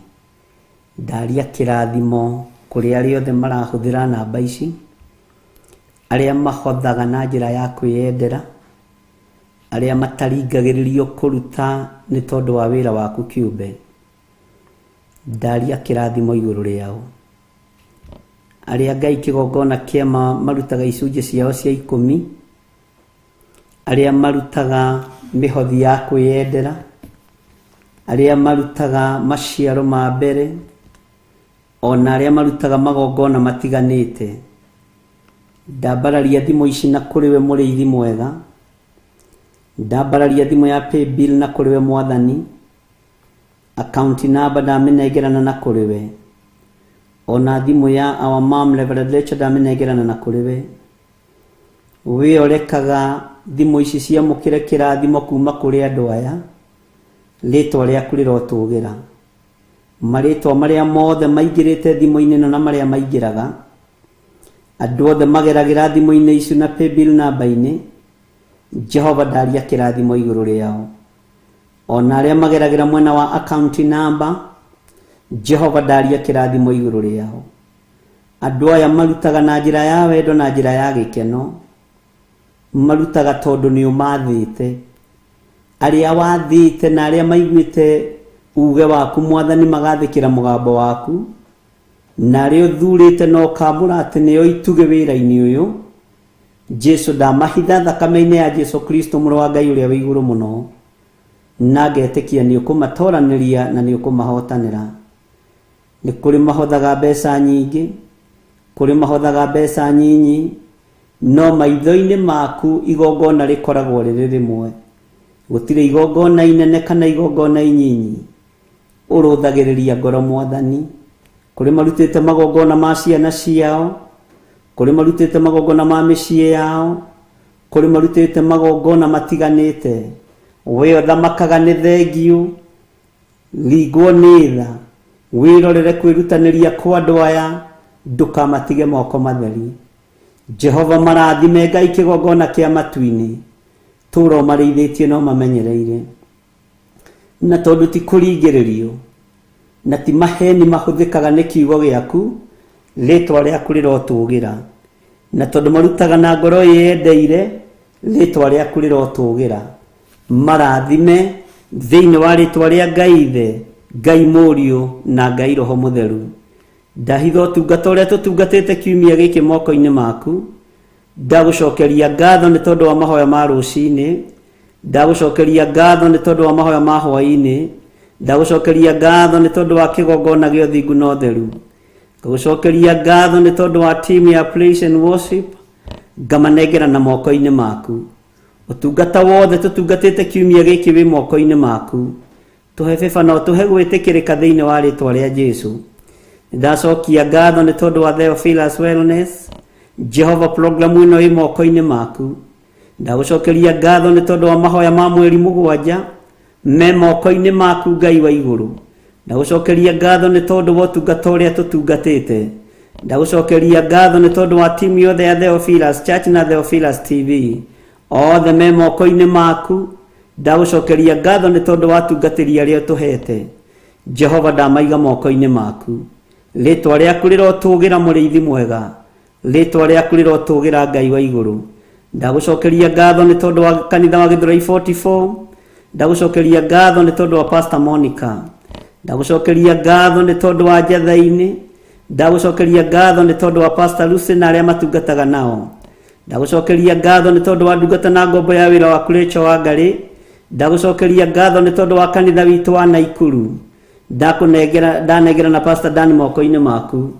[SPEAKER 3] Ndaria kĩrathimo kũrĩ arĩa othe marahũthĩra namba ici, arĩa mahothaga na njĩra ya kwĩyendera, arĩa mataringagĩrĩrio kũruta nĩ tondũ wa wĩra waku kĩũmbe. Ndaria kĩrathimo igũrũ rĩao. Arĩa Ngai kĩgongona kĩama marutaga icunjĩ ciao cia ikũmi, arĩa marutaga mĩhothi ya kwĩyendera, arĩa marutaga maciaro ma mbere, ona arĩa marutaga magongona matiganĩte. Ndambararia thimũ ici na kũrĩ we mũrĩithi mwega, ndambararia thimũ ya paybill na kũrĩ we mwathani, akaunti namba ndamĩnengerana na kũrĩ we, ona thimũ ya our mom Reverend Rachel ndamĩnengerana na kũrĩ we. We ũrekaga thimũ ici ciamũkĩre kĩrathimo kuma kũrĩ andũ aya, rĩtwa rĩaku rĩrotũgĩra. Marĩtwa marĩa mothe maingĩrĩte thimũ-inĩ ĩno na marĩa maingĩraga, andũ othe mageragĩra thimũ-inĩ icio na paybill namba-inĩ, Jehova ndaria kĩrathimo igũrũ rĩao. Ona arĩa mageragĩra mwena wa account number, Jehova ndaria kĩrathimo igũrũ rĩao. Andũ aya marutaga na njĩra ya wendo na njĩra ya gĩkeno, marutaga tondũ nĩ ũmathĩte. Arĩa wathĩte na arĩa maiguĩte uge waku mwathani magathĩkĩra mũgambo waku, na arĩa ũthurĩte na ũkamũra atĩ nĩo itugĩ wĩra-inĩ ũyũ, Jesu ndamahitha thakame-inĩ ya Jesu Kristo mũrũ wa Ngai ũrĩa wĩ igũrũ mũno, na ngetĩkia nĩ ũkũmatoranĩria na nĩ ũkũmahotanĩra. Nĩ kũrĩ mahothaga mbeca nyingĩ, kũrĩ mahothaga mbeca nyinyi, no maitho-inĩ maku igongona rĩkoragwo rĩrĩ rĩmwe. Gũtirĩ igongona inene kana igongona inyinyi. Ũrũthagĩrĩria ngoro mwathani, Kũrĩ marutĩte magongona ma ciana ciao, kũrĩ marutĩte magongona ma mĩciĩ yao, kũrĩ marutĩte magongona matiganĩte. We ũthamakaga nĩ thengiũ, ringwo nĩ tha, wĩrorere kwĩrutanĩria kwa andũ aya, ndũkamatige moko matheri. Jehova marathime Ngai kĩgongona kĩa matu-inĩ, tũra ũmarĩithĩtie na ũmamenyereire. Na tondũ ti kũringĩrĩrio na ti maheni mahũthĩkaga nĩ kiugo gĩaku, rĩtwa rĩaku rĩrotũgĩra. Na tondũ marutaga na ngoro ĩyendeire, rĩtwa rĩaku rĩrotũgĩra. Marathime thĩinĩ wa rĩtwa rĩa Ngai Ithe, Ngai Mũriũ na Ngai Roho Mũtheru. Ndahitha ũtungata ũrĩa tũtungatĩte kiumia gĩkĩ moko-inĩ maku. Ndagũcokeria ngatho nĩ tondũ wa mahoya ma rũcinĩ, ndagũcokeria ngatho nĩ tondũ wa mahoya ma hwaĩ-inĩ, ndagũcokeria ngatho nĩ tondũ wa kĩgongona gĩa ũthingu na ũtheru. Ngagũcokeria ngatho nĩ tondũ wa team ya praise and worship, ngamanengera na moko-inĩ maku. Ũtungata wothe tũtungatĩte kiumia gĩkĩ wĩ moko-inĩ maku. Tũhe bĩba na ũtũhe gwĩtĩkĩrĩka thĩinĩ wa rĩtwa rĩa Jesu. Ndacokia ngatho nĩ tondũ wa Theophilus Wellness. Jehova, programu ĩno ĩ moko-inĩ maku. Ndagũcokeria ngatho nĩ tondũ wa mahoya ma mweri 7 me moko-inĩ maku Ngai wa igũrũ. Ndagũcokeria ngatho nĩ tondũ wa ũtungata ũrĩa tũtungatĩte. Ndagũcokeria ngatho nĩ tondũ wa timu yothe ya Theophilus Church na Theophilus TV, othe me moko-inĩ maku. Ndagũcokeria ngatho nĩ tondũ wa atungatĩri arĩa ũtũhete. Jehova, ndamaiga moko-inĩ maku. Rĩtwa rĩaku rĩrotũgĩra, mũrĩithi mwega. Rĩtwa rĩaku rĩrotũgĩra, Ngai wa igũrũ. Ndagũcokeria ngatho nĩ tondũ wa kanitha wa Gĩthũrai 44. Ndagũcokeria ngatho nĩ tondũ wa Pastor Monica. Ndagũcokeria ngatho nĩ tondũ wa Njatha-inĩ. Ndagũcokeria ngatho nĩ tondũ wa Pastor Lucy na arĩa matungataga nao. Ndagũcokeria ngatho nĩ tondũ wa ndungata na ngombo ya wĩra waku Rachel Wangarĩ. Ndagũcokeria ngatho nĩ tondũ wa kanitha witũ wa Naikuru. Ndakũnengera, ndanengera na Pastor Dan moko-inĩ maku.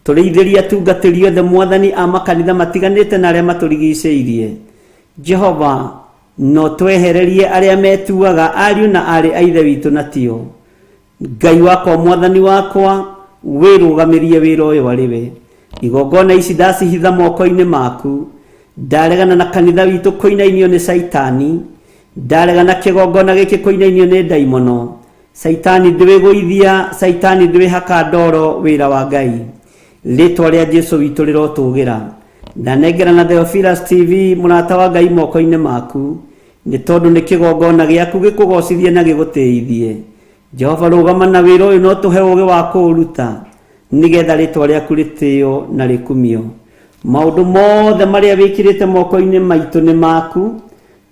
[SPEAKER 3] Tũrĩithĩrie atungatĩri othe Mwathani a makanitha matiganĩte na arĩa matũrigicĩirie. Jehova, no twehererie arĩa metuaga ariũ na aarĩ a ithe witũ na tio. Ngai wakwa, Mwathani wakwa, wĩrũgamĩrie wĩra ũyũ arĩ we. Igongona ici ndacihitha moko-inĩ maku. Ndaregana na kanitha witũ kũinainio nĩ Caitani. Ndaregana kĩgongona gĩkĩ kũinainio nĩ ndaimono. Caitani ndwĩgũithia, Caitani ndwĩhaka ndoro wĩra wa Ngai. Rĩtwa rĩa Jesu witũ rĩrotũgĩra. Ndanengera na Theophilus TV mũrata wa Ngai moko-inĩ maku, nĩ tondũ nĩ kĩgongona gĩaku gĩkũgocithie na gĩgũtĩithie. Jehova, rũgama na wĩra ũyũ no tũhe ũũgĩ wa kũũruta, nĩgetha rĩtwa rĩaku rĩtĩo na rĩkumio. Maũndũ mothe marĩa wĩkĩrĩte moko-inĩ maitũ nĩ maku.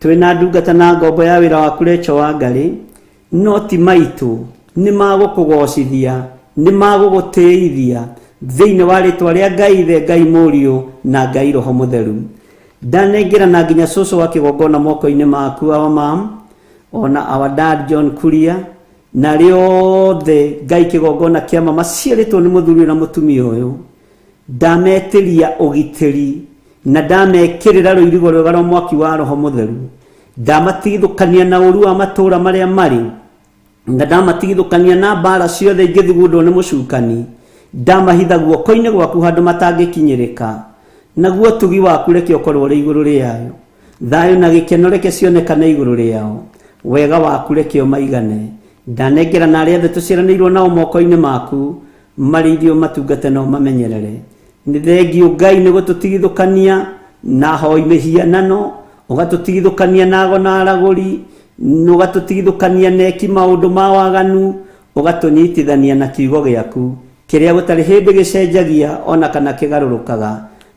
[SPEAKER 3] Twĩna ndungata na ngombo ya wĩra waku Rachel Wangarĩ, no ti maitũ, nĩ magũkũgocithia, nĩ magũgũtĩithia thĩinĩ wa rĩtwa rĩa Ngai Ithe, Ngai Mũriũ na Ngai Roho Mũtheru. Ndanengera na nginya cũcũ wa kĩgongona moko-inĩ maku, our mom, ona our dad John Kuria, na arĩa othe Ngai kĩgongona kĩa mama ciarĩtwo nĩ mũthuri na mũtumia ũyũ. Ndametĩria ũgitĩri na ndamekĩrĩra rũirigo rwega rwa mwaki wa Roho Mũtheru. Ndamatigithũkania na ũru wa matũũra marĩa marĩ, na ndamatigithũkania na mbara ciothe ingĩthugundwo nĩ mũcukani. Ndamahitha guoko-inĩ gwaku handũ matangĩkinyĩrĩka, naguo ũtugi waku reke ũkorwo ũrĩ igũrũ rĩayo. Thayũ na gĩkeno reke cionekane igũrũ rĩao. Wega waku reke ũmaigane. Ndanengera na arĩa othe tũciaranĩirwo nao moko-inĩ maku, marĩithio matungate na ũmamenyerere. Nĩ thengiũ Ngai nĩ gũtũtigithũkania na hoi mĩhianano, ũgatũtigithũkania na ago na aragũri, ũgatũtigithũkania na eki maũndũ ma waganu, ũgatũnyitithania na kiugo gĩaku kĩrĩa gũtarĩ hĩndĩ gĩcenjagia ona kana kĩgarũrũkaga.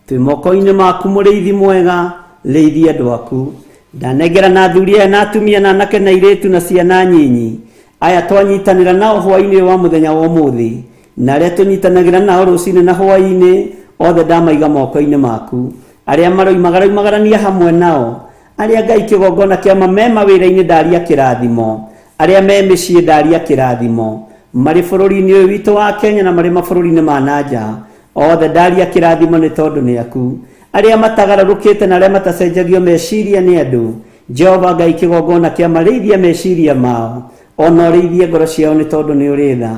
[SPEAKER 3] Twĩ moko-inĩ maku mũrĩithi mwega, rĩithia andũ aku. Ndanengera na athuri aya na atumia na anake na airĩtu na ciana nyinyi aya twanyitanĩra nao hwaĩ-inĩ wa mũthenya wa ũmũthĩ, na arĩa tũnyitanagĩra nao rũcinĩ na hwaĩ-inĩ, othe ndamaiga moko-inĩ maku. Arĩa maroimagara hamwe nao, arĩa Ngai kĩgongona kĩa me mawĩra-inĩ ndaria kĩrathimo, arĩa me mĩciĩ ndaria kĩrathimo, marĩ bũrũri-inĩ ũyũ witũ wa Kenya na marĩ mabũrũri-inĩ ma na nja, othe ndaria kĩrathimo nĩ tondũ nĩ aku. Arĩa matagarũrũkĩte na arĩa matacenjagio meciria nĩ andũ, Jehova Ngai kĩgongona kĩa marĩithia meciria mao, ona ũrĩithie ngoro ciao nĩ tondũ nĩ ũrĩ tha.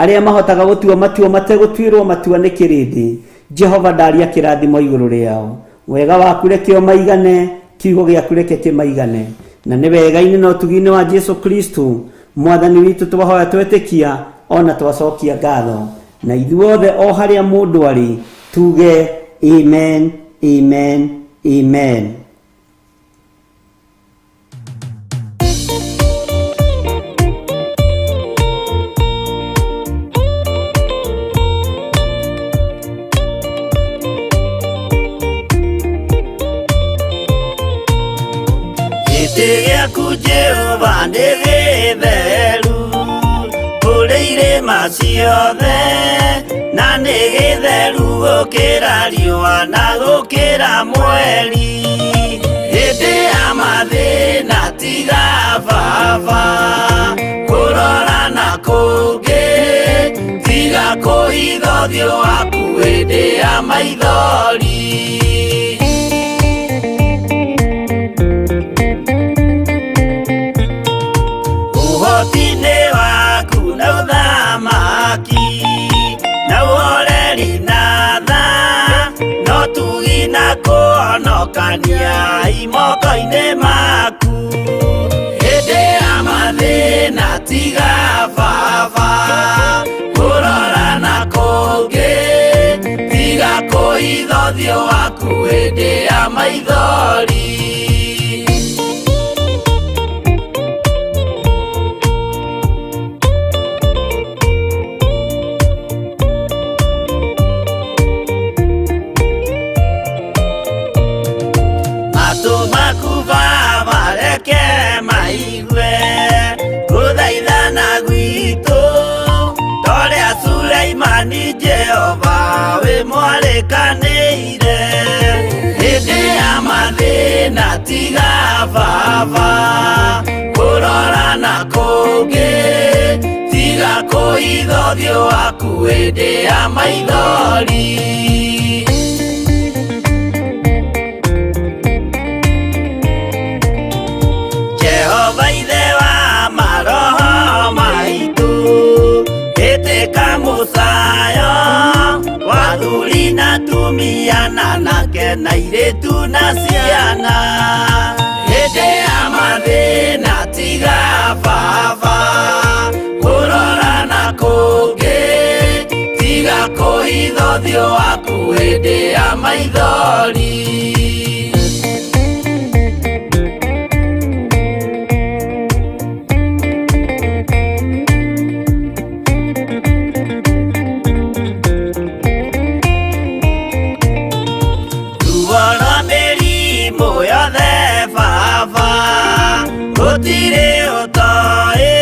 [SPEAKER 3] Arĩa mahotaga gũtua matua mategũtuĩrwo matua nĩ kĩrĩndĩ, Jehova ndaria kĩrathimo igũrũ rĩao. Wega waku reke ũmaigane, kiugo gĩaku reke kĩmaigane. Na nĩ wega-inĩ na ũtugi-inĩ wa Jesu Kristo mwathani witũ twahoya twetĩkia ona twacokia ngatho. Na ithuothe o harĩa mũndũ arĩ tuge amen, amen, amen.
[SPEAKER 4] Gĩtĩ gĩaku Jehova nĩ gĩtheru kũrĩ irĩma ciothe, na nĩ gĩtheru gũkĩra riũa na gũkĩra mweri. Hĩndĩ ya mathĩna tiga baba kũrora na kũngĩ, tiga kũhitha ũthiũ waku hĩndĩ ya maithori. Ũhoti-inĩ waku na ũthamaki na ũhoreri na tha, no tugi na kũhonokania imoko-inĩ maku. Hĩndĩ ya mathĩna tiga baba kũrora na kũngĩ, tiga kũhitha ũthiũ waku hĩndĩ ya maithori. Matũ maku baba reke maigue gũthaithana gwitũ, torĩa Suleimani Jehova wĩ mwarĩkanĩire. Hĩndĩ ya mathĩna tiga baba kũrora na kũngĩ, tiga kũhitha ũthiũ waku hĩndĩ ya maithori. Jehova ithe wa maroho maitũ, ĩtĩka mũcayo wa athuri na atumia na anake na airĩtu na ciana. Hĩndĩ ya mathĩna tiga baba kũrora na kũngĩ, tiga kũhitha ũthiũ waku hĩndĩ ya maithori. Ruo rwa mĩrimũ yothe baba gũtirĩ ũtoĩ,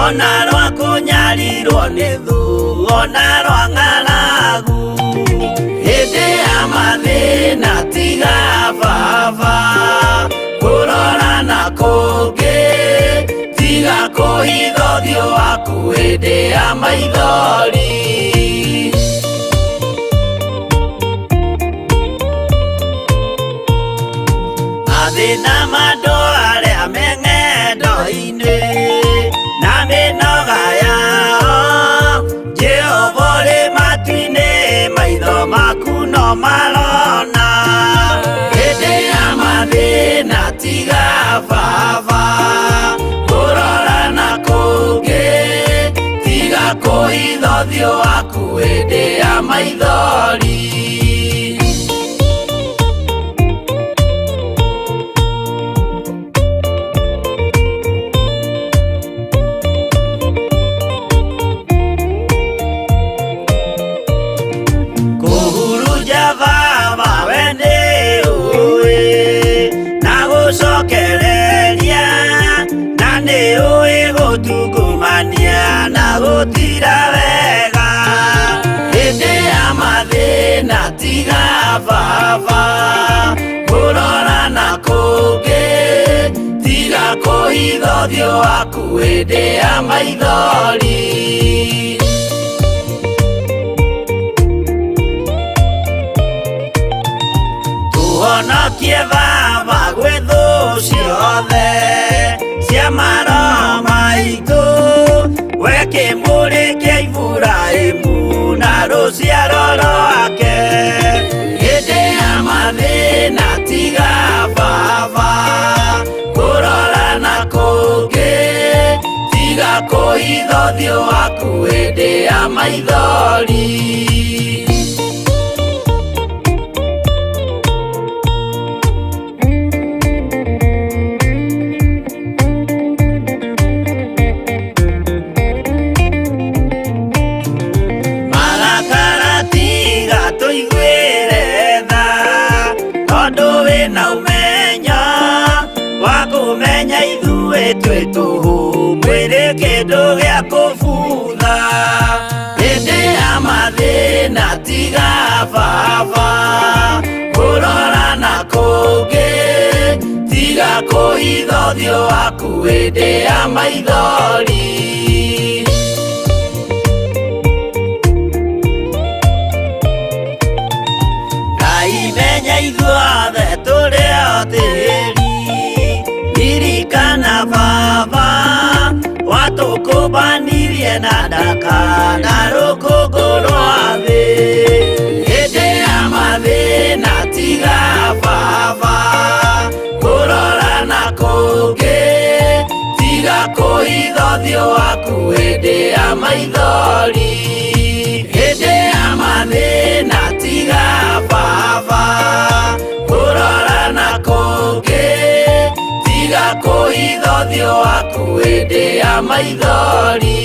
[SPEAKER 4] ona rwa kũnyarirwo nĩ thũ, ona rwa ng'aragu. Hĩndĩ ya mathĩna tiga baba kũrora na kũngĩ, tiga kũhitha ũthiũ waku hĩndĩ ya maithori. Mathĩna ma andũ arĩa me ng'endo-inĩ na mĩnoga yao, Jehova ũrĩ matu-inĩ maitho maku no marona. Hĩndĩ ya mathĩna tiga baba kũrora na kũngĩ, tiga kũhitha ũthiũ waku hĩndĩ ya maithori. Kũhurunja baba we nĩ ũĩ na gũcokereria, na nĩ ũĩ gũtungumania na gũtira wega. Hĩndĩ ya mathĩna tiga baba kũrora na kũngĩ, tiga kũhitha ũthiũ waku hĩndĩ ya maithori. Tũhonokie baba gwĩ thũ ciothe cia maroho maitũ, we kĩmũrĩ kĩa ũthiũ waku hĩndĩ ya maithori. Marakara tiga tũiguĩre tha, tondũ wĩna ũmenyo wa kũmenya ithuĩ twĩ tũhũ, mwĩrĩ kĩndũ gĩa kũbutha. Hĩndĩ ya mathĩna tiga baba kũrora na kũngĩ, tiga kũhitha ũthiũ waku hĩndĩ ya maithori. Ngai menya ithuothe tũrĩ o tĩri, ririkana baba watũkũmbanirie na ndaka na rũkũngũ rwa thĩ. Hĩndĩ ya mathĩna tiga baba kũrora na kũngĩ, tiga kũhitha ũthiũ waku hĩndĩ ya maithori. Hĩndĩ ya mathĩna tiga baba kũrora na kũngĩ, tiga kũhitha ũthiũ waku hĩndĩ ya maithori.